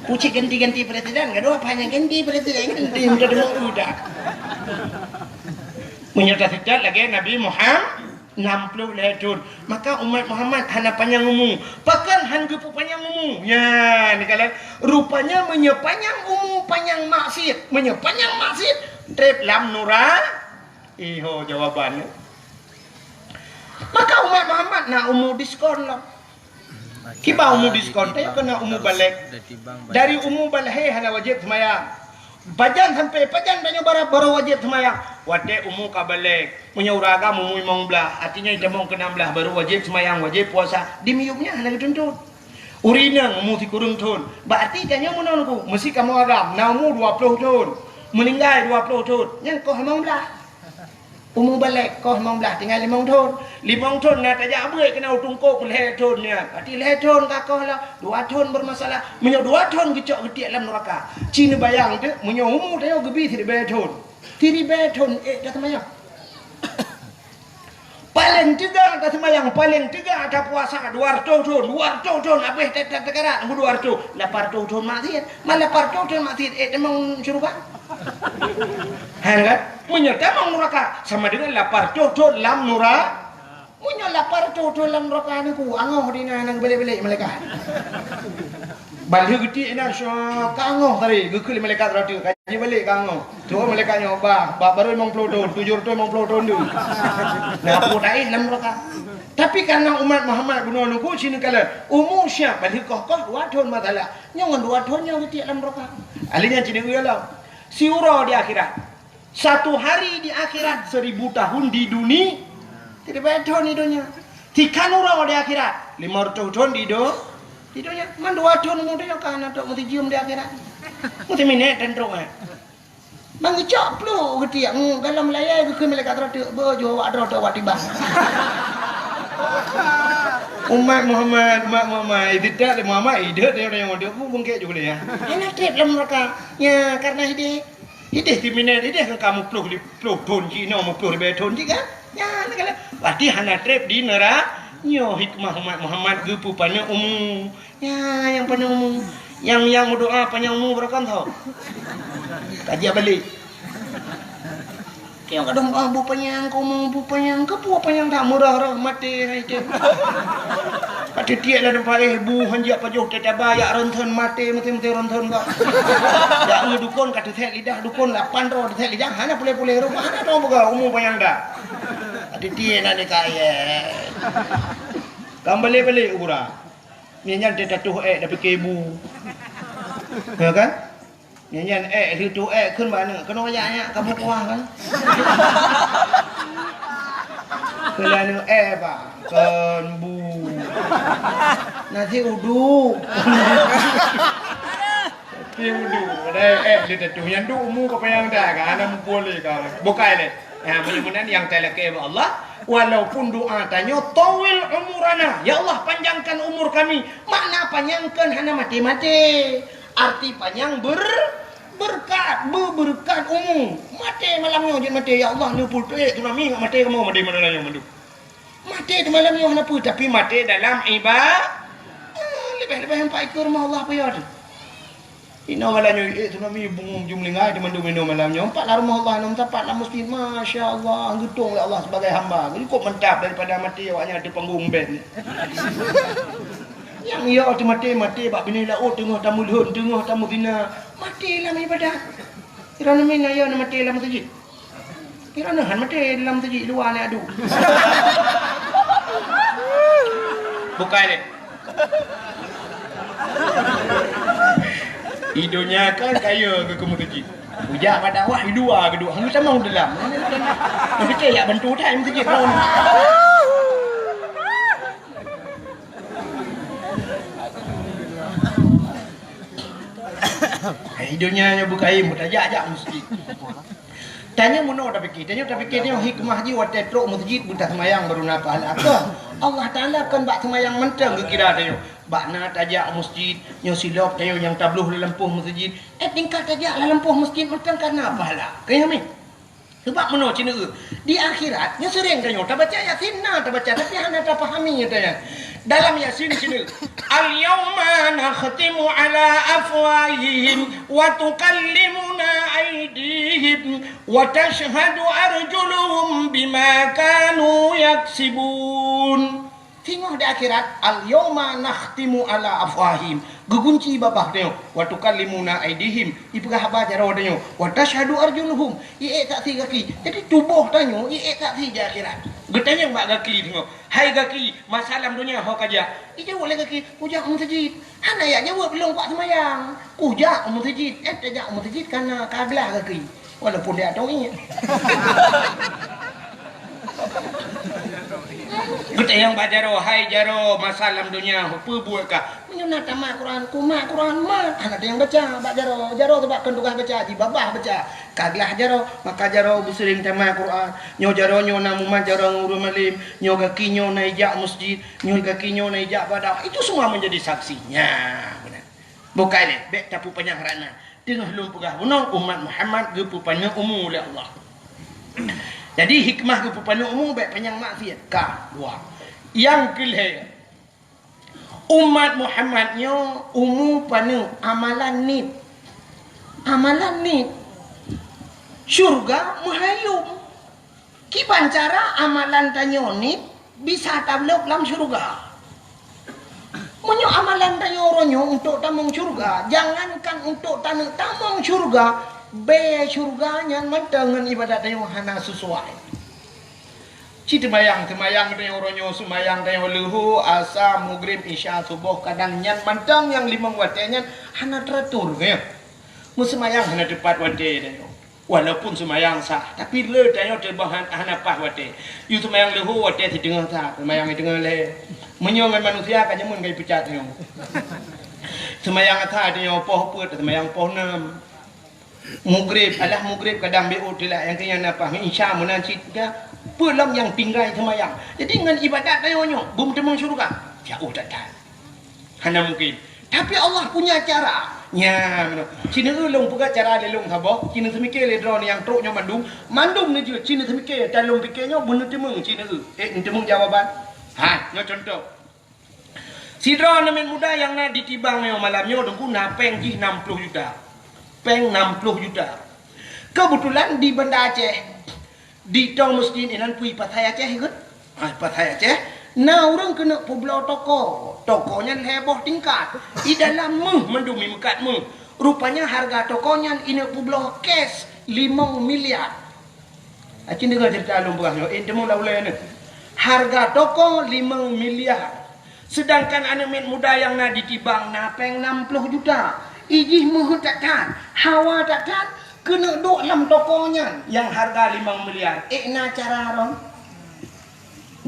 Ucit ganti-ganti presiden, gadoh apa nyang ganti presiden, ganti, minta deungoe udah. Meunyoe taseutôt lagèe Nabi Muhammad, nam ploh lhèe thon, maka umat Muhammad hana panyang umu. Pakon han geupeu panyang umu? Nyan, dikalon. Rupanya meunyoe panyang umu, panyang maksiet. Meunyoe panyang maksiet, trép lam nura-, iho jawaban. Maka umat Muhammad na umu diskon lom. Kiban umu diskon, tanyoe keuneuk umu balek. Dari umu balek hana wajéb seumayang. Pajan sampai pajan tanyoe baru, baru wajéb seumayang? Watèe umu ka balek. Meunyoe ureueng agam umu limong blah, artinya itamong keu nam blah baru wajéb seumayang, wajéb puasa. Di miyueb nyan hana geutuntut. Ureueng inong umu sikureueng thon, berarti tanyoe meunan ku, meusi kamoe agam na umu dua ploh thon, meuninggai dua ploh thon, nyan koh limong blah. Umu balek koh limong blah, tinggai limong thon. Limong thon na tajak beuet keunan u teungkôk lhèe thon nyan. Berarti lhèe thon ka koh lah, dua thon bermasalah. Meunyoe dua thon geucok geutiek lam neuraka. Ci neubayang teuh, meunyoe umu tanyoe geubi siribèe thon. Siribèe thon, eh, taseumayang. Paleng teuga taseumayang, paleng teuga tapuasa dua reutôh thon, dua reutôh thon habéh ta-, ta-, tasakarat, nunggu dua reutôh, lapan reutôh thon maksiet. Man lapan reutôh thon maksiet, eh, tamong syeuruga? Hana kan? Meunyoe tamong nuraka, sama dengan lapan reutôh thon lam nura-, meunyoe lapan reutôh thon lam nuraka, nunggu angoh di na, na geubalek-balek malaikat. Ban lheueh geutiek inan, syok, ka angoh tadi, geukheun lé malaikat rot, ka jibalek ka angoh. Tuh malaikat nyoe, bah, bah baru limong ploh thon, tujoh reutôh limong ploh thon tu. Nah, peue taéh lam neuraka. Tapi karena umat Muhammad bunoe nunggu sini kala, umu siap, ban lheueh koh-koh dua thon masalah. Nyoe ngon dua thon nyoe geutiek lam neuraka. Ahli nyan cina uya lah. Siuroe di akhirat. Satu hari di akhirat, seribu tahun di duni-, siribèe thon di donya. Tikan uroe di akhirat, limong reutôh thon di do-, di donya. Man dua thon umu tanyoe ka na trok meusijeuem di akhirat. Meusi minèt tan trok, eh. Ban geucok pluek geutiek, ngu, galom layèe geukheun malaikat rot, beuh, jeuet awak droe teuh awak tibang. Umat Muhammad, umat Muhammad, tidak lé Muhammad, ideh dia orang yang ada, bu bengkek juga dia. Hana treb lam neraka. Ya, karena ideh, ideh kriminal, ideh kan kamu ploh li-, ploh thon cik, no, ploh ribèe thon cik kan? Ya, nak kala. Berarti hana treb di neraka. Nyoe hikmah umat Muhammad geupeu paneuk umu. Ya, yang paneuk umu. Yang, yang meudoa panyang umu beureukan tho. Kaji balik. Nyang kadang, "Ah, bu panyang, kamoe bu panyang, keupeue panyang that meurah-rah maté hai teuh." Ka teutiek lam teumpat, eh, bu hanjeuet pajoh teuh taba, jak ronson maté, maté-maté ronson bak. Jak eu dukon ka teusek lidah, dukon lapan droe teusek lidah, hana puléh-puléh rumoh, hana tong buka umu panyang dah. Ka teutiek na nikah, eh. Kan balek-balek u gura. Nyan nyan teuh tatuh ék dah pike bu. Ya kan? Nyan nyan ék, lheuh tu ék kheun bak aneuk, keunoe jak nyak kamoe kuah kan. Kheun lé aneuk ék bah, kheun bu. Nasi uduk. Nasi uduk. Padahai ék lheuh tatuh. Nyan duek umu ka panyang dah kan, hana muphom lé ka. Bukai lé. Ha, mudah-mudahan nyang talakée bak Allah, walaupun doa tanyoe, "Tawil umurana," ya Allah, panjangkan umur kami. Makna panyangkan hana maté-maté. Arti panyang ber-, berkat, be-, berkat umu. Maté malam nyoe jeuet maté, "Ya Allah, neupeutrek tsunami ngat maté kamoe, maté malam nyoe mandum." Maté di malam nyoe hana peue, tapi maté dalam iba-, ah, leubeh-leubeh empat ikeu rumoh Allah peue teuh. Inoe malam nyoe, eh, tsunami bungong jumlingai di mandum inoe malam nyoe. Empat lam rumoh Allah, enam sapat lam masjid. Masya Allah, geutong lé Allah sebagai hamba. Cukup mantap daripada maté awak nyan di panggung band. Nyang yo teumaté, maté bak binéh laôt teungoh tameulhon, teungoh tameuzina. Maté lam ibadat. Kira neumina yo neumaté lam masjid. Kira neuhan maté lam masjid luwa nyan adu. Bukai lé. Di donya kan kaya keu masjid. Ujak bak dakwah di luwa geuduek, hana tamong dalam. Hana tamong. Tapi jak bantu tai masjid. Hai donya nyoe bukai, mutajak-jak masjid. Tanyoe meunoe tapike, tanyoe tapike nyoe hikmah jih watée trok masjid beutaseumbayang baru na pahala. Kon Allah Taala kon bak seumayang mantong geukira tanyoe. Bak na tajak masjid, nyoe silop tanyoe nyang tabloh lam lampôh masjid. Eh, tingkat tajak lam lampôh masjid mantong ka na pahala. Keu nyoe mi. Sabab meunoe ceuneuk di akhirat, nyoe seuréng tanyoe tabaca Yasin, na tabaca, tapi hana tapahami tanyoe. Dalam Yasin ceuneuk, "Al-yauma nakhtimu ala afwahihim wa tukallimuna aidihim wa tashhadu arjuluhum bima kanu yaksibun." Singoh di akhirat, "Al-yauma nakhtimu ala afwahihim." Geugunci babah tanyoe, "Wa tukallimuna aidihim." Ipeugah haba jaroe tanyoe, "Wa tashhadu arjuluhum." Iék saksi gaki. Jadi tuboh tanyoe iék saksi di akhirat. Geutanyong bak gaki tanyoe, "Hai gaki, masa lam donya ho kajak?" Ijaweueb lé gaki, "Kujak u meuseujid." Hana jak jaweueb lôn kuat seumayang. "Kujak u meuseujid." Eh, tajak u meuseujid kana ka glah gaki. Walaupun dia tong iék. Geutanyong bak jaroe, "Hai jaroe, masa lam donya peue buet kah?" "Meunyoe na tamat Quran, kumat Quran mat." Hana teunyang baca bak jaroe. Jaroe teuh bak kon tugaih baca, jibabah baca. Ka glah jaroe, maka jaroe beuseuring tamat Quran. Nyoe jaroe nyoe na mumat jaroe ngon ureuëng malém. Nyoe gaki nyoe na ijak masjid. Nyoe gaki nyoe na ijak padang. Itu semua menjadi saksi. Nya, beuna. Bukai lé, bék tapeupanyang rana. Teungoh lôn peugah bunoe, umat Muhammad geupeupaneuk umu lé Allah. Jadi, hikmah geupeupaneuk umu bék panyang maksiat. Ka, dua. Nyang keulhée, umat Muhammad nyoe umu paneuk amalan nit. Amalan nit. Syurga meuhayom. Kiban cara amalan tanyoe nit bisa tabloe lam syurga. Meunyoe amalan tanyoe uroe nyoe untuk tamong syurga, jangankan untuk taneuk tamong syurga, bée syurga nyan mantong ngon ibadat tanyoe hana sesuai. Ci teumayang, teumayang tanyoe uroe nyoe, seumayang tanyoe leuhô, asa, mugrib, isya, suboh, kadang nyan mantong nyang limong watée nyan hana teratur, ya. Meuseumayang hana teupat watée tanyoe. Walaupun seumayang sah, tapi le tanyoe teuboh han-, hana paih watée. Yue seumayang leuhô watée siteungoh that, seumayang siteungoh lhée. Meunyoe ngon manusia ka jameun ka jipeucat tanyoe. Seumayang asa tanyoe poh peuet, seumayang poh nam. Mugrib, alah mugrib kadang beu telat nyang keu nyan na paih, isya meunan cit ka. Peue lom nyang tinggai seumayang. Jadi ngon ibadat tanyoe nyoe, beumeuteumong syeuruga. Jauh that-that. Hana mungkin. Tapi Allah punya cara. Nyan, ci neueu lôn peugah cara lé lôn saboh, ci neuseumiké lé droeneuh nyang trok nyoe mandum, mandum neujeuet ci neuseumiké, dan lôn piké nyoe beuneuteumé ci neueu. Eh, neuteumeung jawaban. Ha, nyoe contoh. Sidroe aneuk muda nyang na di Tibang nyoe malam nyoe, Teungku, na péng jih nam ploh juta. Péng nam ploh juta. Keubeutulan di Banda Aceh, di Tong Mesjid inan peue pasai Aceh ikôt? Ah, pasai Aceh, na ureuëng keuneuk peubloe toko. Toko nyan lhée boh tingkat. I dalam méuh mandum, i meukat méuh. Rupanya hareuga toko nyan ineuk peubloe cash limong miliar. Aci deungoe ceurita lôn peugah nyoe, eh, teumeung lam ulée nyoe. Hareuga toko limong miliar. Seudangkan aneuk miet muda nyang na di Tibang na péng nam ploh juta. I jih meuheuet that-that, hawa that-that, keuneuk duek lam toko nyan nyang hareuga limong miliar. Eh, na cara droe?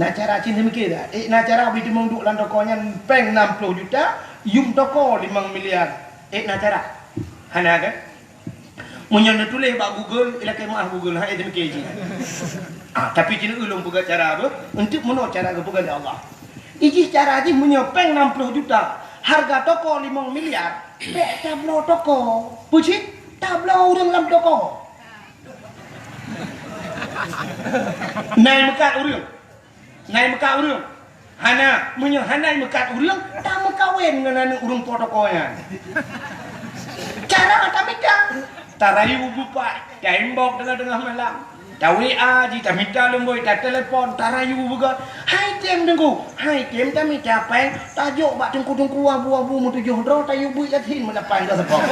Na cara, ci neuseumiké dah? Eh, na cara bri teumeung duek lam toko nyan péng nam ploh juta, yum toko limong miliar. Eh, na cara? Hana kan? Meunyoe neutuléh bak Google, ilakée meuah Google, hai teumiké jih. Ah, tapi ci neueu lôn peugah cara beuh, eunteuk meunoe cara geupeugah lé Allah. I jih cara jih meunyoe péng nam ploh juta, hareuga toko limong miliar, bék tabloe toko. Peue cit? Tabloe ureuëng lam toko. Nai meukat ureuëng. Nai meukat ureuëng? Hana, meunyoe hana meukat ureuëng, tameukawen ngon aneuk ureuëng po toko nyan. Cara tamita, tarayu beupat, taimbok teungoh-teungoh malam, ta-W A jih, tamita lumboi, tatelepon, tarayu beugot. Hai tem Teungku, hai tem tamita péng, tajok bak teungku-teungku abu-abu meutujoh droe, tayue beuet Yasin meulapan droe seupôt.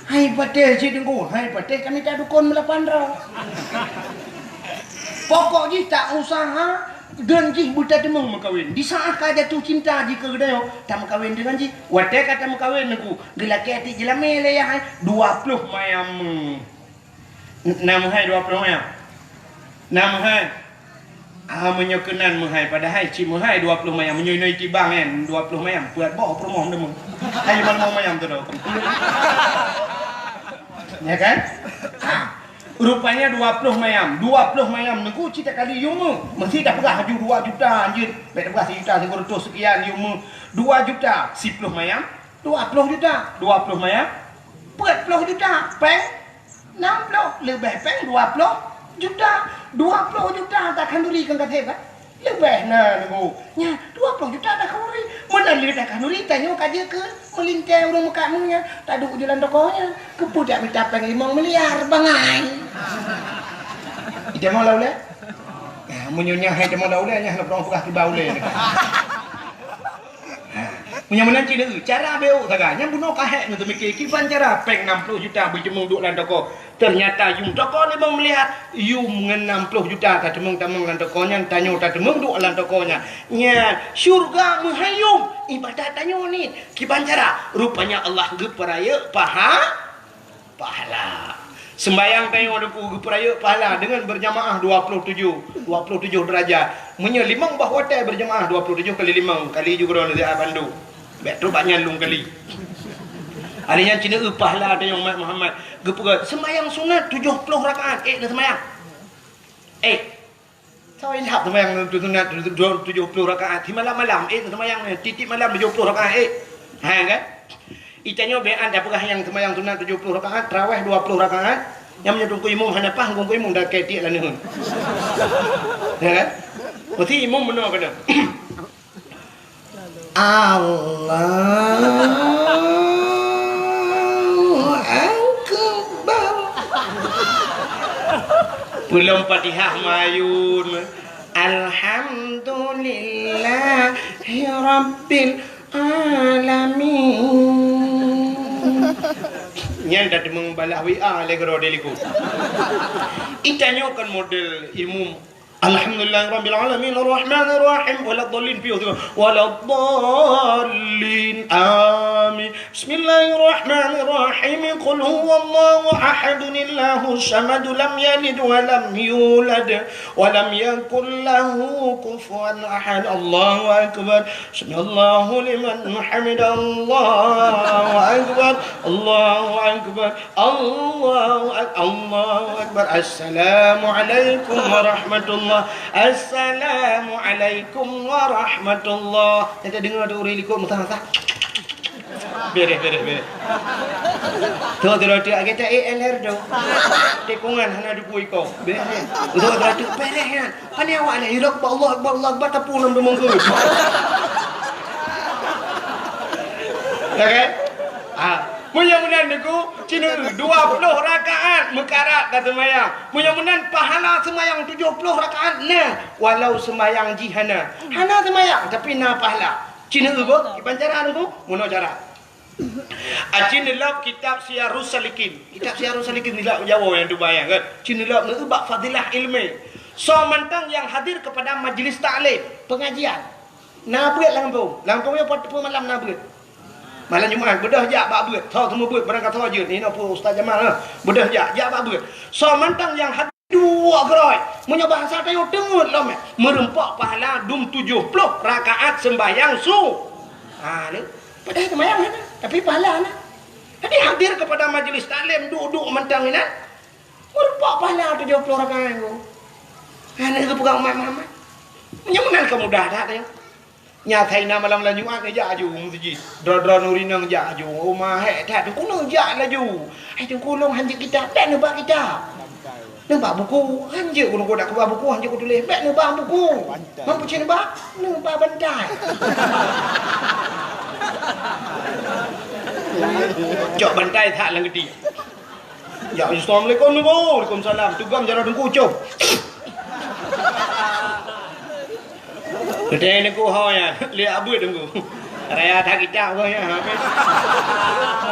Hai patéh cit Teungku, hai patéh tamita dukon meulapan droe. Pokok jih ta usaha deungon jih beutateumeung meukawen. Di saát ka jatuh cinta jih keu geutanyoe, tameukawen deungon jih. Watée ka tameukawen Teungku, geulakée tiek jeulamé lé yah hai, dua ploh mayam. N-, na meuhai dua ploh mayam? Na meuhai? Ah, meunyoe keunan meuhai, padahai cit meuhai dua ploh mayam. Meunyoe inoe Tibang nyan, dua ploh mayam, peuet boh peurumoh teuma. Hai, limong mayam tu dah. Ya kan? Ah. Rupanya dua ploh mayam. Dua ploh mayam Teungku cit takali yum méuh. Meusti tapeugah laju dua juta jeuet. Bék tapeugah sijuta sikureueng reutôh seukian yum méuh. Dua juta, siploh mayam, dua ploh juta. Dua ploh mayam, peuet ploh juta. Péng nam ploh, leubeh péng dua ploh juta. Dua ploh juta takhanduri keu ka seb, kan? Leubeh na Teungku. Nyan, dua ploh juta takhanduri. Meunan lé takhanduri, tanyoe ka jeuet keu meulintée ureuëng meukat méuh nyan, taduek u jalan toko nyan. Keupeue dak mita péng limong miliar, bangai. Ita mau lam ulée? Ah, meunyoe nyan hai ita mau lam ulée, nyan hana peureulée peugah kiban ulée. Ha, meunyoe meunan cit neueu, cara béuk sagai. Nyan bunoe ka hék neuteumiké kiban cara péng nam ploh juta beujeumeung duek lam toko. Teunyata yum toko limong miliar, yum ngon nam ploh juta tateumeung-teumeung lam toko nyan, tanyoe tateumeung duek lam toko nyan. Nyan, syeuruga meuhai yum, ibadat tanyoe niet. Kiban cara, rupanya Allah geupeurayeuk paha-, pahala. Seumbayang tanyoe Teungku geupeurayeuk pahala deungon beurjamaah dua ploh tujoh, dua ploh tujoh deurajat. Meunyoe limong boh watée beurjamaah, dua ploh tujoh kali limong, kali ju keudroe neusiat bandum. Bék trok bak nyan lôn kali. Hari nyan ci neueu pahala tanyoe umat Muhammad. Geupeugah, seumbayang sunat tujoh ploh rakaat, ék neuseumbayang. Ék. Soe ilham seumbayang sunat tujoh ploh rakaat. Di malam-malam, ék neuseumbayang, tiep-tiep malam tujoh ploh rakaat, ék. Ha, kan? Itanyoe bék an tapeugah nyang seumbayang sunat tujoh ploh rakaat, tarawih dua ploh rakaat. Nyang meunyoe teungku imum hana paih, teungku imum dak keu tiek laneuen. Ya, kan? Meusti imum meunoe keunoe. Allahu Akbar. Peulom Fatihah mayun. Alhamdulillahi Rabbil Alamin. Nyan dah deungon balah W A lé keudroe di likot. Itanyoe kan model imum. Alhamdulillahirabbil alamin, arrahmanir rahim, waladdallin, piôh teuma. Waladdallin, amin. Bismillahirrahmanirrahim. Qul huwallahu ahad, Allahus samad, lam yalid wa lam yulad, wa lam yakul lahu kufuwan ahad. Allahu akbar. Sami'allahu liman hamidah. Allahu akbar. Allahu akbar. Allahu ak-, Allahu akbar. Assalamualaikum warahmatullahi Assalamualaikum warahmatullah. Nyang tadeungoe tu ureueng likot meusaha-saha. Bereh, bereh, bereh. Tu tu tu agak tak A L R tu. Tikungan hana dipui ko. Bereh. Tu tu tu bereh kan. Pane awak ni, Allahu Akbar, Allahu Akbar, Allahu Akbar, tapue nam deungon geut. Ya kan? Ah, meunyoe meunan Teungku, cina dua puluh rakaat meukarat ka seumayang. Meunyoe meunan pahala seumayang tujoh ploh rakaat na, walau seumayang jih hana. Hana seumayang tapi na pahala. Cina beuh, kiban cara Teungku, meunoe cara. Aci neulab kitab Siyarus Salikin. Kitab Siyarus Salikin nilab Jawa nyang tubai kan. Ci neulab neu bak fadilah ilmu. Soe mantong nyang hadir kepada majlis taklim, pengajian. Na beuet lam gampông. Lam gampông nyoe pat teupeu malam na beuet. Malam Jumat beudôh jak bak beuet. Tho teumeu beuet barang ka tho jeuet. Inoe peue Ustaz Jamal, ha. Beudôh jak, jak bak beuet. Soe mantong nyang hadir Duek keurôi. Meunyoe bahasa tanyoe teungeut lom, eh. Meureumpok pahala dum tujoh ploh rakaat seumbahyang su-, ha, ni. Padahai seumbahyang hana, tapi pahala na. Jadi hadir kepada majlis taklim duek-duek mantong inan. Meureumpok pahala tujoh ploh rakaat tu. Ha, ni geupeugah umat Muhammad. Meunyoe meunan ka mudah that tanyoe. Nyan asai na malam lam Jumat neujak aju u meuseujid. Droe-droe nuri nang jak aju. Uma hék that Teungku neujak laju. Hai Teungku lôn hanjeuet kitab, bèk neuba kitab. Neuba buku, hanjeuet ku Teungku dak kuba buku, hanjeuet ku tuléh, bèk neuba buku. Bantai. Mampu cit neuba? Neuba bantai. Cok bantai that lam geuti. Ya, assalamualaikum Teungku. Waalaikumsalam. Tugam jaroe Teungku ucok. Geutanyoe Teungku ho nyan, lé abeuet Teungku. Raya that kitab beuh nyan, habéh.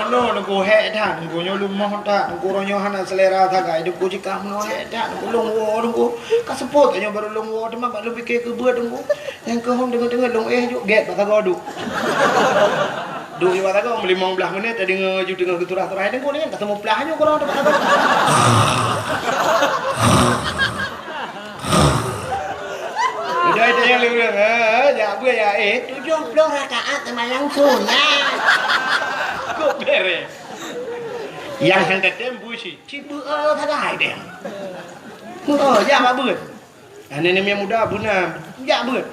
Meunoe Teungku hék that, Teungku nyoe leumoh that, Teungku roh nyoe hana selera sagai, Teungku jikah meunoe hék that, Teungku lôn woe Teungku. Ka seupôt tanyoe barô lôn woe, teuma bak lôn pike keu beuet Teungku. Nyang keuhong deungon-deungon lôn éh juk gét bak sagoe duek. Duek bak sagoe limong blaih menit, tadeungoe ju teungoh geuturah-turah Teungku nyan, ka teumuplah nyoe keudroe teuma sagoe. Udah itu yang lurus, ha, jak beuet ya, eh. Tujoh ploh rakaat seumayang sunat. Kok bereh? Yang hang tetem busi, ci beuet sagai deh. Oh, jak bak beuet. Aneuk-aneuk muda beuna jak beuet.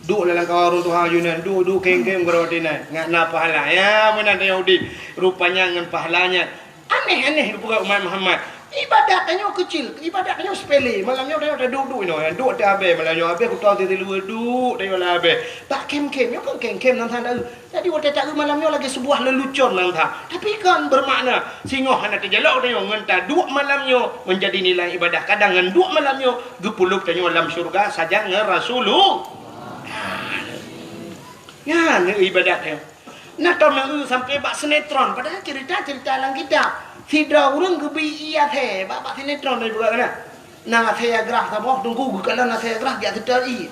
Duek lam kawan ureueng tuha Yunan, duek-duek keng-keng gurau tinan, ngat na pahala. Ya, meunan tanyoe udép. Rupanya ngon pahala nyan. Aneh-aneh geupeugah umat Muhammad. Ibadat tanyoe keucil, ibadat tanyoe sepele. Malam nyoe tanyoe taduek-duek inoe, duek teuh abée, malam nyoe abée kutoe teuh siluweue duek tanyoe lam abée. Bak khem-khem, nyoe kon khem-khem nan that. Jadi watée taeu malam nyoe lagée sebuah lelucon nan that. Tapi kon bermakna singoh hana teujalok tanyoe ngon taduek malam nyoe menjadi nilai ibadah. Kadang ngon duek malam nyoe geupeuleub tanyoe lam syeuruga sajan ngon Rasulullah. Nyan ibadat nyoe. Na tom nyang eu sampai bak sinetron, padahai cerita-cerita lam kitab. Sidroe ureueng geubri ié athée bak, bak sinetron dari buka kana. Na athée grah saboh teungku geukalon athée grah geujak seutôt ié.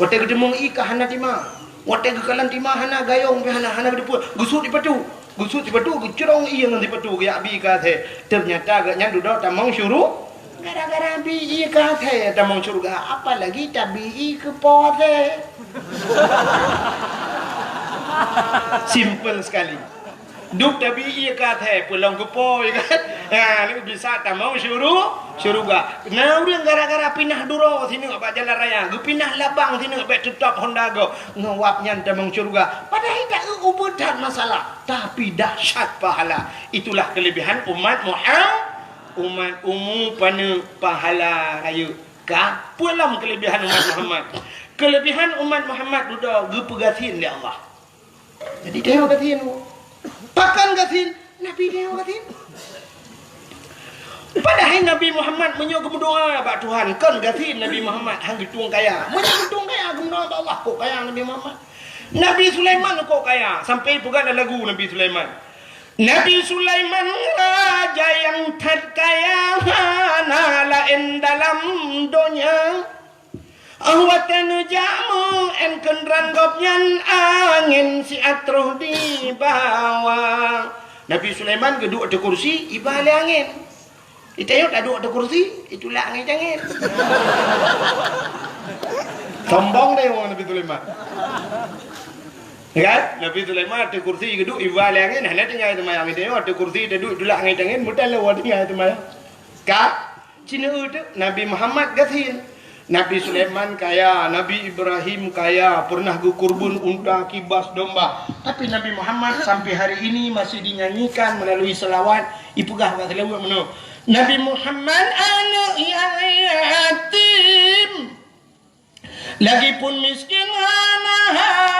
Watée geuteumeung ié ka hana tima. Watée geukalon tima hana gayong pih hana, hana geuteupeue. Geusut sipatu. Geusut sipatu geucrong ié ngon sipatu geujak bi keu athée. Teunyata gobnyan dudoe tamong syuru-, gara-gara bi ié keu athée tamong syeuruga, apalagi tabi ié keu po athée. Simple sekali. Duek tabi ié keu athée, peulong keu po, ya kan? Ha, ni bisa tamong syuru-, syeuruga. Na ureueng gara-gara pinah duroe sineuk bak jalan raya, geupinah labang sineuk bèk teutap honda gob, ngon wab nyan tamong syeuruga. Padahai taeu ubeut that masalah, tapi dahsyat pahala. Itulah kelebihan umat Muhammad. Umat umu paneuk pahala rayeuk ka. Peue lom kelebihan umat Muhammad? Kelebihan umat Muhammad dudoe geupeugasien lé Allah. Jadi tanyoe gasien. Pakon gasien? Nabi tanyoe gasien. Padahai Nabi Muhammad meunyoe geumeudoá bak Tuhan, kon gasien Nabi Muhammad han geutueng kaya. Meunyoe geutueng kaya geumeudoá bak Allah, kok kaya Nabi Muhammad. Nabi Sulaiman kok kaya, sampai peugah lam lagu Nabi Sulaiman. Nabi Sulaiman raja nyang that kaya, hana laén dalam donya. Óh watée neujak meu'én keunran gobnyan, angén siat troh dibawa. Nabi Sulaiman geuduek ateueh kursi, iba lé angén. Di tanyoe taduek ateueh kursi, itulak angén-angén. Sombong deh ureueng Nabi Sulaiman. Ya kan? Nabi Sulaiman ateueh kursi geuduek, iba lé angén, hana tinggai seumayang. Di tanyoe ateueh kursi taduek, itulak angén-angén, meuteuleu tinggai seumayang. Ka? Cina eu teuk Nabi Muhammad gasien. Nabi Sulaiman kaya, Nabi Ibrahim kaya, pernah geukurbon unta, kibas, domba. Tapi Nabi Muhammad sampai hari ini masih dinyanyikan melalui selawat, ipeugah bak salawat meunoe, "Nabi Muhammad aneuk nyang yatim, lagipun miskin hana